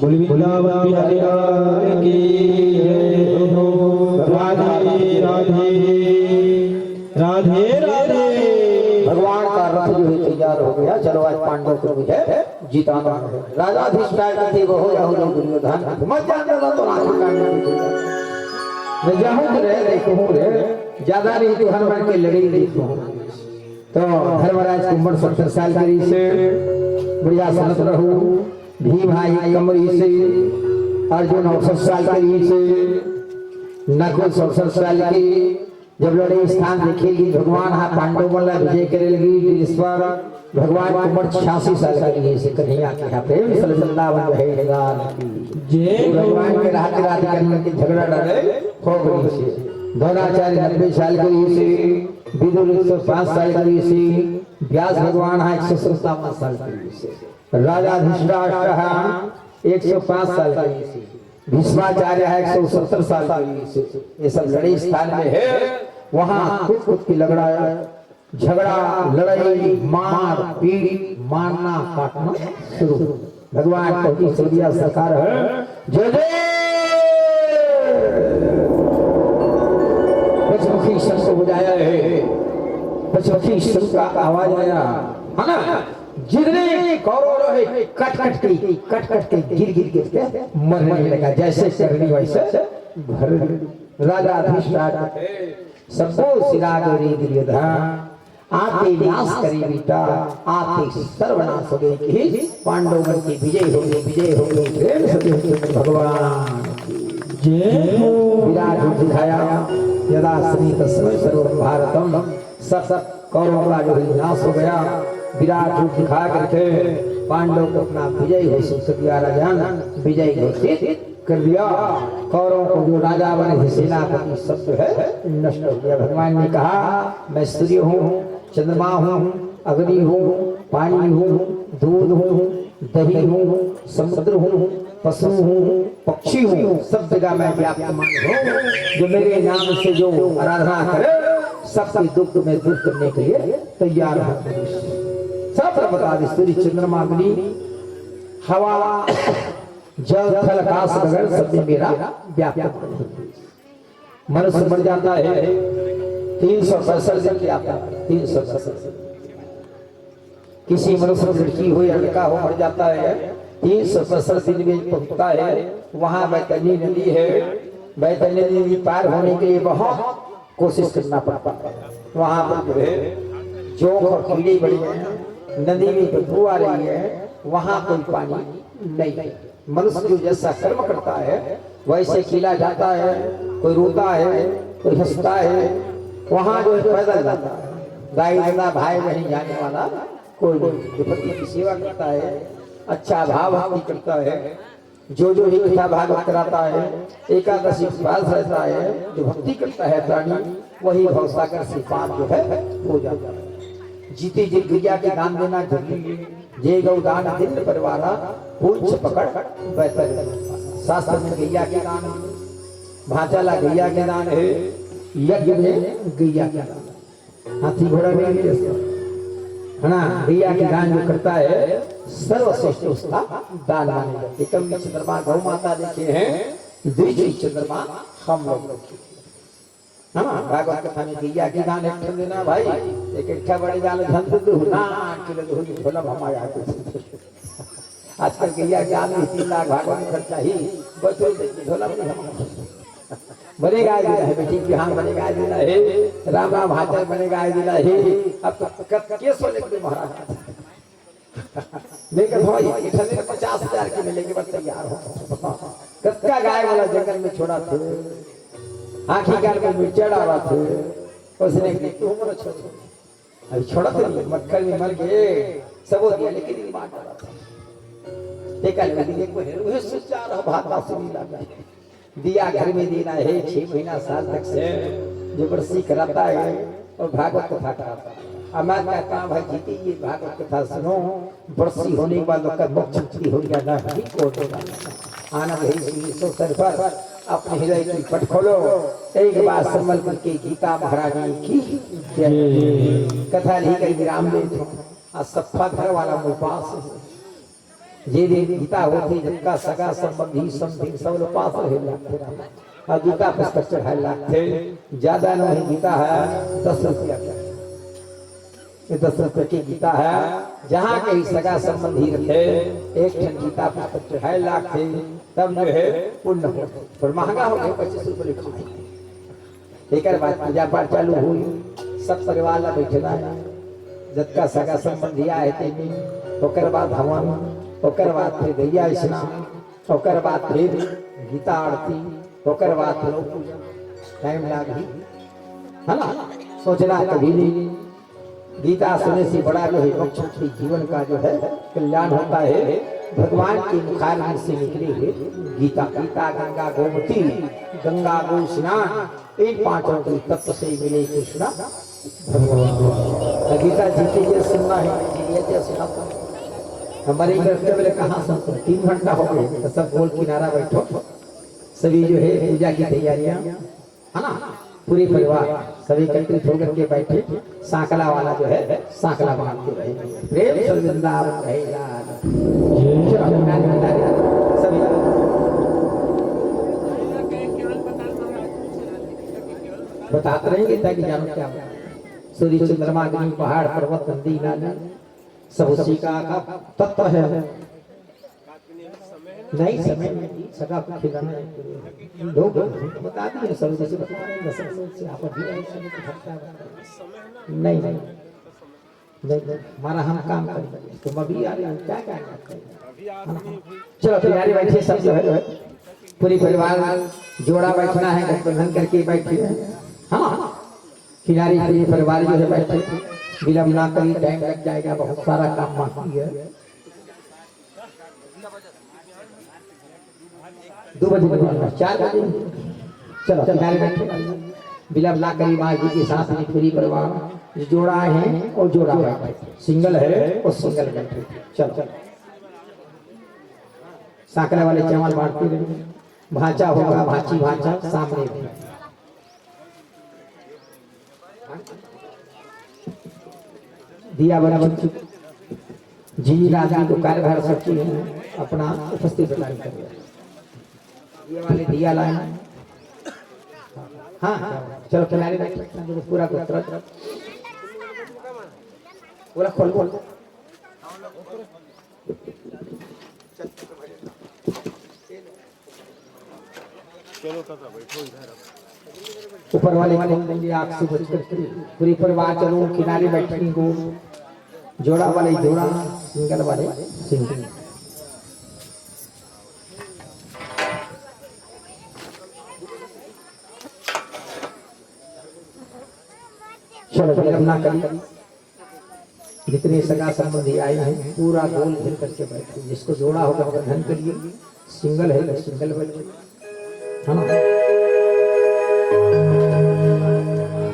बोल वृंदावन बिहारी लाल की जय हो। राधे राधे, राधे राधे। भगवान का रथ जो है तैयार हो गया। चलो, आज पांडव को जो है जिताना है। राजा भीष्म कथे, "कहो जाहु जो दुर्योधन, मत जान दादा तो राखी काटना।" मैं जाहूं रे, देखहूं रे, ज्यादा नहीं तो हर मन के लड़ई देखहूं। तो धर्मराज के उमर सत्तर साल के रहिसे, बढ़िया सनत रहू। भीम हा एक कम रहिसे, अर्जुन अड़सठ साल के रहिसे, नकुल सड़सठ साल के, जब लड़े स्थान देखे कि भगवान हा पांडव मन ला विजय करे लगी, ईश्वर भगवान के उम्र छियासी साल के रहिसे। कन्हैया के हा प्रेम से वृंदावन रहे भगवान की। जय हो। भगवान के रात रात करने के झगड़ा लड़े हो गई से। द्रोणाचार्य नब्बे साल के रहिसे, विदुर एक सौ पाँच साल के रहिसे, व्यास भगवान हा एक सौ सत्तावन साल के रहिसे, राजा धृतराष्ट्र हा एक सौ पाँच साल के रहिसे, भीष्माचार्य हा एक सौ सत्तर साल के रहिसे। ये सब लड़े स्थान में है, वहाँ कुछ कुछ की लगड़ा झगड़ा, लड़ाई, मार पीट, मारना काटना शुरू। भगवान कौटी सूर्या सरकार है। जय जय। पचमुखी शंख बजाया है, पचमुखी शंख का आवाज आया है ना। जितने कौरव लोग हैं, कट कट के, कट कट के, गिर गिर गिर के मरने लगा। जैसे करनी वैसे भर। राजा अधिष्ठान सबको सिरा गौरी दुर्योधन, आते नाश करे बेटा, आते सर्वनाश हो गए कि पांडव मन की विजय हो गई, विजय हो गई। प्रेम से बोलो भगवान की जय हो। विराट रूप दिखाया, यदा श्री तस्मै सर्व भारतम, सब सब कौरवों का जो है नाश हो गया। विराट रूप दिखा करके पांडव को अपना विजय घोषित कर दिया, राजान विजय घोषित कर दिया। कौरवों को जो राजा बने थे, सेनापति, सब जो है नष्ट हो गया। भगवान ने कहा, मैं सूर्य हूँ, चंद्रमा हूँ, अग्नि हूँ, पानी हूँ, दूध हूँ, दही हूँ, समुद्र हूँ, पशु हूँ, पक्षी हूँ, सब जगह मैं व्याप्तमान हूँ। जो मेरे नाम से जो आराधना करे, सबके दुख में दूर करने के लिए तैयार हूँ। सब बता दे, सूर्य, चंद्रमा, अग्नि, हवा, जल, थल, आकाश, गगन, सब में मेरा व्याप्त। मनुष्य मर जाता है, तीन सौ पैंसठ दिन की आपदा, तीन सौ पैंसठ दिन। किसी मनुष्य, लड़की हो या लड़का हो, मर जाता है, तीन सौ पैंसठ दिन में पहुंचता है। वहां बैतरणी नदी है, बैतरणी नदी पार होने के लिए बहुत कोशिश करना पड़ता है। वहां पर जो है जोंक और कीड़े बड़े हैं, नदी में बदबू आ रही है, वहां कोई पानी नहीं है। मनुष्य जो जैसा कर्म करता है, वैसे खिला जाता है। कोई रोता है, कोई हंसता है, वहां जो है पैदल जाता है। दाई ददा भाई बहन जाने वाला कोई नहीं। जो पति की सेवा करता है, अच्छा भाव भक्ति करता है, जो जो ही कथा भागवत कराता है, एकादशी उपवास रहता है, जो भक्ति करता है प्राणी, वही भवसागर से पार जो है हो जाता है। जीते जी गैया के दान देना जरूरी है। जे गौ दान दिन परिवारा, पूछ पकड़ बैतल। शास्त्र में गैया के दान, भांचा ला गैया के दान है, यज्ञ में गैया के दान। हाथी घोड़ा नहीं है इसका, है ना? गैया के दान जो करता है, सर्वश्रेष्ठ उसका दान माने जाते। कभी चंद्रमा गौ माता देखे हैं, द्विज चंद्रमा हम लोग देखे हैं। हाँ, भागवत कथा में गैया के दान एक ठन देना भाई, एक एक ठा बड़े जाल झन दे दू, ना, किलो दो, झोला में हमारे आके। आजकल गैया के दान में तीन लाख भागवत में खर्चा ही, बस वो झोला में हमारे। बने गाय देना है बेटी, बिहान बने गाय देना है, राम राम हाथर बने गाय देना है। अब तो कत के सोने के महाराज। लेकिन भाई, इतने पचास हजार के मिलेंगे, बस तैयार हो। कतका गाय वाला जंगल में छोड़ा थे, आखिरकार में मिर्चा डाला थे, उसने की तू मत छोड़। अभी छोड़ा थे, मक्खन में मर गए, सब हो गया, लेकिन ये मार डाला था। देखा, लेकिन एक महीने वही सोचा रहा, भात बासी नहीं लगा। दिया घर में देना है, छह महीना साल तक से जो बरसी कराता है और भागवत कथा कराता है। अब मैं कहता हूँ भाई, जीते ये भागवत कथा सुनो, बरसी होने के बाद उसका मोक्ष मुक्ति हो गया, ना ही कोर्ट में जाना। आनंद है इस अवसर पर अपने हृदय की पट खोलो, एक बार संभल करके गीता महारानी की जय। कथा लेकर विराम देते हैं। आज सप्ताह भर वाला उपास है। जे दिन गीता होथे, जतका सगा संबंधी समथिंग सब लोग पास रहे लागथे रामा। अउ गीता पुस्तक चढ़ाए लागथे। ज्यादा नहीं, गीता है दस रुपया के। ये दस रुपया की गीता है। जहाँ कहीं सगा संबंधी रथे, एक ठन गीता पुस्तक चढ़ाए लागथे, तब जो है पुण्य होथे। पर महंगा हो गया, पच्चीस रुपये लिखा है। एकर बाद पूजा पाठ चालू होई, सब परिवार ला बैठना है, जतका सगा संबंधी आए तेन, ओकर बाद हवन, ओकर बाद फिर गैया स्नान, ओकर बाद फिर गीता आरती, ओकर बाद फिर पूजा। टाइम लागही। है ना? सोचना कभी नहीं। गीता सुनने से बड़ा जो है मोक्ष के जीवन का जो है कल्याण होता है। भगवान के मुखारविंद से निकली हुई गीता। गीता, गंगा गोमती, गंगा गो स्नान, इन पांचों के तत्व से मिले कृष्णा भगवान। तो गीता जी के लिए सुनना है, जी के लिए क्या सुना? हमारे बैठते बोले, "कहाँ सुनते हो? तीन घंटा हो गए।" तो सब गोल किनारा बैठो, सभी जो है पूजा की तैयारियां, है ना? पूरे परिवार सब एकत्रित होकर के बैठे, सांकला वाला जो है सांकला बांधते रहे। प्रेम से वृंदावन रहे लाल। चलो, ताली, ताली, सभी बताते रहेंगे ताकि जानो क्या होता है। सूर्य, चंद्रमा, अग्नि, पहाड़, पर्वत, नदी, नाली, सब उसी का, का तत्व है। नहीं, समय में सगा को खिलाना है। लोग बता दिए, सब जैसे बता रहे हैं, दस मिनट से आप अभी आए, समय को घटता है। नहीं, नहीं, नहीं, नहीं, हमारा हम काम करेंगे, तुम अभी आ रहे हो, क्या क्या करते हैं? है ना? चलो, किनारे बैठे सब जो है, जो है, पूरी परिवार जोड़ा बैठना है, गठबंधन करके बैठे हैं। हाँ, किनारे पूरी परिवार जो है बैठे, विलंब ना करी, टाइम लग जाएगा, बहुत सारा काम बाकी है। दो बजे निकलना, चार बजे। चलो, किनारे बैठे। विलंब ना करी, माँ जी के साथ में पूरी परिवार जो जोड़ा है और जोड़ा बैठे, सिंगल है और सिंगल बैठे। चलो, सांकरा वाले चावल बांटते रहे। भांचा होगा, भांची भांचा सामने भी। दिया बना बच्चों, जी राजी को कार्यभार सब चीज है, अपना उपस्थित प्रदान कर दिया। ये वाले दिया लाए हैं। हाँ, चलो किनारे बैठ, पूरा गोत्र। बोला, खोल, खोल। ऊपर वाले को आंख से बच करके पूरी परिवार चलो किनारे बैठने को। जोड़ा वाले जोड़ा, सिंगल वाले सिंगल। चलो, विलंब ना करिए। जितने सगा संबंधी आए हैं, पूरा गोल घेर करके बैठो। जिसको जोड़ा होगा, बंधन करिए। सिंगल है तो सिंगल बैठो। है ना?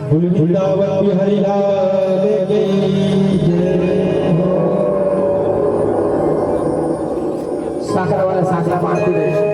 बोल वृंदावन बिहारी लाल की जय हो। सांकरा वाला सांकरा मारते रहे।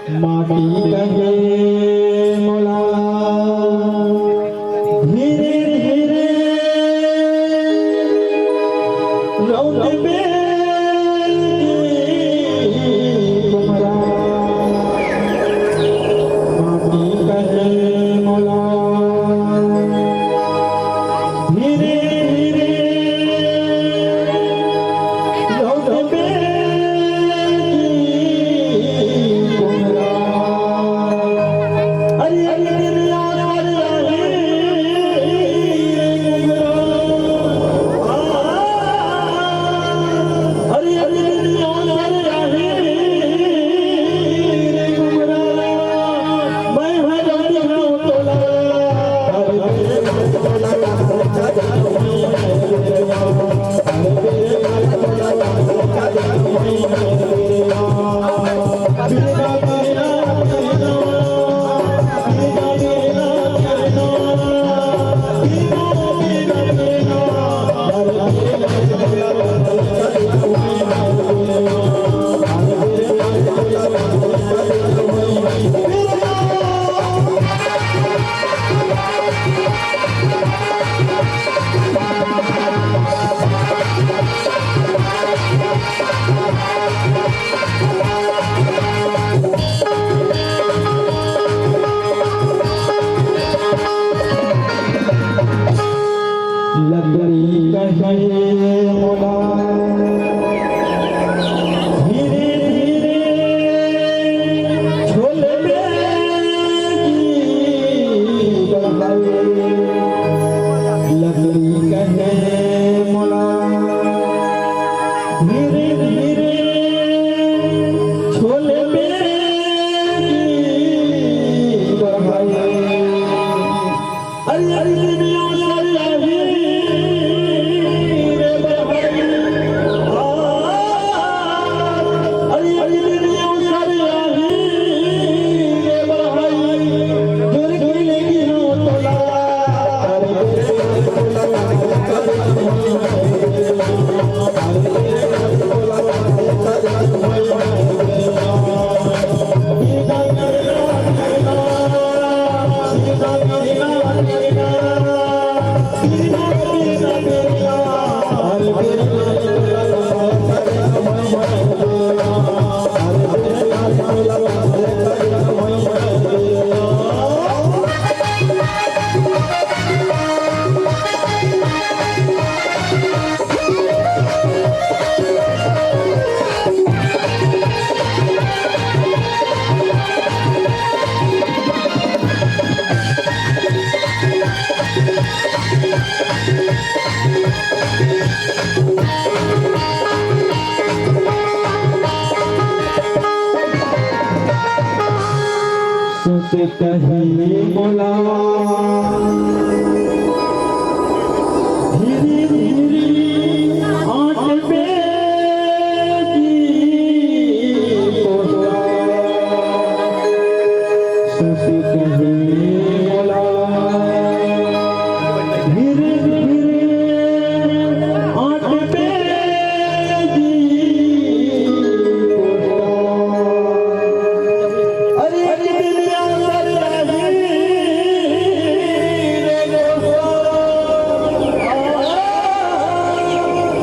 माटी कहे मोला धीरे धीरे लौटबे की कुमरा। माटी कहे मोला धीरे धीरे लौटबे की कुमरा। अरे, अरे, अरे, अरे, अरे, अरे, अरे, अरे, मोला धीरे धीरे छोलबे की बढ़ाई, लगली कहे मोला धीरे धीरे छोलबे की बढ़ाई। अरे, अरे, दुनिया सारी आही रे बहाई। आ, अरे, अरे, दुनिया सारी आही रे बहाई। जोर की लेगी हो तोला। अरे, सुत कही मोला धीरे धीरे आंच पे की कोसा। सुत कही मोला धीरे धीरे आंच पे की कोसा। अरे, अरे, दुनिया सर रही रे दोस्तों।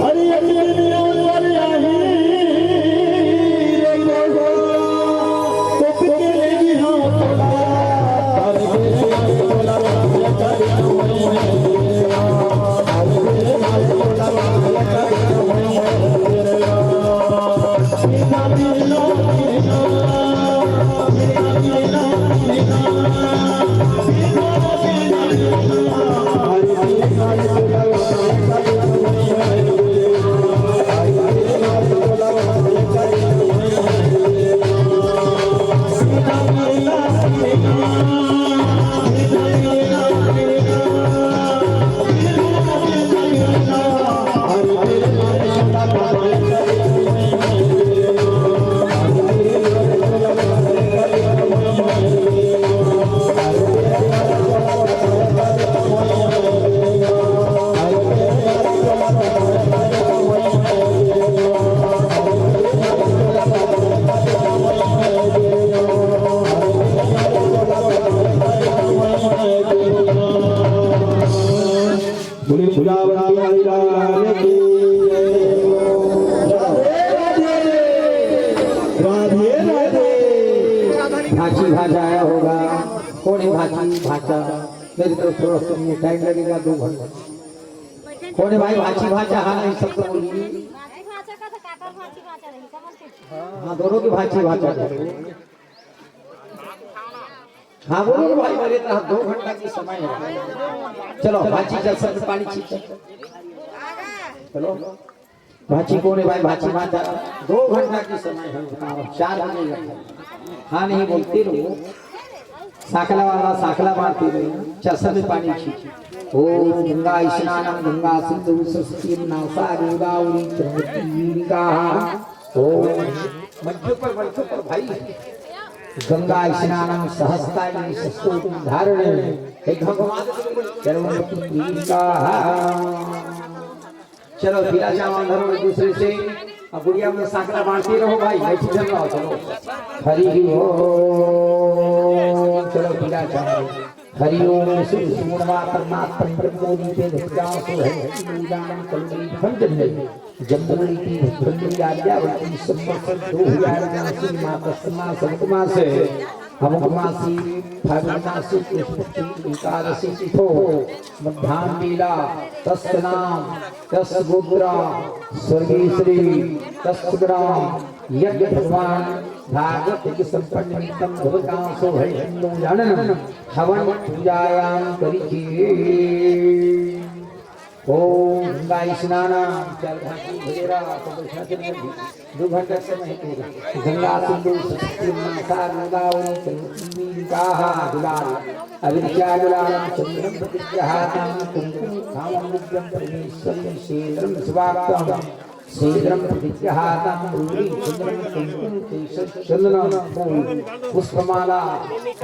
अरे, अरे, दुनिया सर रही रे दोस्तों। तो पिके लेगी हाँ तोला। अरे, बोले सियावर रामचंद्र की जय। राधे राधे। भांची भांचा आया होगा। कौन है भांची भांचा? मेरे तरफ थोड़ा सा टाइम लगेगा, दो घंटा। कौन है भाई भांची भांचा? हाँ, नहीं, सब तो बोलिए। हाँ, दोनों की भांची भांचा। हाँ, बोलो भाई, मेरे तरफ दो घंटा की समय है। चलो, भांची जल सब पानी छींचो। चलो, भांची कौन है भाई? भांची माता, दो घंटा की समय है, बताओ, चार बजे का। हाँ, नहीं बोलते रहो। साखला वाला साखला बांटते रहो, चल सब पानी छींचो। ओम गंगा स्नानम गंगा सिंधु सरस्वती नासा गोदावरी चरमती। ओम मंच पर, मंच पर भाई। गंगा स्नानम सहस्तानि शतकोटि धारण। हे भगवान, चलो, चलो, पीला चावल धरो एक दूसरे से। अब गुड़िया में साकरा बांटते रहो भाई, बैठी चल रहा हो, चलो। हरि ओम, चलो, पीला चावल। हरि ओम श्री सूर्यमातर्मात्रं ब्रह्मोदीपे धत्यासो है। पूजानं कलुरी भंजन है। जम्बुली की भंजन आर्यावती संवत्सर दो हजार उनासी मातस्मा संगमा से। अमुक मासी फागुन मासी कृष्ण पक्ष एकादशी तिथो मध्यान्ह बेला तस्य नाम तस्य गोत्र सर्वेश्वरी तस्य ग्राम यज्ञ भगवान भागवत यज्ञ संपन्न निमित्तम धुमकांसो है हिंदू जानन हवन पूजायाम करिके। ओम गंगा स्नान चल घाटी भैरा तो बैठा के दो घंटा समय पूरा गंगा सिंधु सरस्वती माता गोदावरी चंद्रिका गुलाल अविद्या गुलाल चंद्रम प्रतिग्रहाताम कुमकुम धामम रुद्रम परमेश्वरी शीलम स्वाक्तम शीघ्रं प्रतिग्रहातां गौरी चंद्रं कुंकुम केशचंदनं फूल पुष्पमाला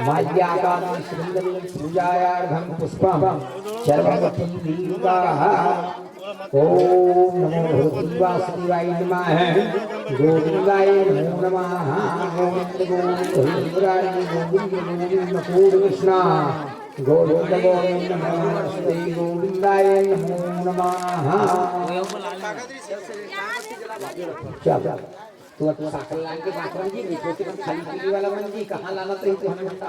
माल्याकानि सुगंधनि पूजायार्घं पुष्पं सर्वमपि दीर्घाः। ओम नमो भगवती वासुदेवाय नमः। गोविंदाय नमो नमः। गोविंद गोविंद हरि मुरारी गोविंद गोविंद मकुंद कृष्णा। गोविंद गोविंद नमस्ते गोविंदाय नमो नमः। चल, तू अब साकल लान के बात बन जी, नहीं तो तुम खाली पीली वाला बन जी, कहाँ लाना तो ही तो हमें बता।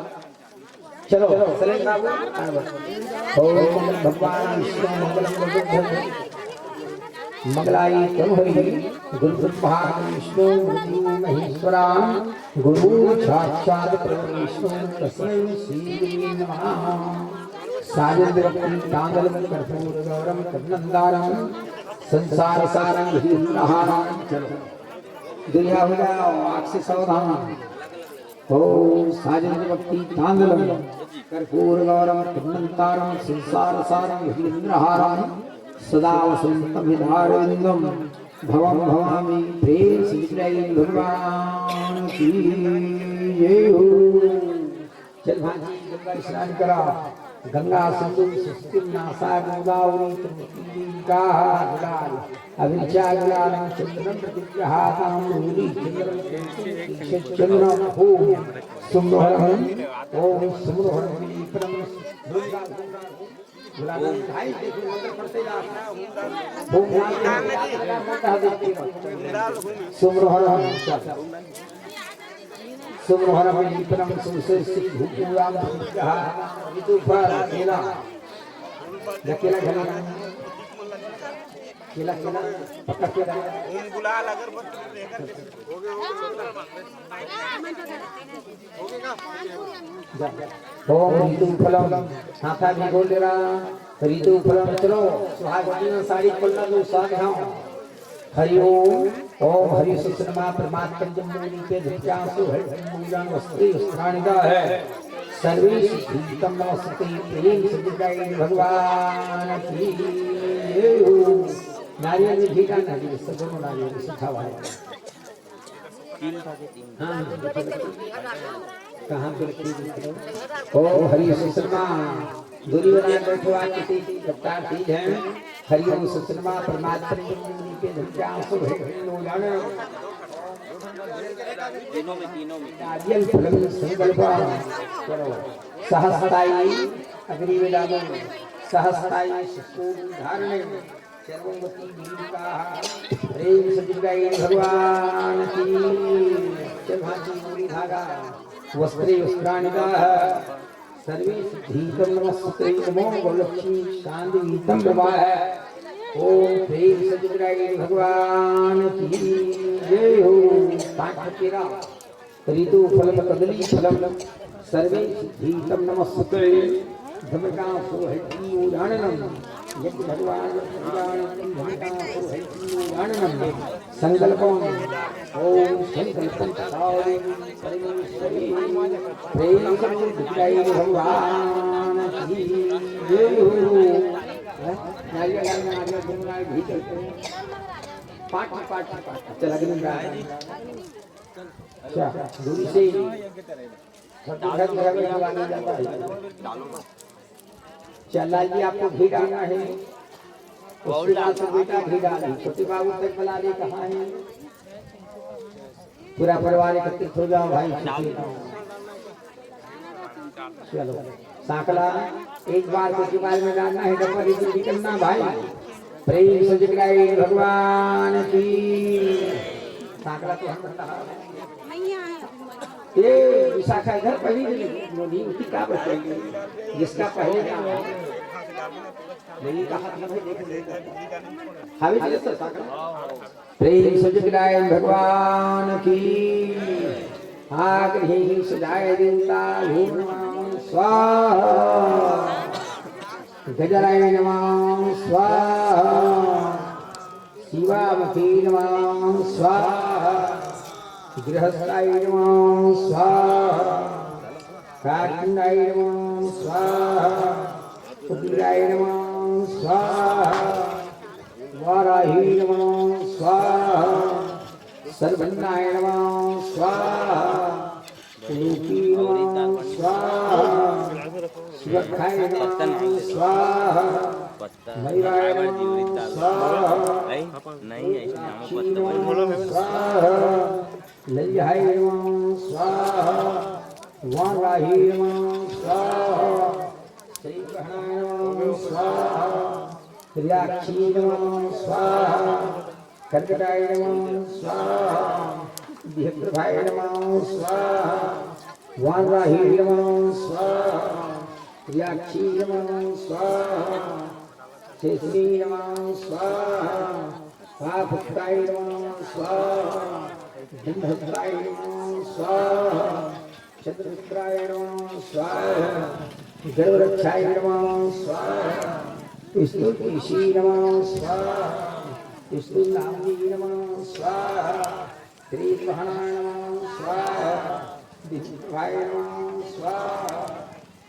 चलो, सलेम बाबू, ओम भगवान विष्णु मंगलम मंगलाई तनु हरि गुरु ब्रह्मा विष्णु गुरु महेश्वरा गुरु साक्षात परम विष्णु तस्मै श्री गुरुवे नमः। साजन भक्ति तांगलम कर्पूर गौरम करुणंदारम संसार सारम हरिहरम। चलो, दुनिया हो जाओ, आँख से सावधान। ओम साजन भक्ति तांगलम कर्पूर गौरम करुणंदारम संसार सारम हरिहरम सदा वसंतम हृदयारविंदम भवम भवामी। प्रेम से जय भगवान की जय हो। चल भांजी गंगा स्नान करा। गंगा सिंधु सुस्तिम नासा गोदावरी तुम का गुलाल अभिज्ञा गुलाल चंद्रम प्रतिग्रहाताम रूली चंद्रम चंद्रम ओम सुमनोहरम ओम सुमनोहरम दीपनम गुलाल भाई देखो मंत्र पढ़ते जा। ओम सुमनोहरम सुमनोहरम दीपनम सुसे सिंह भूपुराम ऋतु पर केला। या केला केला केला केला पक्का केला। गुलाल अगरबत्ती लेकर जा। ओम ऋतु फलम हाथा भी गोल रहा। ऋतु फलम चलो सुहागवती साड़ी पल्ला दो साथ हरि ओम। ओम हरि सुसनमा परमात्मन जम्मूनि के धुत्यासु हरि पूजन वस्त्री वस्त्राणि का है। सर्वेश भीतम नमस्ते प्रेम से जय भगवान की जय हो। नारियल में घी डालना जी, सब दोनों नारियल में सूखा हुआ है। हाँ, कहाँ पे रखी? ओम हरि सुसनमा दूरी बनाए बैठो, आज किसी रफ्तार तेज है। हरि ओम सुसनमा परमात्मा के धुन क्या आंसू है, लो जाने। तीनों में, तीनों में। नारियल फल संकल्प करो। सहस्ताई अग्नि में डालो। सहस्ताई सुसूल धारण। सर्वमति दीर्घा प्रेम से दुर्गा भगवान की। चल भांजी पूरी धागा वस्त्रे वस्त्राणि का सर्वे सिद्धीकम नमस्ते नमो गौलक्ष्मी शांति वीतम प्रवाह। ओम प्रेम से दुर्गा भगवान की जय हो। पांच तेरा ऋतु फलम कदली फलम सर्वे सिद्धीतम नमस्ते। धमका सो है की उदाहरणम। यज्ञ भगवान भगवान की धमका सो है की उदाहरणम। संकल्पम ओम संकल्पम साधु परमेश्वरी प्रेम से दुर्गाई भगवान की जय हो। नारियल नारियल गुनगुनाए भी करते हैं। पाठ पाठ पाठ चला गया। अच्छा, दूरी से छोटे घर में घर में जवानी जाता है। चल लाल जी, आपको घी डालना है। उसके बाद तो बेटा घी डाल दे। छोटे बाबू तक बुला ले, कहाँ है? पूरा परिवार एकत्रित हो जाओ भाई। चलो, सांकला एक बार को के बारे में डालना है, डबल रिपीट करना भाई। प्रेम से जय भगवान की। सांकला तो हम ये विशाखा इधर पहली दिन मोदी उठी का बताएंगे, जिसका पहले नाम है। नहीं कहा था भाई, देख लेगा। हावी जी, सर, सागर। प्रेम से जगदाय भगवान की। आग्रही सजाय देवता भूम नमः स्वाहा। गजराय नमः स्वाहा। शिवामुखी नमः स्वाहा। गृहस्थाय नमः स्वाहा। कात्यायनाय नमः स्वाहा। कुबेराय नमः स्वाहा। वाराही नमः स्वाहा। सरबन्नाय नमः स्वाहा। रूपी नमः स्वाहा। सुरक्षाय नमः स्वाहा। भैरवाय नमः स्वाहा। नहीं, ऐसे नहीं, हम पत्ता बोल बोलो। स्वाहा। लज्जाय नमः स्वाहा। वाराही नमः स्वाहा। श्रीग्रहणाय नमः स्वाहा। त्रियाक्षी नमः स्वाहा। कर्कटाय नमः स्वाहा। दिव्यप्रभाय नमः स्वाहा। वाराही नमः स्वाहा। त्रियाक्षी नमः स्वाहा। शेषिनी नमः स्वाहा। पापहस्ताय नमः स्वाहा। दंडहस्ताय नमः स्वाहा। चंद्रपुत्राय नमः स्वाहा। गर्भरक्षाय नमः स्वाहा। विष्णुकेशी नमः स्वाहा। विष्णुनाम्नी नमः स्वाहा। श्रीग्रहणाय नमः स्वाहा। दिव्यप्रभाय नमः स्वाहा।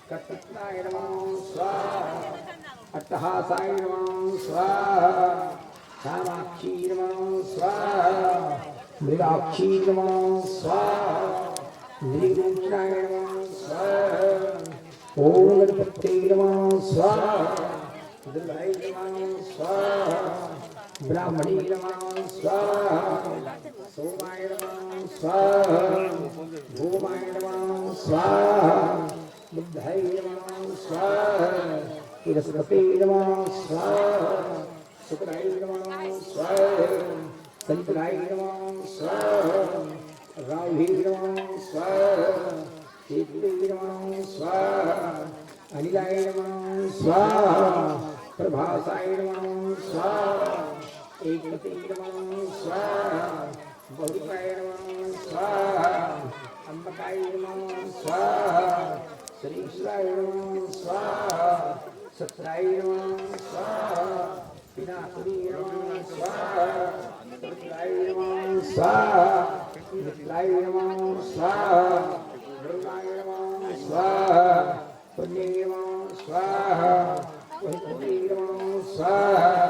कत्तिकाय नमः स्वाहा। अट्टहासाय नमः स्वाहा। कामाक्षी नमः स्वाहा। मृगाक्षी नमः स्वाहा। मृगलोचनाय नमः स्वाहा। ओम गणपते नमः स्वाहा। दुर्गाय नमः स्वाहा। ब्राह्मणी नमः स्वाहा। सोमाय नमः स्वाहा। भूमाय नमः स्वाहा। बुद्धाय नमः स्वाहा। बृहस्पते नमः स्वाहा। शुक्राय नमः स्वाहा। शनिचराय नमः स्वाहा। राहवे नमः स्वाहा। केतवे नमः स्वाहा। अनिलाय नमः स्वाहा। प्रभासाय नमः स्वाहा। एकपते नमः स्वाहा। बहुरूपाय नमः स्वाहा। अम्बकाय नमः स्वाहा। सुरेश्वराय नमः स्वाहा। सत्राय नमः स्वाहा। पिनाकिनी नमः स्वाहा। रुद्राय नमः स्वाहा। मित्राय नमः स्वाहा। वरुणाय नमः स्वाहा। पुण्ये नमः स्वाहा। वैकुण्ठे नमः स्वाहा।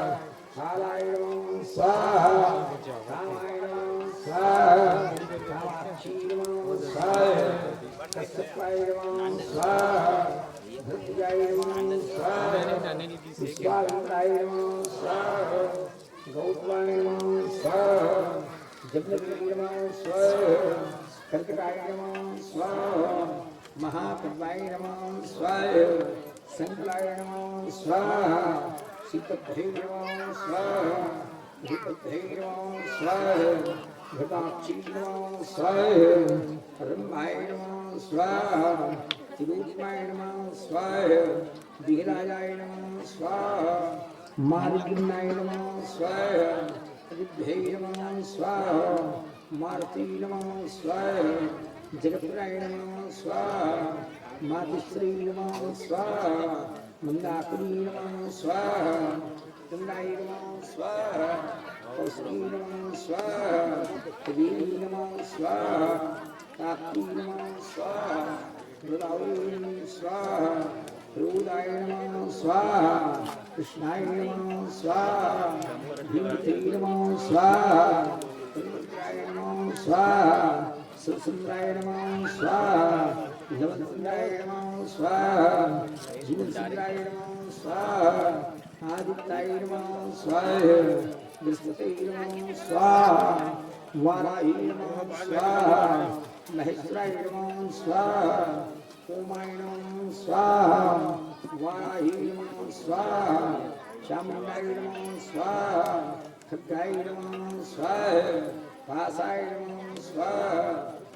कालाय नमः स्वाहा। कामाय नमः स्वाहा। कामाक्षी नमः स्वाहा। कश्यपाय नमः स्वाहा। भृत्याय नमः स्वाहा। विश्वामित्राय नमः स्वाहा। गौतमाय नमः स्वाहा। जमदग्नये नमः स्वाहा। कर्कटाय नमः स्वाहा। महापद्माय नमः स्वाहा। शंखलाय नमः स्वाहा। शीतभद्रे नमः स्वाहा। भूपद्रे नमः स्वाहा। घटाक्षी नमः स्वाहा। रंभाय नमः स्वाहा। त्रिलोचनाय नमः स्वाहा। विघ्नराजाय नमः स्वाहा। मार्गण्डाय नमः स्वाहा। ऋभ्वे नमः स्वाहा। मारुते नमः स्वाहा। जगत्पुत्राय नमः स्वाहा। मातस्त्रिये नमः स्वाहा। मन्दाकिन्ये नमः स्वाहा। दण्डाय नमः स्वाहा। कौस्तुभे नमः स्वाहा। कुबेरे नमः स्वाहा। कात्ये नमः स्वाहा। गोदावरी स्वाहा। क्रोधाय नमः स्वाहा। कृष्णाय नमः स्वाहा। धूम्रकेतवे नमः स्वाहा। त्रिनेत्राय नमः स्वाहा। सुरसंग्राय नमः स्वाहा। लवणसंग्राय नमः स्वाहा। जीवनसंग्राय नमः स्वाहा। आदित्याय नमः स्वाहा। बृहस्पतये नमः स्वाहा। वाराही नमः स्वाहा। महेश्वराय नमः स्वाहा। उमाय नमः स्वाहा। वाराही नमः स्वाहा। चामुण्डाय नमः स्वाहा। खड्गाय नमः स्वाहा। पाशाय नमः स्वाहा।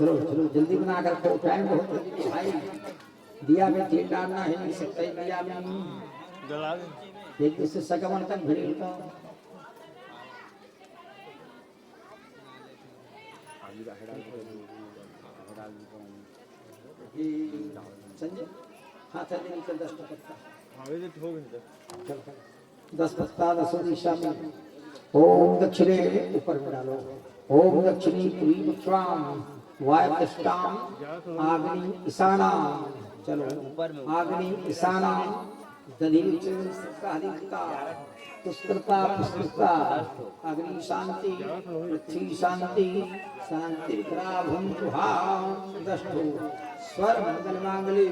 चलो, चलो, जल्दी बना कर रखो, टाइम बहुत है भाई। दिया में तेल डालना है, नहीं सकता है दिया में। जला दे। एक दूसरे से संक्रमण तक भिड़ेगा। ये संजय, हाथ है, नहीं, चल, दस पकड़ता। हाँ, ये तो हो गया। चल, चल। दस पत्ता दसों दिशा में। ओम दक्षिणे, ऊपर में डालो। ओम दक्षिणी पुरी पुत्राम वायव्यष्टाम आग्नि ईशानाम। चलो, आग्नि ईशानाम दधीच सहरिक्ता तुष्कर्ता पुष्कर्ता। अग्नि शांति, पृथ्वी शांति, शांति विग्रह भूमि तुहा दष्टो स्वर मंगल मांगले।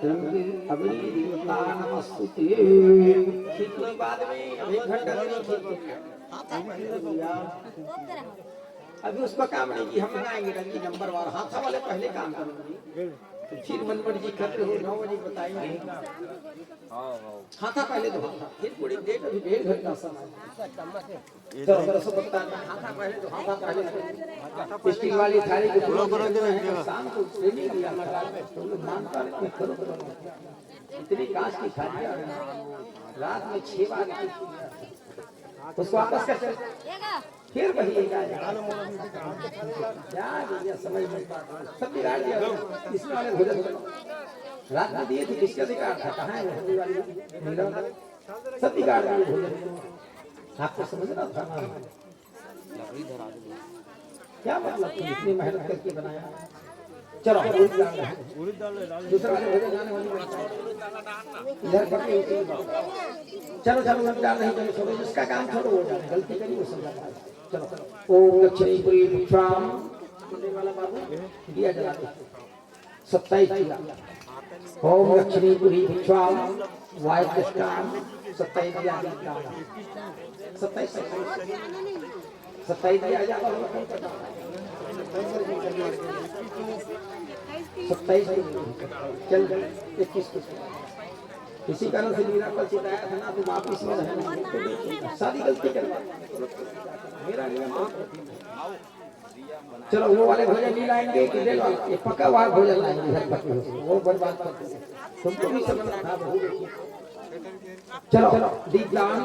रंग अग्नि देवता नमस्तुते। कितने बाद में एक घंटा नहीं खींच। अभी उसका काम नहीं कि हम बनाएंगे रंगी नंबर वार, हाथा वाले पहले काम करेंगे। तो फिर मनमर्जी करते हो, नौ बजे बताएंगे। हाथा पहले तो हाथा, फिर पूरी डेट, अभी डेढ़ घंटा समय। चलो, चलो, सब बता दें। हाथा पहले तो हाथा पहले तो स्टील वाली थाली को पूरा करना है, शाम को ट्रेनिंग दिया था, तो लोग मानता नहीं, करो, करो। इतनी कांच की थालियां हैं, रात में छह बार की, उसको वापस कर, फिर वही एक आ जाए। क्या भैया, समझ में बात नहीं। सब बिगाड़ दिया। इसने वाले भोजन रात में दिए थे, किसका अधिकार था? कहाँ है वो होने वाली महिला? सब बिगाड़ दिए भोजन। आपको समझना था ना। क्या मतलब, तुम इतनी मेहनत करके बनाया? चलो, उड़द डाल रहे हैं। दूसरा वाले भोजन जाने वाली है। इधर पकड़े हुए हैं। चलो, चलो, उड़द डाल रहे हैं, चलो, छोड़ो, जिसका काम छोड़ो, वो जाने, गलती करी, वो सब जाने। चलो, ओम दक्षिणी पुरी पुत्राम, दिया जला दो। सत्ताईस दिया। ओम दक्षिणी पुरी पुत्राम, वायव्यष्टाम, सत्ताईस दिया, सत्ताईस, सत्ताईस। सत्ताईस भी आ जाता होगा, कौन पता। सत्ताईस को चल, इक्कीस को। इसी कारण से मीरा कल चिल्लाया था ना, तुम आप इसमें रहना, सारी गलती करवा। मेरा नियम है। चलो, वो वाले भोजन नहीं लाएंगे कि ले लो, ये पका हुआ भोजन लाएंगे, घर पके हुए, वो बर्बाद करते हैं। तुमको भी समझना था, बहू बेटी। चलो, दीपदान।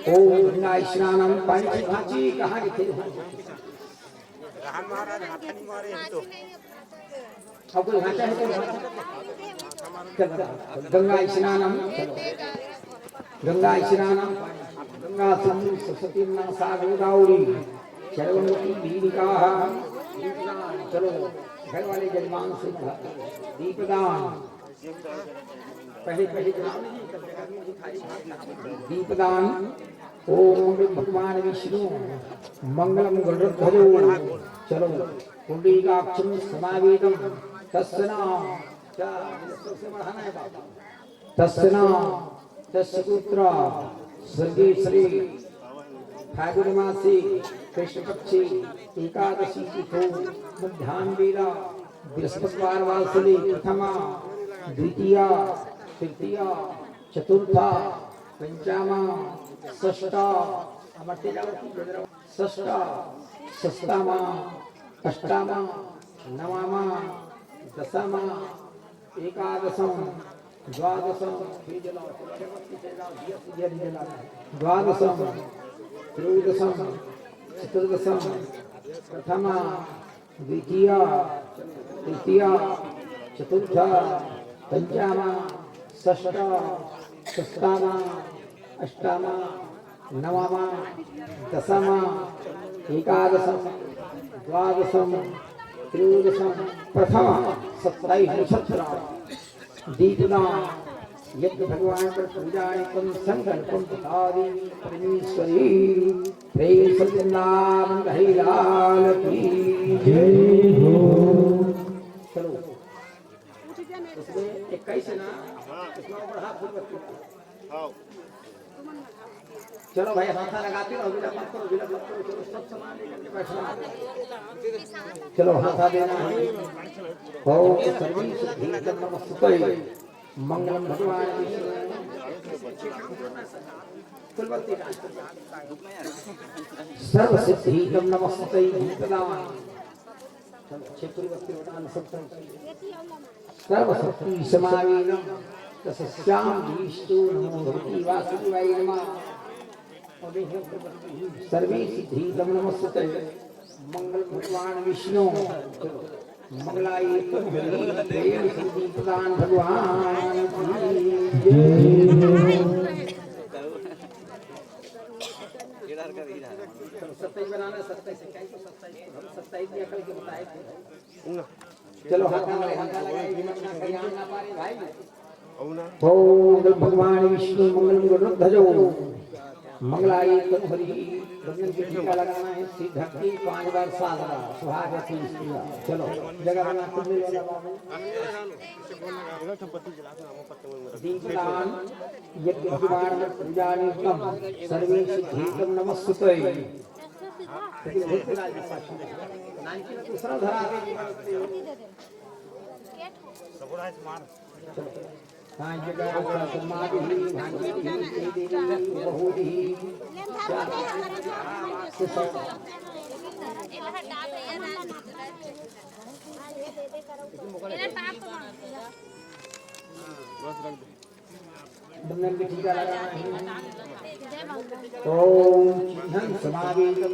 ओम गंगा स्नानम, पानी की भांची कहाँ की थी? राम महाराज हाथ नहीं मारे हैं तो। अब कोई भांचा है तो? चलो, गंगा स्नानम, चलो। गंगा स्नानम, गंगा सिंधु सरस्वती नर्मदा गोदावरी, चरवंती दीपिका। चलो, घर वाले जजमान से दीपदान। पहले, पहले दीपदान। ओम भगवान विष्णु मंगलम गरुड़ध्वजो। चलो, पुंडरीकाक्षम समावेदम तस्सना। क्या सबसे बढ़ाना है बाबा? तस्सना तस्य पुत्र सर्वेश्वरी। फागुन मासे कृष्ण पक्षे एकादशी तिथो मध्यान्ह वेला बृहस्पतिवार वासरे प्रथमा, द्वितीया, तृतीया, चतुर्था, पंचमा, षष्ठा, अमर तेजावती, षष्ठा, सप्तमा, अष्टमा, नवमा, दसमा, एकादशम, द्वादशम, द्वादशम, त्रयोदशम, चतुर्दशम, प्रथमा, द्वितीया, तृतीया, चतुर्था, पंचमा, षष्ठा, सप्तमा, अष्टमा, नवमा, दसमा, एकादशम, द्वादशम, त्रयोदशम, प्रथमा, सत्ताईस नक्षत्र। दीपदान, यज्ञ भगवान पर पूजा एकम संकल्पम बता देवी परमेश्वरी। प्रेम से वृंदावन बिहारी लाल की जय हो। चलो, उसमें इक्कीस है ना, उसमें बढ़ा फूल बत्ती। चलो भाई, हाथा लगाते रहो, विलंब मत करो, विलंब मत करो, चलो सब सामान लेकर के बैठो। चलो, हाथा देना है। ओम सर्वी सिद्धि नमस्तुते। मंगलम भगवान विष्णु। कुलवंती राज। सर्व सिद्धि नमस्तुते। दीपदान। क्षेत्र वक्तृवतान सप्तम सर्वशक्ति समावेन तस्याम धीष्टो नमो भगवती वासुदेवाय नमः। सर्वे सिद्धि तम नमस्ते। मंगल भगवान विष्णु मंगलाय तम हरि। प्रेम से दीपदान भगवान की जय। सत्ताईस बनाना, सत्ताईस, इक्कीस को सत्ताईस, हम सत्ताईस की अकल के बताए थे। चलो, हाथ ना लगा, हाथ ना लगा, हिम्मत ना करिए, हाथ ना पारे भाई। ओम मंगल भगवान विष्णु मंगल गरुड़ ध्वजो मंगलाय तनु हरि। बंधन की टीका लगाना है, सिद्ध की पांच बार साधना, सुहाग रत्न स्त्रिया। चलो, जगन्नाथ तुम ले लो बाबू। दीपदान यज्ञ पूजा नित्यम सर्वे सिद्धि तम नमस्ते। दूसरा धरा दे। बंधन में टीका लगाना है। ओम चिन्हन समावेतम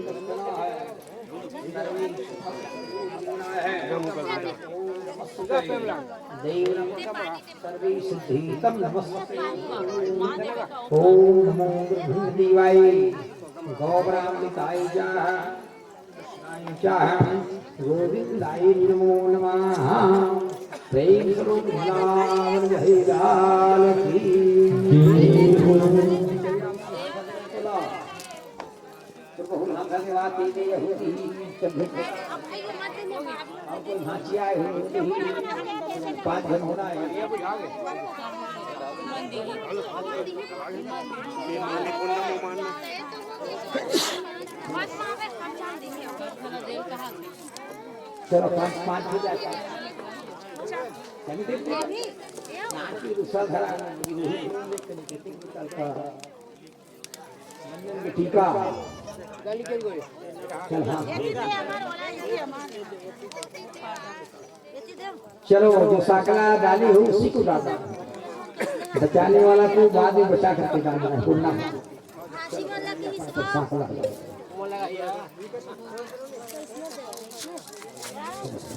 देव सर्वे सिद्धि तम नमस्ते। ओम नमो ब्रह्मदेवाय गौरामृताय च। चाहं गोविंदाय नमो नमः। प्रेम स्वरूप वृंदावन बिहारी लाल की। तो बहुत हम धन्यवाद दीजिए, यहूदी सभ्य और कोई भांची आए हुए, पांच जन होना है। चलो, पाँच, पाँच हो जाए, पाँच। चलिए, देखिए। नाची रुसा धरा, टीका। चल, हाँ। चलो, जो साकला डाली हो, उसी को डालना। बचाने वाला को बाद में बचा करके डालना है, बोलना है। साकला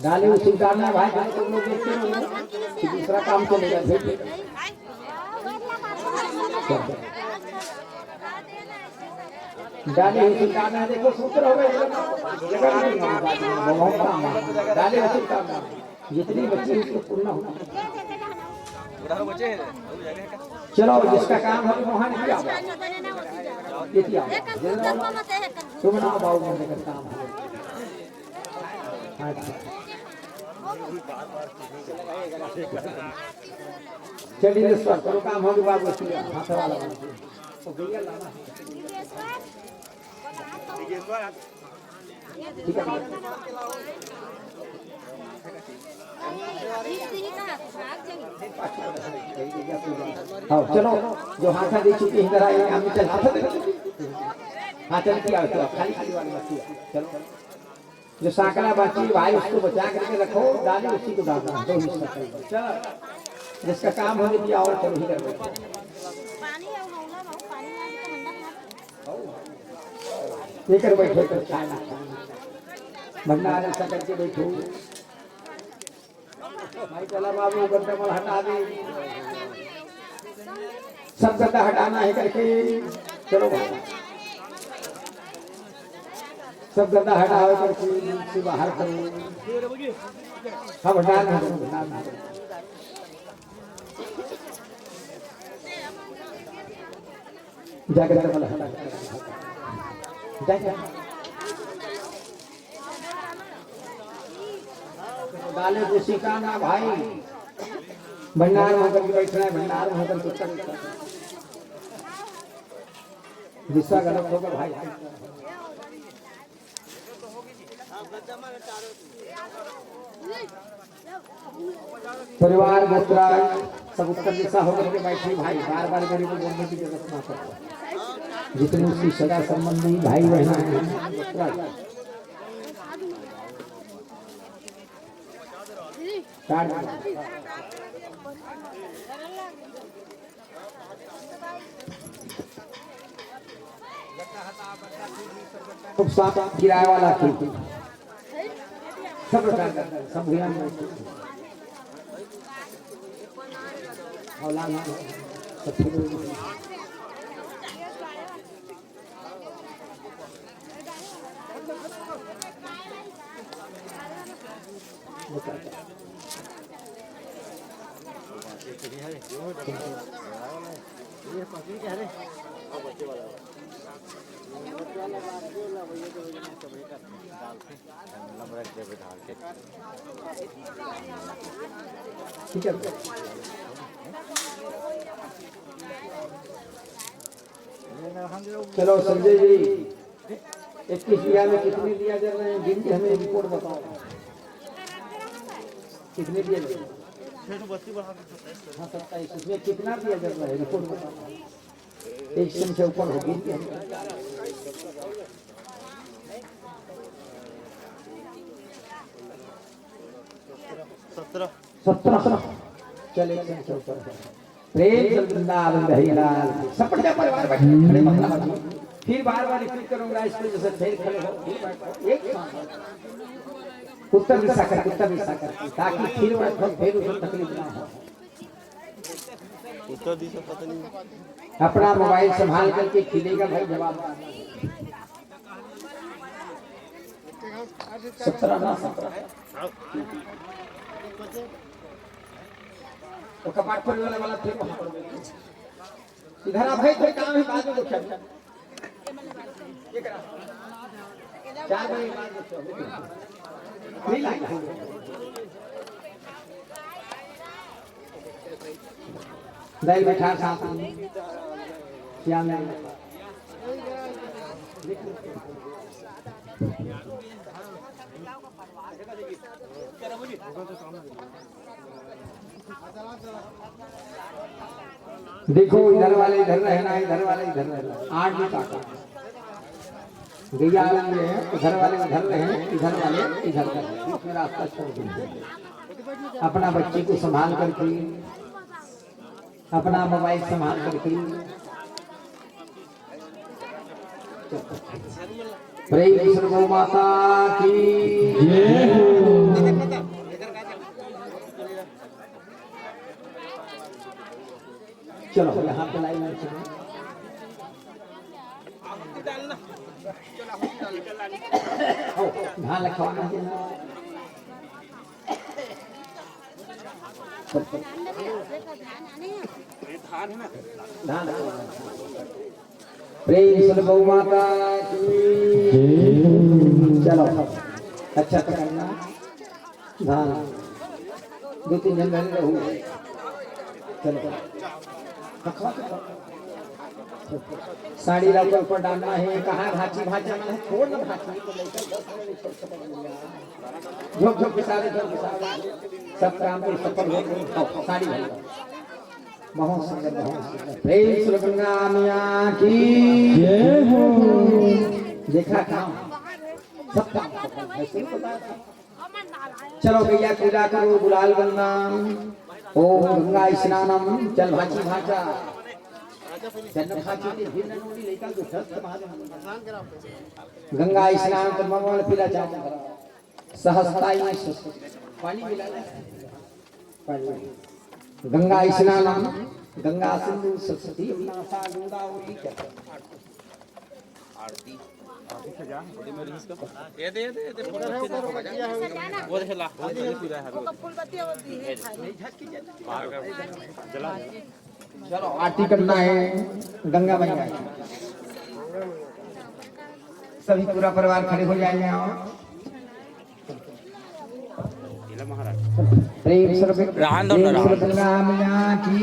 डाली, उसी को डालना है भाई, जो तुम लोग देखते हो ना, कि दूसरा काम चलेगा, फिर। डाली हुई सुल्तान है, देखो सूत्र हो गए, जगह नहीं है, बहुत काम है। डाली हुई सुल्तान है, जितनी बची उसको पूर्ण हो। चलो, जिसका काम है मोहन किया, ये किया, तुम ना बाबू का काम है। अच्छा। चलिए, सर, करो काम, हम बाबू सुनिए, हाथ वाला बाबू। तो भैया लाना है। ठीक है। हाँ, चलो, जो हाथ दे चुके हैं, इधर आइए, हम चल हाथ दे। हाँ, चल, किया, किया, खाली, खाली वाली मत किया। चलो। जो साकला बाची भाई, उसको बचा करके रखो, डाली उसी को डालना, दो हिस्सा करेंगे। चलो, जिसका काम हो गया और चलो ही कर बैठो। ये कर बैठो, कर खाना, खाना। भंडार ऐसा करके बैठो। भाई चला बाबू, गंदा मल हटा दे। सब गंदा हटाना है करके, चलो भाई, सब गंदा हटाओ करके, से बाहर करो। हाँ, भंडार में करो, भंडार में करो। जाकर के बोला, जा, जा। डाले को सिखाना भाई, भंडार में होकर के बैठ रहा है, भंडार में होकर के चल। गुस्सा गलत होगा भाई। परिवार, गोत्राज, सब उत्तर दिशा होकर के बैठे भाई, बार बार मेरे को बोलने की जरूरत ना पड़े। जितने उसकी सगा संबंधी भाई बहन हैं, गोत्राज, काट दे। खूब सांप गिराए वाला की। सब प्रकार का, सब भुइयां में। और लाल, सब फिर ठीक है। चलो संजय जी, इक्कीस बीघा में कितने बीया जल रहे हैं, गिन के हमें रिपोर्ट बताओ। कितने बीया जल रहे हैं? हाँ, सत्ताईस। इसमें कितना बीया जल रहा है, रिपोर्ट बताओ। एक सौ से ऊपर होगी। सत्रह। सत्रह। चल, एक सौ से ऊपर है। प्रेम से वृंदावन बिहारी लाल की। सब बढ़िया परिवार बैठे, खड़े माता जी। फिर बार बार रिपीट करूंगा इसको, जैसे फिर खड़े हो, फिर बैठो, एक साथ। उत्तर दिशा कर, उत्तर दिशा कर, ताकि फिर बैठो, फिर उसको तकलीफ ना हो। उत्तर दिशा पता नहीं। अपना मोबाइल संभाल करके खिलेगा भाई, जवाब। सत्रह ना, सत्रह। तो कपाट पर वाला, वाला फिर वहाँ पर। इधर आ भाई, कोई काम है, बाद में देखो। चार बजे बाद देखो। नहीं लाइट। दाई बैठा साथ में। श्याम नहीं। देखो, इधर वाले इधर रहना, इधर वाले इधर रहना। आठ भी काटा। गैया आनंद है, उधर वाले उधर रहे, इधर वाले इधर रहे। बीच में रास्ता छोड़ दीजिए। अपना बच्ची को संभाल करके, अपना मोबाइल संभाल करके। प्रेम से गौ माता की जय हो। चलो, यहाँ पे लाइन में चलो। हो, धान रखवाना है। धान रखवाना है। प्रेम से गौ माता की। चलो, अच्छा पकड़ना। धान। दो तीन जन धरे रहू। चलो। साड़ी ला ऊपर, ऊपर डालना है। कहाँ भाची, भाचा मन है? छोड़ ना भाची, तो लइका दस मिनट छोड़, छोड़, छोड़। झोंक, झोंक के सारे, झोंक के सारे। सब काम तो सफल हो गए। आओ, साड़ी भर लो। बहुत सुंदर, बहुत सुंदर। प्रेम से गंगा मैया की जय हो। देखा काम, सब काम सफल है। सही बता। चलो भैया, पूजा करो, गुलाल वंदन, ओम गंगा स्नानम, चल भाची भाचा, जन्म भाची के फिर ननोड़ी लइका को शस्त्र महादेव। गंगा स्नान तो ममल पीला चावल सहजता ही नहीं सोच। पानी मिला ना? पानी। गंगा स्नानम, गंगा सिंधु सरस्वती, गंगा गोदावरी क्या? ये दे, ये दे, ये दे, फूल बत्ती दे। वो दे ला, वो दे पूजा है। ओकर फूल बत्ती और दी है खाली। चलो, आरती करना है गंगा मैया की। सभी पूरा परिवार खड़े हो जाएंगे। आओ। प्रेम से, रहन दो ना, प्रेम से रहन दो। गंगा मैया की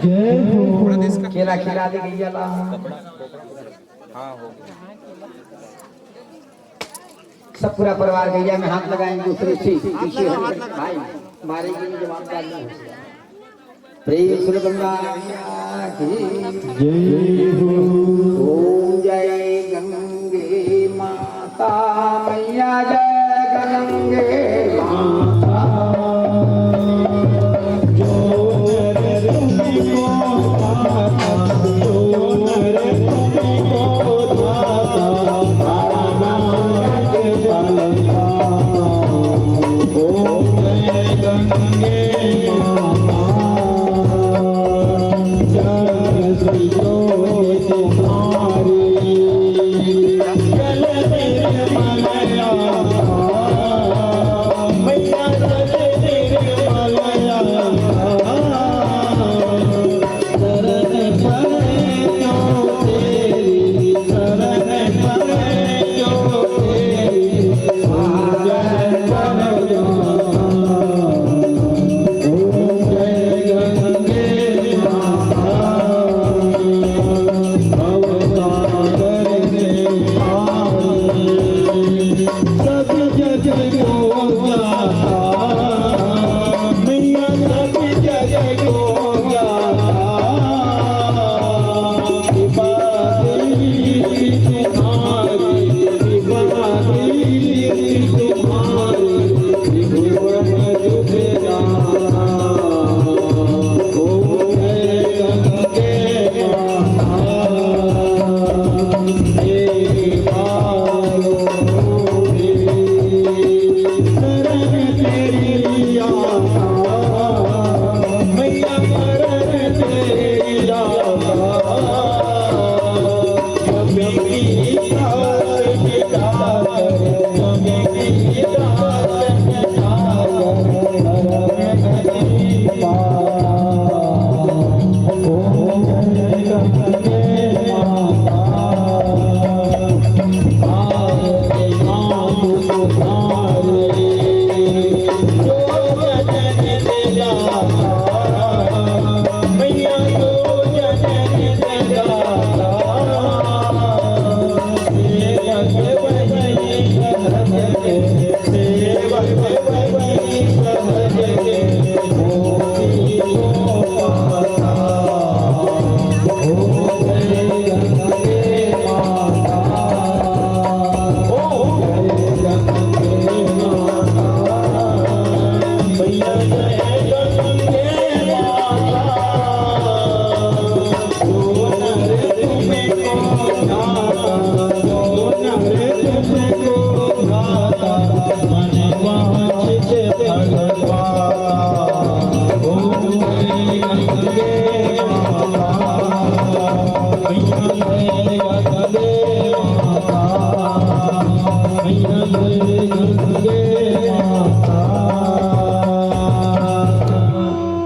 जय हो। केला खिला दे गैया ला। हाँ, हो गया। सब पूरा परिवार गैया में हाथ लगाएंगे, दूसरे से पीछे हट, भाई, मारेंगे, जवाबदार नहीं हो। प्रेम से गंगा मैया की जय हो। ओम जय गंगे माता मैया, जय गंगे माता।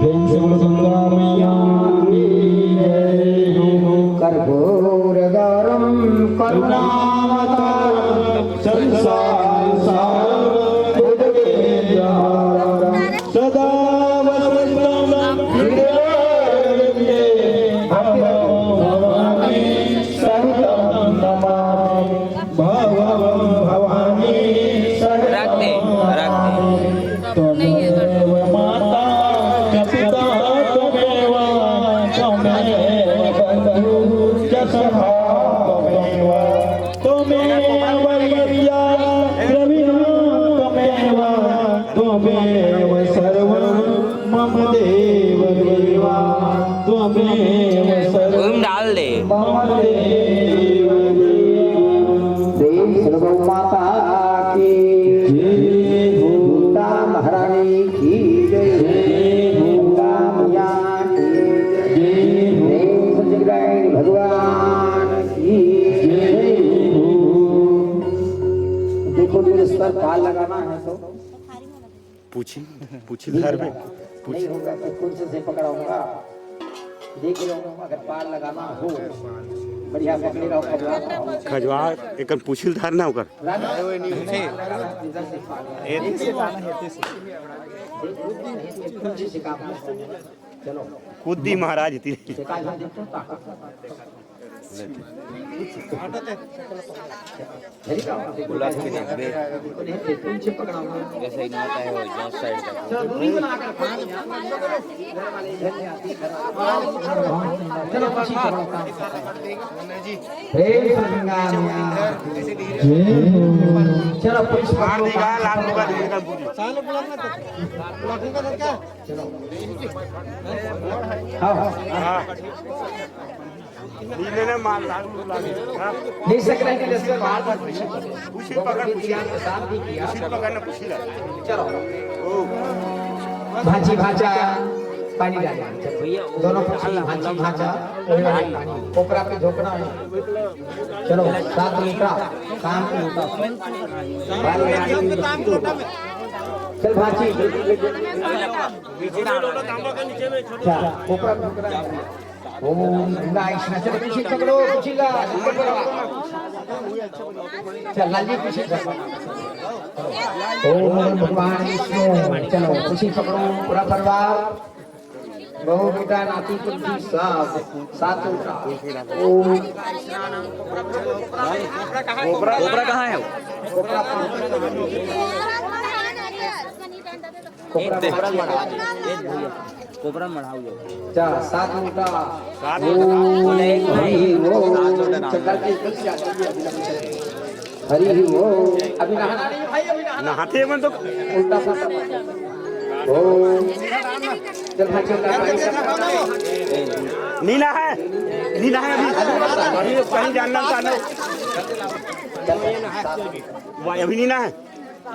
प्रेम से बोलो दुर्गा मैया की जय। कर्पूरगौरं करुणावतारं संसार सारं भुजगेन्द्रहारं सदा वसन्तं हृदयारविन्दे भवं भवानी सहितं नमामि। भवं भवानी सहितं रख दे, रख दे। नमामि। त्वमेव माता च पिता त्वमेव, त्वमेव बन्धु च सखा त्वमेव। त्वमेव विद्या द्रविणं त्वमेव, त्वमेव सर्वं मम देव देवा, त्वमेव सर्वं ओम डाल दे। मम देव देवा। प्रेम से गौ माता की जय हो। दुर्गा महारानी की जय हो। दुर्गा मैया की जय हो। प्रेम से जगदाई भगवान की जय हो। देखो, जो इस पर पार लगाना है तो पूछी, पूछी घर में। नहीं होगा तो कौन से, से पकड़ाऊंगा? देख रहे हो, अगर पार लगाना हो, बढ़िया पकड़े रहो, खजवार। खजवार, एक पूछी धारना ओकर। राना? इधर से पार। कौन से से काम है? चलो। कूद दी महाराज इतनी। से काय हम देखते हैं, ताकत। बोला कि देखबे। जैसे इनका है वो, जो साइड तक। प्रेम से गंगा मैया। जय हो। चलो, पुलिस मार देगा, लाख रुपया दे देगा पूरी। चलो। हाँ। हाँ। नीले ने मार लाग, लाग। हाँ। नहीं सक रहे कि जैसे बाहर पर खुशी पकड़। खुशी पकड़, खुशी। दिया, प्रसाद भी किया। खुशी पकड़ ना, खुशी ला। चलो। ओ। भांची भांचा, पानी डाल। भैया, वो दोनों पक्षी, भांची भांचा, कोपरा पे झोंकना है। चलो, सात लोटा, शांत लोटा। चल भांची। अच्छा, ऊपर झुक रहा है। ओम नाइस ना, चलो पीछे पकड़ो, पीछे ला, ऊपर पकड़ो। चल लाल जी पीछे पकड़ो। ओम भगवान विष्णु, चलो पीछे पकड़ो, पूरा परिवार। बहू बेटा नाती पुती सब साथ उठा। ओम। कोबरा, कोबरा कहाँ है? कोबरा, कोबरा ए, कोबरा मढ़ा दे। ए, भैया, कोबरा मढ़ाओ ये। जा, सात लोटा। सात लोटा। ओम हरि ओम। सात लोटा डाल। चक्कर के एकदम से आ जाइए, अभी नहाना है। हरि ओम। अभी नहाना नहीं भाई, अभी नहाना। नहाते हैं मन तो। उल्टा पुल्टा। ओम। चल भाई, चल, चल, चल। नीला है, नीला है अभी। अभी कहीं जानना, जानना। भाई, अभी नीला है। ए,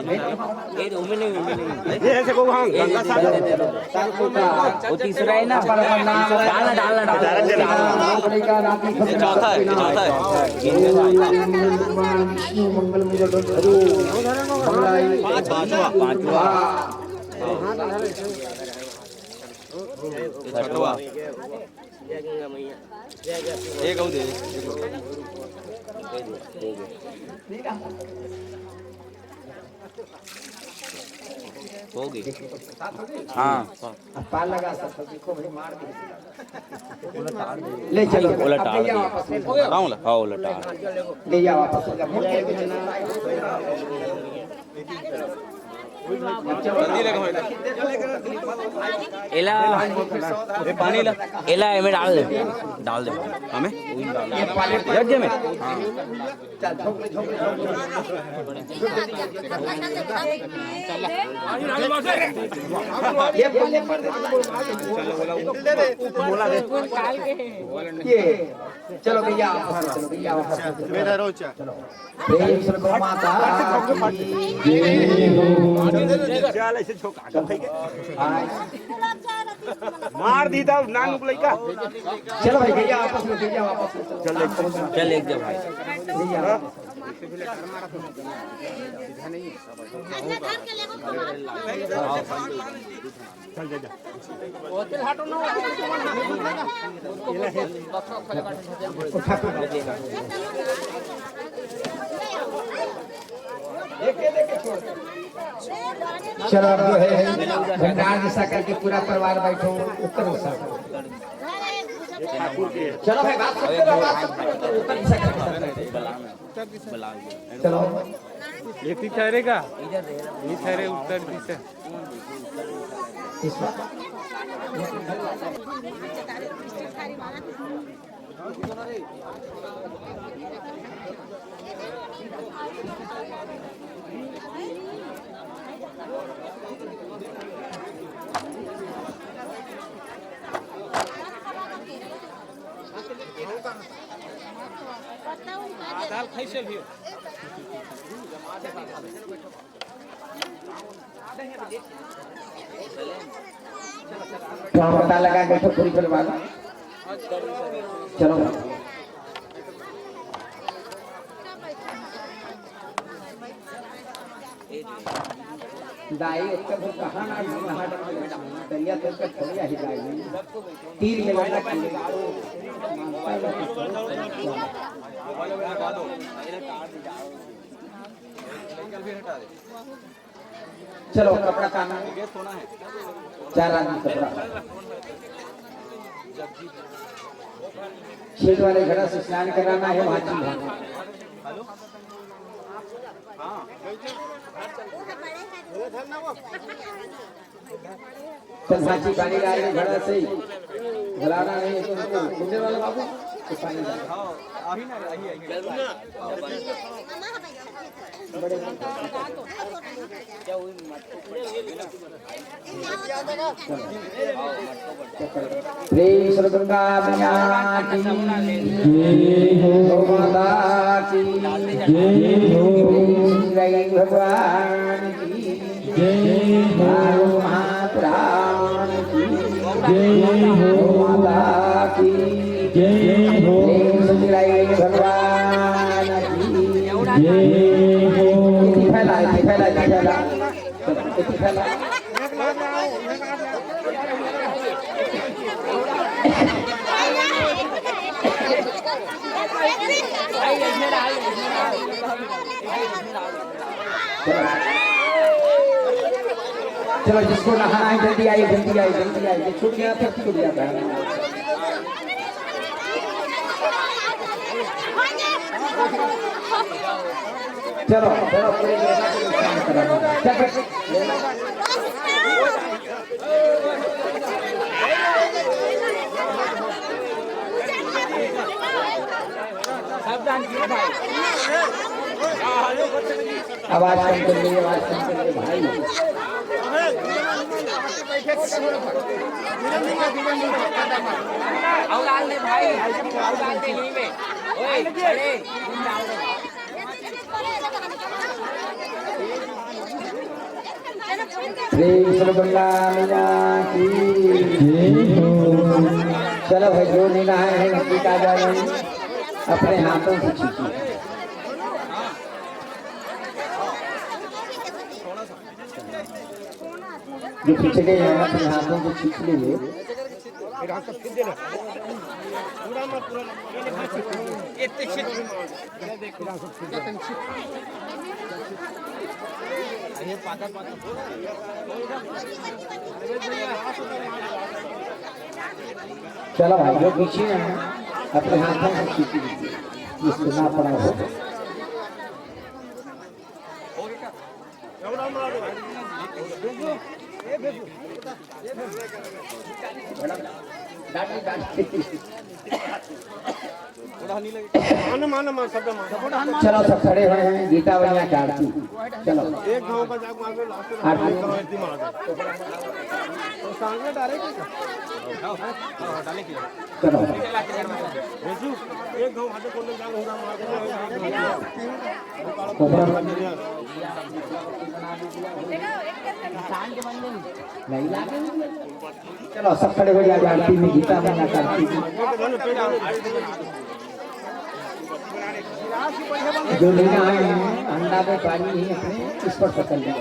उमे नहीं, उमे नहीं। ये ऐसे को हम गंगा सागर। वो तीसरा है ना? डालना, डालना, डालना। डालना, डालना। चौथा है, चौथा है। पांचवा, पांचवा। छठवा। एक और दे। हो गई। हाँ। अब पार लगा सकते, देखो भाई, मार दे। ले चलो, उलटा अब ले दे। जाओ वापस। हाँ, उलटा, हाँ, उलटा। ले जाओ वापस, ले जाओ। मुड़ के एला, ए, पानी ला। एला एमे डाल दे, डाल दे। हमें? जग में? हाँ। ये बोले पर ये चलो भैया, चलो भैया, चलो। प्रेम से गौ माता की जय हो। चल, ऐसे झोंका दो भाई के। मार दी था नान को लइका। चलो भाई, भैया आपस में, भैया आपस में। चल, ले। चल, एक जगह भाई। भैया। चल, जा, जा। चलो, अब जो है, भंडार जैसा करके पूरा परिवार बैठो, उत्तर दिशा। चलो भाई, बात सब करो, बात सब करो, उत्तर दिशा करके। चलो। ये पीछे रहेगा, ये ठहरे उत्तर दिशा। दाल खाई से भी। तो हम पता लगा के तो पूरी परिवार। चलो। दाई, ओकर से कहाँ ना नहा डरे, दरिया से ओकर छोड़िया ही दाई। तीर में लगा के। चलो, कपड़ा काना। चार आदमी कपड़ा। छेद वाले घड़ा से स्नान कराना है, वहाँ चूल्हा। चल, सांची पानी लाए घड़ा से ही। बुलाना नहीं है तुमको, सुनने वाला बाबू, तो पानी ला। हाँ, अभी ना, अभी, अभी। चल भाई। प्रेम से दुर्गा मैया की जय हो। गौ माता की जय हो। प्रेम से शिव भगवान की जय हो। माता राम की जय हो। गौ माता की जय हो। प्रेम से शिव भगवान की जय हो। इति फैला, इति फैला, इति फैला। चलो, इति फैला। चलो, जिसको नहाना है, जल्दी आइए, जल्दी आइए, जल्दी आइए। ये छूट गया था, छूट गया था। चलो, चलो, पूरे जगह पे काम करो। चल, चल। सावधान कीजिए भाई। आवाज कम कर लीजिए, आवाज कम कर लीजिए भाई। और डाल दे भाई, और डाल दे यहीं में। ओए, अरे, तुम डाल दे। प्रेम से दुर्गा मैया की जय हो। चलो भाई, जो लेना है, नजदीक आ जाओ, अपने हाथों से छींचिए। जो पीछे गए हैं, अपने हाथों से छींच लीजिए। चलो भाई, जो पीछे हैं, अपने हाथों से खींच लीजिए, जिसको ना पड़ा हो। चलो, सब खड़े हुए हैं, गीता मैया की आरती। चलो। एक गांव का जाके मार लो, लास्ट में आरती। गांव आरती मार दो। तो सांगे डायरेक्ट है क्या? चलो। भेजू, एक गांव हाथे कौन जाके हुड़ा मार दो। कोबरा। नहीं लागे। चलो, सब खड़े हो जाओ, आरती में गीता मैया का आरती में। जो लेना है, अंडा में पानी है अपने, इस पर पकड़ लिया।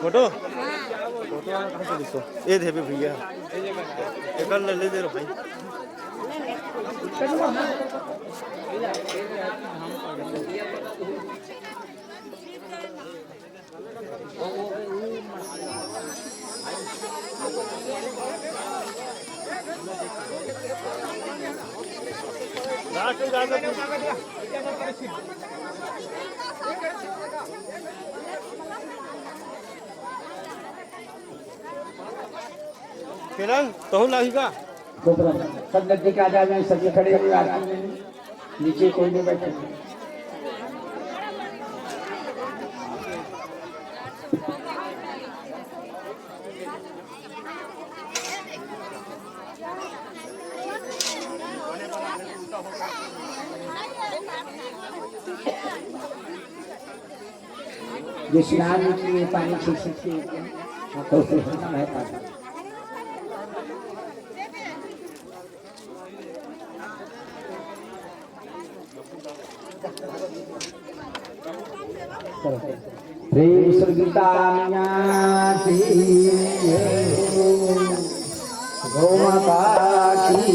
फोटो? फोटो कहाँ से दिखो? ये देवे भैया। एक ले ले रे भाई। किरण, तहु लागी का? कोबरा, सब नजदीक आ जावे, सभी खड़े हुए आरती में। नीचे कोई नहीं बैठे। जो स्नान के लिए पानी खींच सकते हैं, हाथों से होना है पानी। प्रेम से गीता मैया की, गौ माता की।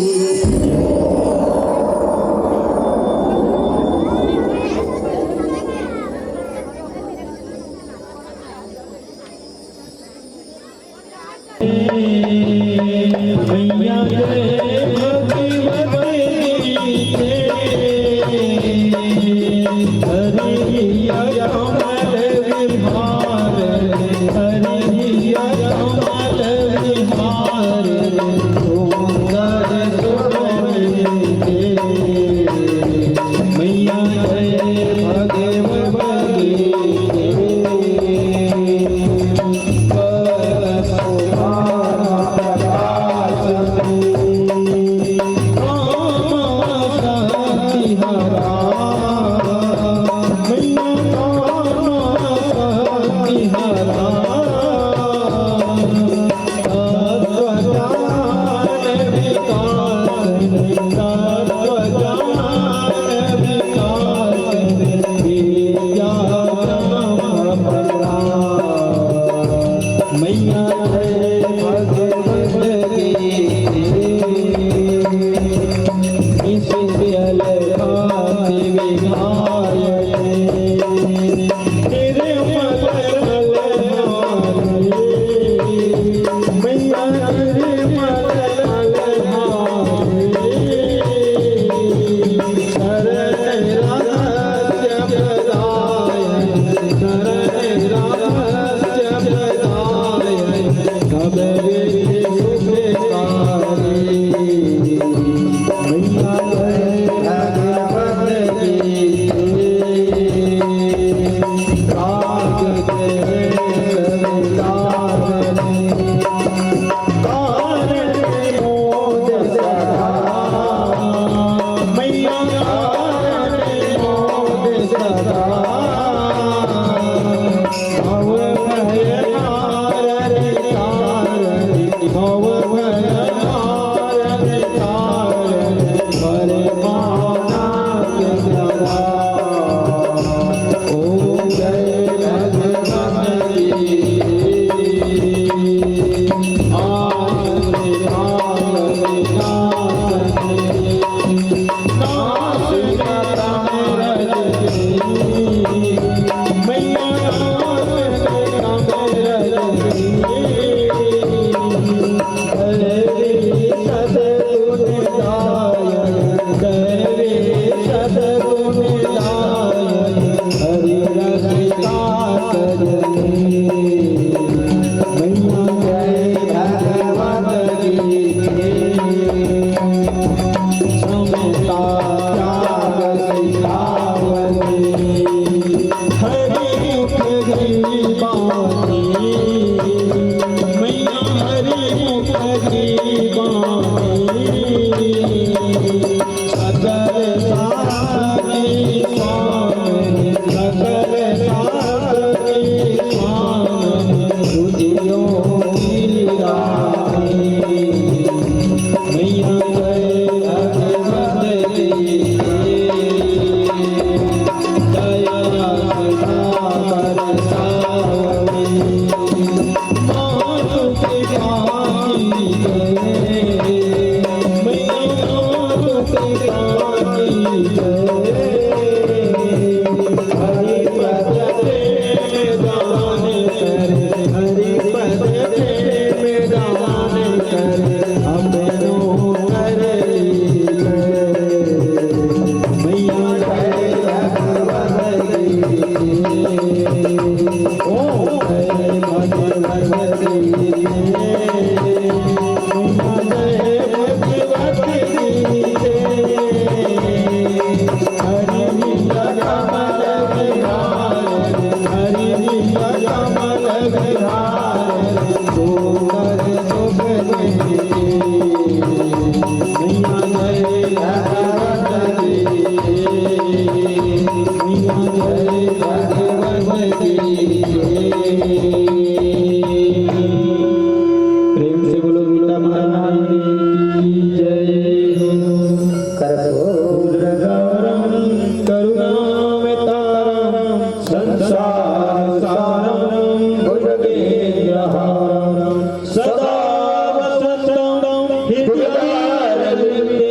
प्रेम से बोलो गीता महारानी की जय। करपूरगारं करुणावतारं संसारसारं भुजगेन्द्रहारं सदा वसन्तं हृदयारविन्दे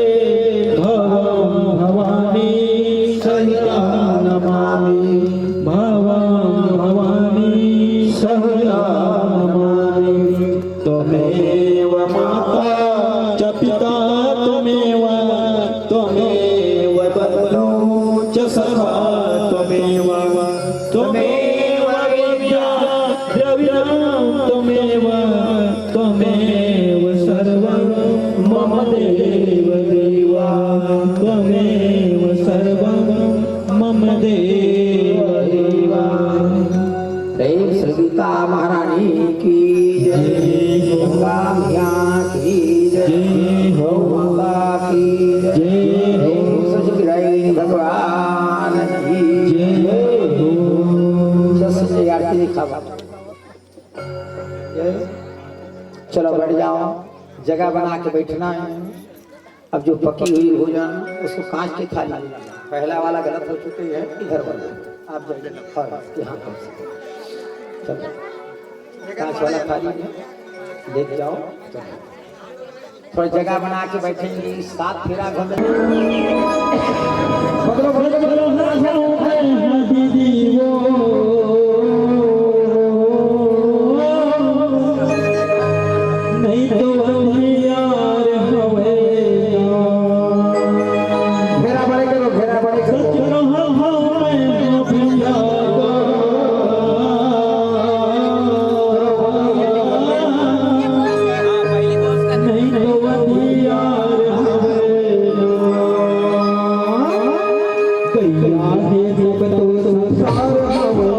भवं भवानी सहितं नमामि। भवं भवानी सहितं नमामि। त्वमेव माता च पिता त्वमेव, त्वमेव बन्धु च सखा त्वमेव, त्वमेव विद्या द्रविणं त्वमेव, त्वमेव सर्वं मम देव देवा, त्वमेव सर्वं मम देव देवा। प्रेम से गीता महारानी की जय, गंगा मैया की जय, गौ माता की जय, प्रेम से जुगराई भगवान की जय। जय। चलो बैठ जाओ, जगह बना के बैठना है। अब जो पकी हुई भोजन, उसको कांच की थाली में, पहला वाला गलत हो चुकी है, इधर वाला आप जाइए, और यहाँ पर से। चलो, कांच वाला थाली में लेके जाओ। थोड़ा जगह बना के बैठेंगे, सात फेरा घूमेंगे। पकड़ो, पकड़ो, पकड़ो, हाँ, हाँ, हाँ, दीदी वो। नहीं तो अंधियार हवे। घेरा बड़े करो, घेरा बड़े करो। सच कहो हवे भैया। नहीं तो अंधियार हवे। गैया हे जब तो संसार हवे।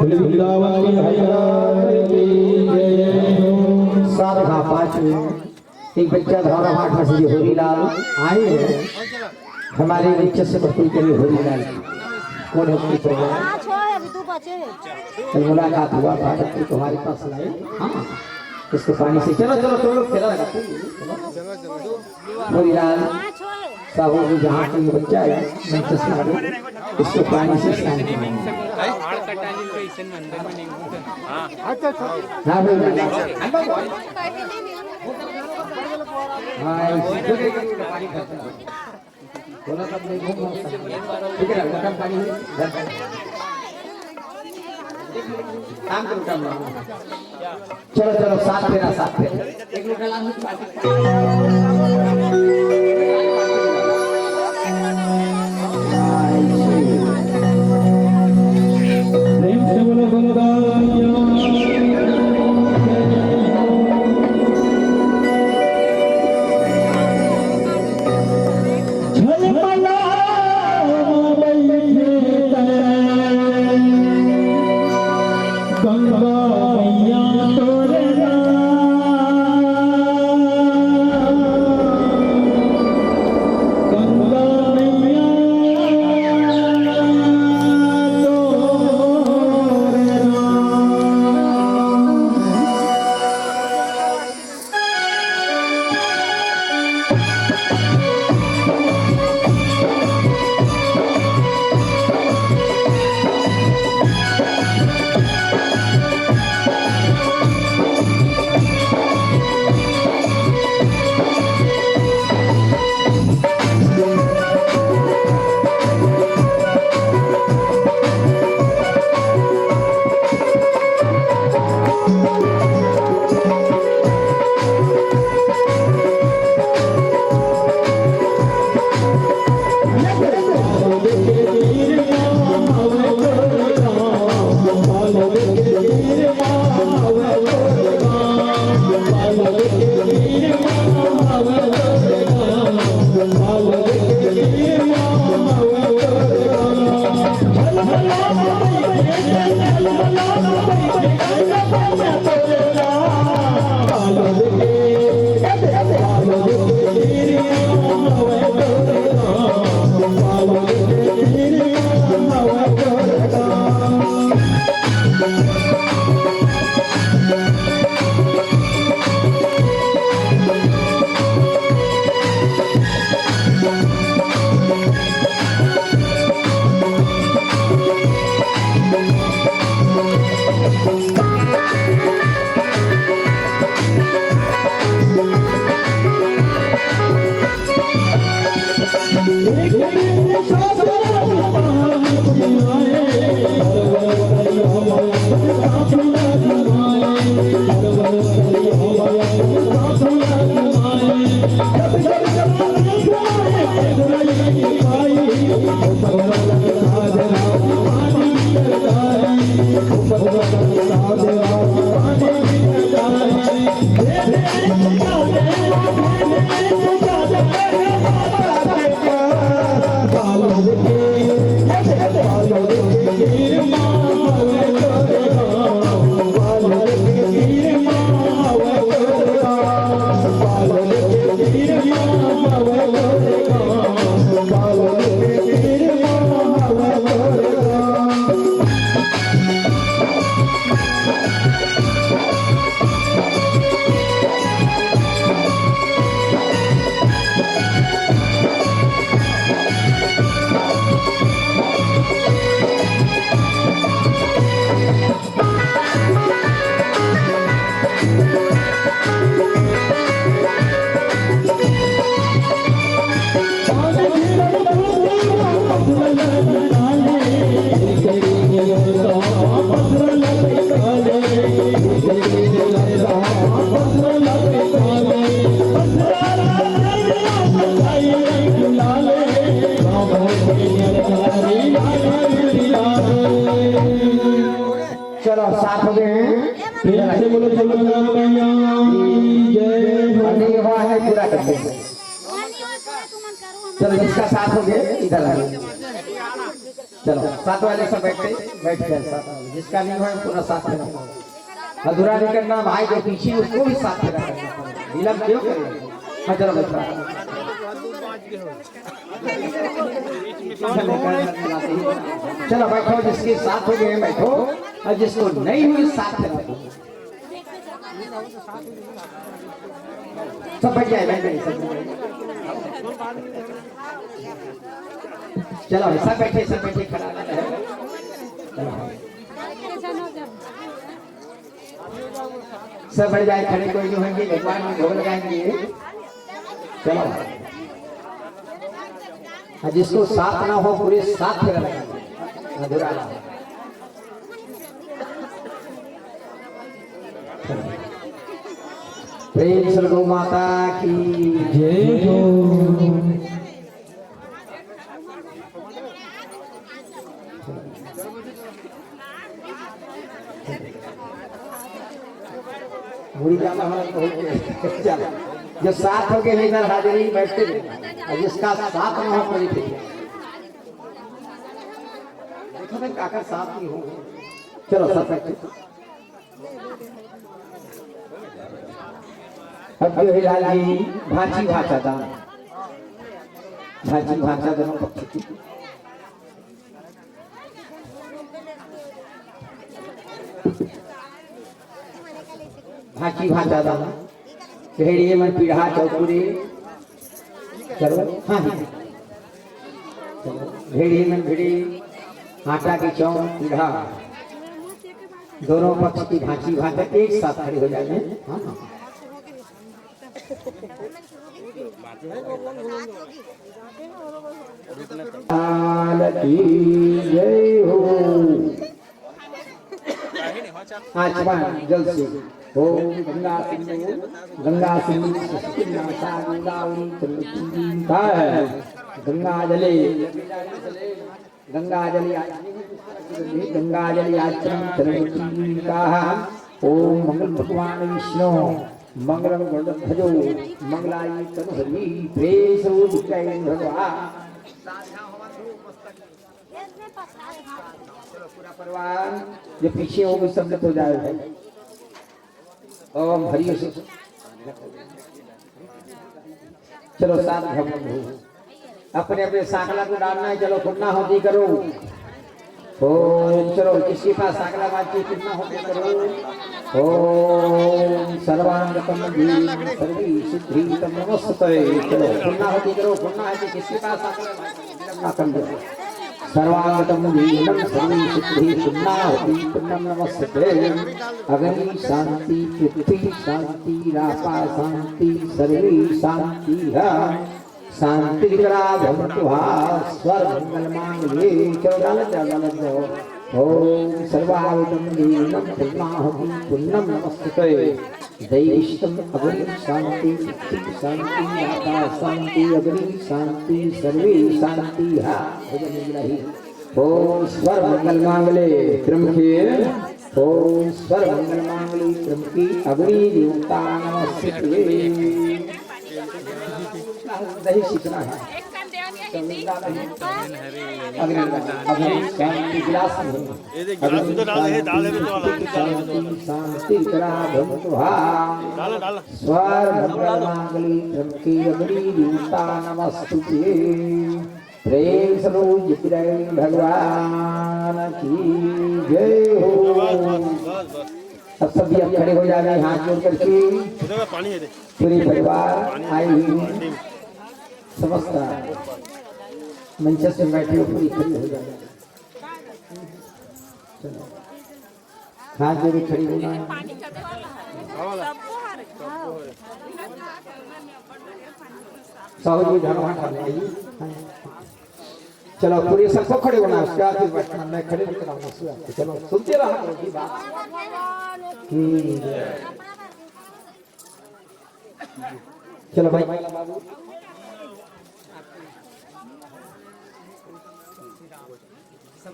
वृंदावन बिहारी लाल की जय। सात घा पाँच में एक बच्चा धारा भाट में से होरी लाल आए हैं। हमारे बच्चे से प्रस्तुत करिए होरी लाल। कौन है उसकी प्रोग्राम? पाँच हो, अभी दो बचे। कल मुलाकात हुआ था, बच्चे तुम्हारे पास लाए। हाँ, इसको पानी से चलो, चलो, चलो, खेला लगा। होरी लाल साहू जी जहाँ की बच्चा है, मैं चश्मा दूँ, इसको पानी से स्नान कराऊंगा। हाँ, बोल रहा है। हाँ, इसको बोला तब नहीं घूम सकता। ठीक है ना, मटन पानी है, घर का। काम करो, काम करो। चलो, चलो, साथ फेरा, साथ फेरा। एक लोटा लाओ, पार्टी। प्रेम से बोलो, बोलो, बोलो। झलमला बइठे तैं गंगा मैया तोरे नाम। चलो, सात हो गए हैं। प्रेम से बोलो, चलो, चलो, मैया की जय हो। अभी ये हुआ है, पूरा करते हैं। चलो, जिसका सात हो गए, इधर आ जाओ। चलो, सात वाले सब बैठते, बैठ गए सात वाले। जिसका नहीं हुआ, पूरा सात में रखो। अधूरा नहीं करना भाई, जो पीछे उसको भी साथ में रखना पड़ेगा। विलंब क्यों करेगा? हाँ, चलो, बैठो। चलो, बैठो, जिसके सात हो गए, बैठो, और जिसको नहीं हुए, साथ में रखो। सब बैठ जाए, बैठ जाए, सब बैठ जाए। चलो, सब बैठे, सब बैठे, खड़ा हो जाए। चलो। सब बैठ जाए, खड़े कोई नहीं होंगे, भगवान में भोग लगाएंगे। चलो। और जिसको साथ ना हो, पूरे साथ में लगाएंगे। अधूरा ना हो। प्रेम से गौ माता की जय हो। मुड़ी जाना हमारा बहुत चला। जो साथ हो गए इधर हाजिरी बैठते रहे। और जिसका साथ ना हो, कोई ठीक है। देखो भाई, काकर साथ नहीं हो। चलो, सब बैठे। अब जो है लाल जी, भांची भांचा दान, भांची भांचा दोनों पक्ष की। भांची भांचा दान, भेड़िए मन पीढ़ा चौकुरे। चलो, हाँ, हाँ। चलो, भेड़िए मन भेड़ी, आटा की चौक पीढ़ा। दोनों पक्ष की भांची भांचा एक साथ खड़े हो जाएंगे। हाँ, हाँ। लाल की जय हो। आचमन जल से। ओम गंगा सिंधु, गंगा सिंधु सृष्टि नाशा गोदावरी चंद्र का है। गंगा जले, गंगा जले, गंगा जले आचमन चंद्र का। ओम मंगल भगवान विष्णु, मंगलम गरुड़ध्वजो, मंगलाय तनु हरि। प्रेम से बोल जय भगवान। पूरा परिवार जो पीछे हो, वो सब हो जाए भाई। ओम हरि। चलो, साथ हम अपने अपने साकला को डालना है। चलो, पुन्ना होती करो। ओम, चलो, किसके पास साकला बाजी, पुन्ना होती करो। ओम सर्वांगतम दीन सर्वी सिद्धि तम नमस्ते। चलो, पुन्ना होती करो, पुन्ना है कि किसके पास साकला बाजी? सर्वांगतम दीनम सर्वी सिद्धि पुन्ना होती पुन्नम नमस्ते। अग्नि शांति, पृथ्वी शांति, रापा शांति, सर्वी शांति है। शांति करा भवतु हा। स्वर मंगल मांगल्ये। चलो, डालत जाओ, डालत जाओ। ओम सर्वांगतम दीनम पूर्णाहुति पुण्यम नमस्ते। दैविष्टम अग्नि शांति, पृथ्वी शांति, आकाश शांति, अग्नि शांति, सर्वी शांति हा। भजन ग्रही। ओम स्वर मंगल मांगले त्र्यंबके। ओम स्वर मंगल मांगले त्र्यंबके अग्नि देवता नमस्ते। दही सीखना है। अग्नि, अग्नि शांति गिलास में। ये देख, गिलास में तो डाल दे, डाल दे, तो डाल दे। शांति, शांति करा भवतु हा। डालो, डालो। स्वर मंगल मांगले त्र्यंबके अग्नि देवता नमस्तुते। प्रेम से बोल जय भगवान की जय हो। अब सब भी अब खड़े हो जावे, हाथ जोड़ करके। इधर का पानी है रे। पूरे परिवार आए हुए हैं, समस्त मंच से बैठे हो, पूरी खड़ी हो जावे। चलो। हाथ जोड़े खड़ी होना है। साहू जी, घर वहाँ खड़े आइए। चलो, पूरे सबको खड़े होना है, उसके बाद फिर बैठना, मैं खड़े नहीं कराऊंगा, उसके बाद। चलो, सुनते रहा करो जी बात। हम्म। चलो भाई।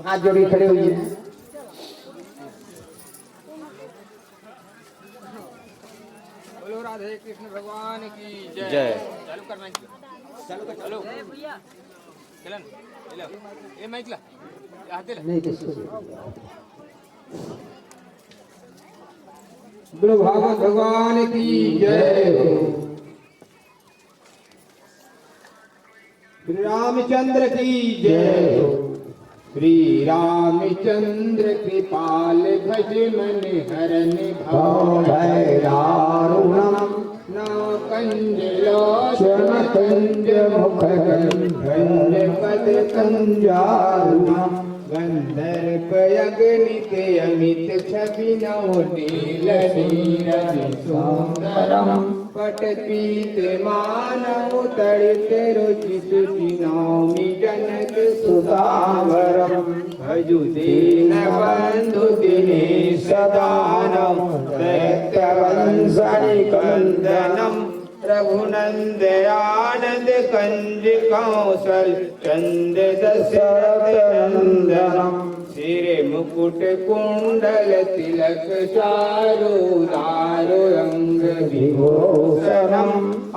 हाथ जोड़ी खड़े हुए हैं। बोलो राधे कृष्ण भगवान की जय। जय। चालू कर माइक। चालू कर, चालू। चलन, ले लो। ये माइक ला। ये हाथ दे ले। नहीं, किसको? बोलो भागवत भगवान की जय हो। श्री रामचंद्र की जय हो। श्री रामचंद्र कृपाल भज मन हरन भव भय दारुणम। न कंज लोचन कंज मुख कंज पद कंजारुणम। गंधर्प अगणित अमित छवि नव नील नीरज सुंदरम। पट पीत मानव तड़ित रुचि सुचि नौमि जनक सुतावरम। भजु दीन बंधु दिनेश दानव दैत्य वंशनि कंदनम। रघुनंद आनंद कंज कौशल चंद दशरथ नंदनम। सिर मुकुट कुंडल तिलक चारु दारु अंग विभूषणम।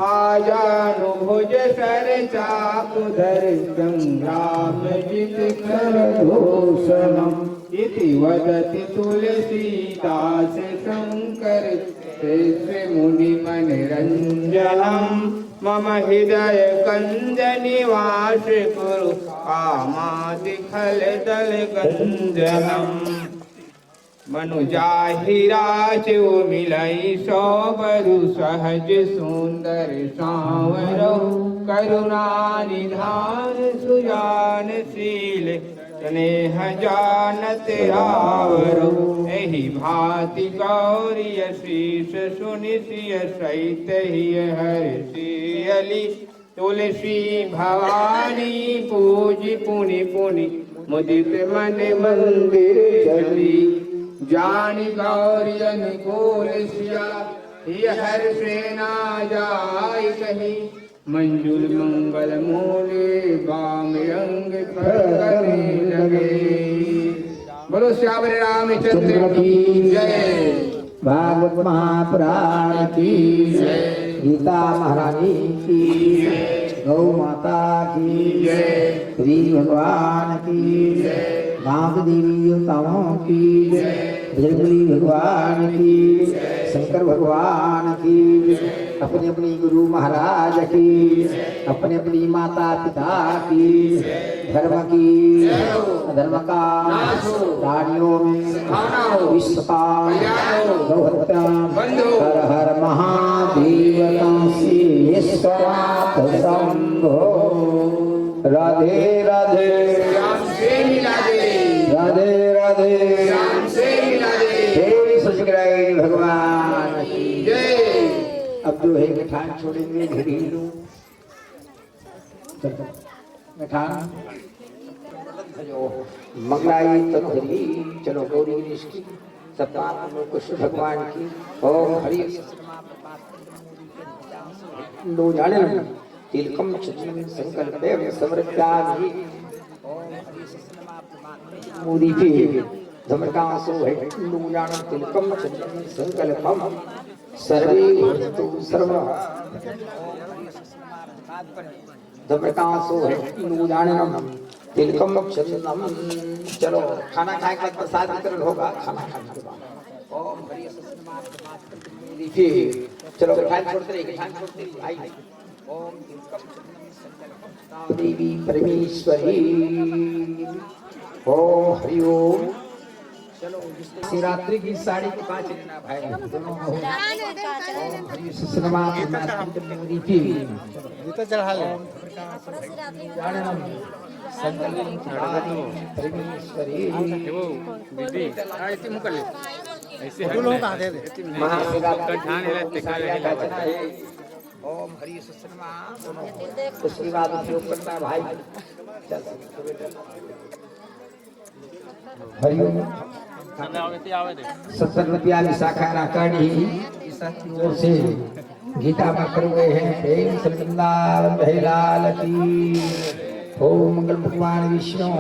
आजानु भुज सर चाप धर संग्राम जित कर दूषणम। इति वदति तुलसीदास शंकर श्रेष्ठ मुनि मन रंजनम। मम हृदय कंज निवास कुरु कामादि खल दल गंजनम। मनु जाहि राजउ मिलइ सो बरु सहज सुंदर सांवरउ। करुणा निधान सुजान शील स्नेह जानत आवरउ। एहि भांति गौरी असीस सुनि सिय सहित हिय हरषि अली। तुलसी भवानी पूजि पुनि पुनि मुदित मन मंदिर चली। जानि गौरी अनुकूल सिया हिय हरषें न जाइ कही। मंजुल मंगल मूले बाम अंग फरकने लगे। बोलो सियावर रामचंद्र की जय। भागवत महापुराण की जय। गीता महारानी की जय। गौ माता की जय। श्री भगवान की जय। नाग देवी देवताओं की जय। बजरंगबली भगवान की जय। शंकर भगवान की जय। अपने अपने गुरु महाराज की, अपने अपने माता पिता की, धर्म की, अधर्म का, प्राणियों में विश्व का गौ हत्या, हर हर महादेव का श्री विश्वनाथ शंभो। राधे राधे। राम से मिला दे। राधे राधे। राम से मिला दे। हे सचिव भगवान की जय। अब जो है गठान छोड़ेंगे, घरेलू गठान। मंगलाई तनु हरी, चलो गौरी गणेश की, सतनाम कृष्ण भगवान की। ओम हरि दो जाने तिलकम चंदन संकल्प समर्प्यामि। मोदी की धमकासो है नूरान तिलकम चंदन संकल्पम सर्वे भवन्तु सर्व धमकासो है नूरान तिलकम चंदनम। चलो, खाना खाए के बाद प्रसाद वितरण होगा। खाना खाने के बाद ओम हरि। चलो, गठान छोड़ते रहिए, गठान छोड़ते रहिए भाई। देवी परमेश्वरी। ओम हरि ओम। शिवरात्रि की साड़ी के पाँच लेना भाई। ओम हरि सुषमा परमात्मा की। जूता चढ़ा ले। परमेश्वरी। वो दीदी, ऐसे मुकर ले। ऐसे फोटो लो, कहाँ दे दे। महाशिवरात्रि। ओम हरि सुषमा। उसके बाद उपयोग करता है भाई। चल, हरि ओम। सत्तर रुपया विशाखा राकाड़ी की ओर से गीता मंत्र हुए हैं। प्रेम से वृंदावन बिहारी लाल की। ओम मंगल भगवान विष्णु।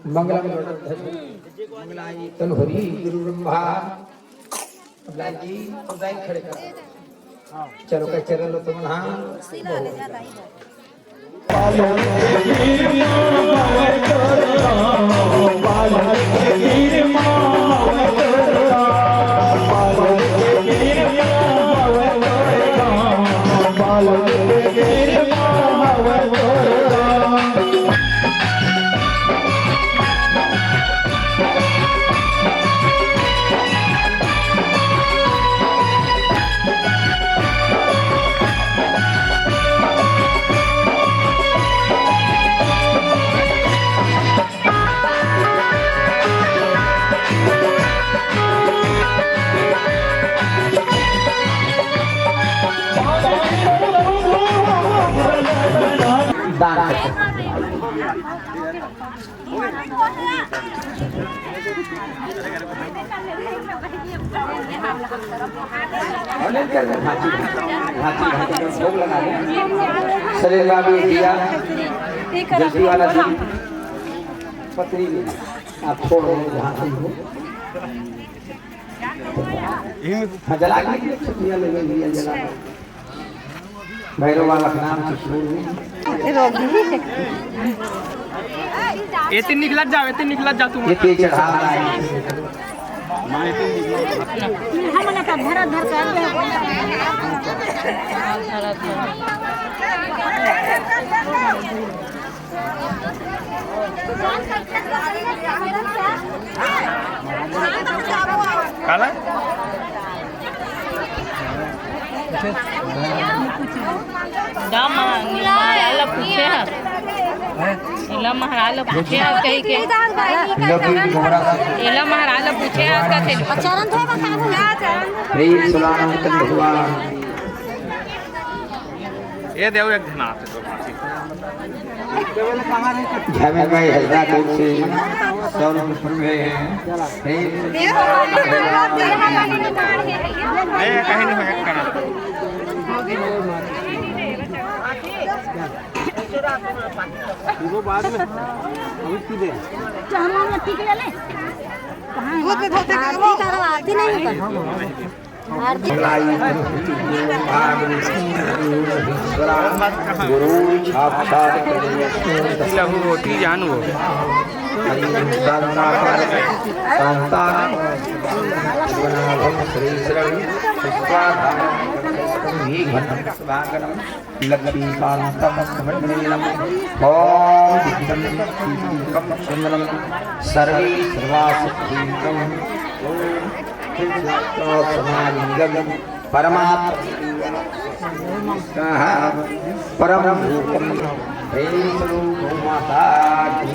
मंगलम गणध्वज मंगलाय तनोहरि गुरु ब्रह्मा। अब लाल जी, अब लाइन खड़े कर। चलो, कह चरण लो तुम, हाँ। दान करते। अरे कर दे, भांची, भांची, भांची, भोग लगा दे। शरीर में अभी दिया, जल्दी वाला दिया, पत्री, आप छोड़ दो, जहाँ से हो। हाँ, जला के, दिया ले, ले, दिया जला। भैरव बाबा के नाम से शुरू हुई। एते निकलत जाओ, एते निकलत जाओ तुम। ये तेज चढ़ा रहा है। हम ना का धरा धर कर दे। काला? दा मा-, महाराज ला पूछे हस। इला महाराज ला पूछे हस कही के। इला महाराज ला पूछे हस कथे। प्रेम सुनाम भगवान। ये देव एक घना से तो फांसी। झमेल में हजरा कुर्सी, सौ रुपये पर में है। नहीं, कहीं नहीं है, करा। वो बाद में, अभी पी दे। तो हम लोग ठीक ले ले। कहाँ है? धोते, धोते, आरती करो, आरती नहीं कर। गुरु साक्षात लघु रोटी जान वो। श्री श्री स्वाहा। लक्ष्मीकान्तं कमलनयनम्। ॐ विद्यं दीपं चन्दनं सर्वे सर्वासुभीकम्। ॐ समालिङ्गं परमात्मा स्वाहा। परम रूपं प्रेम स्वरूप माता की।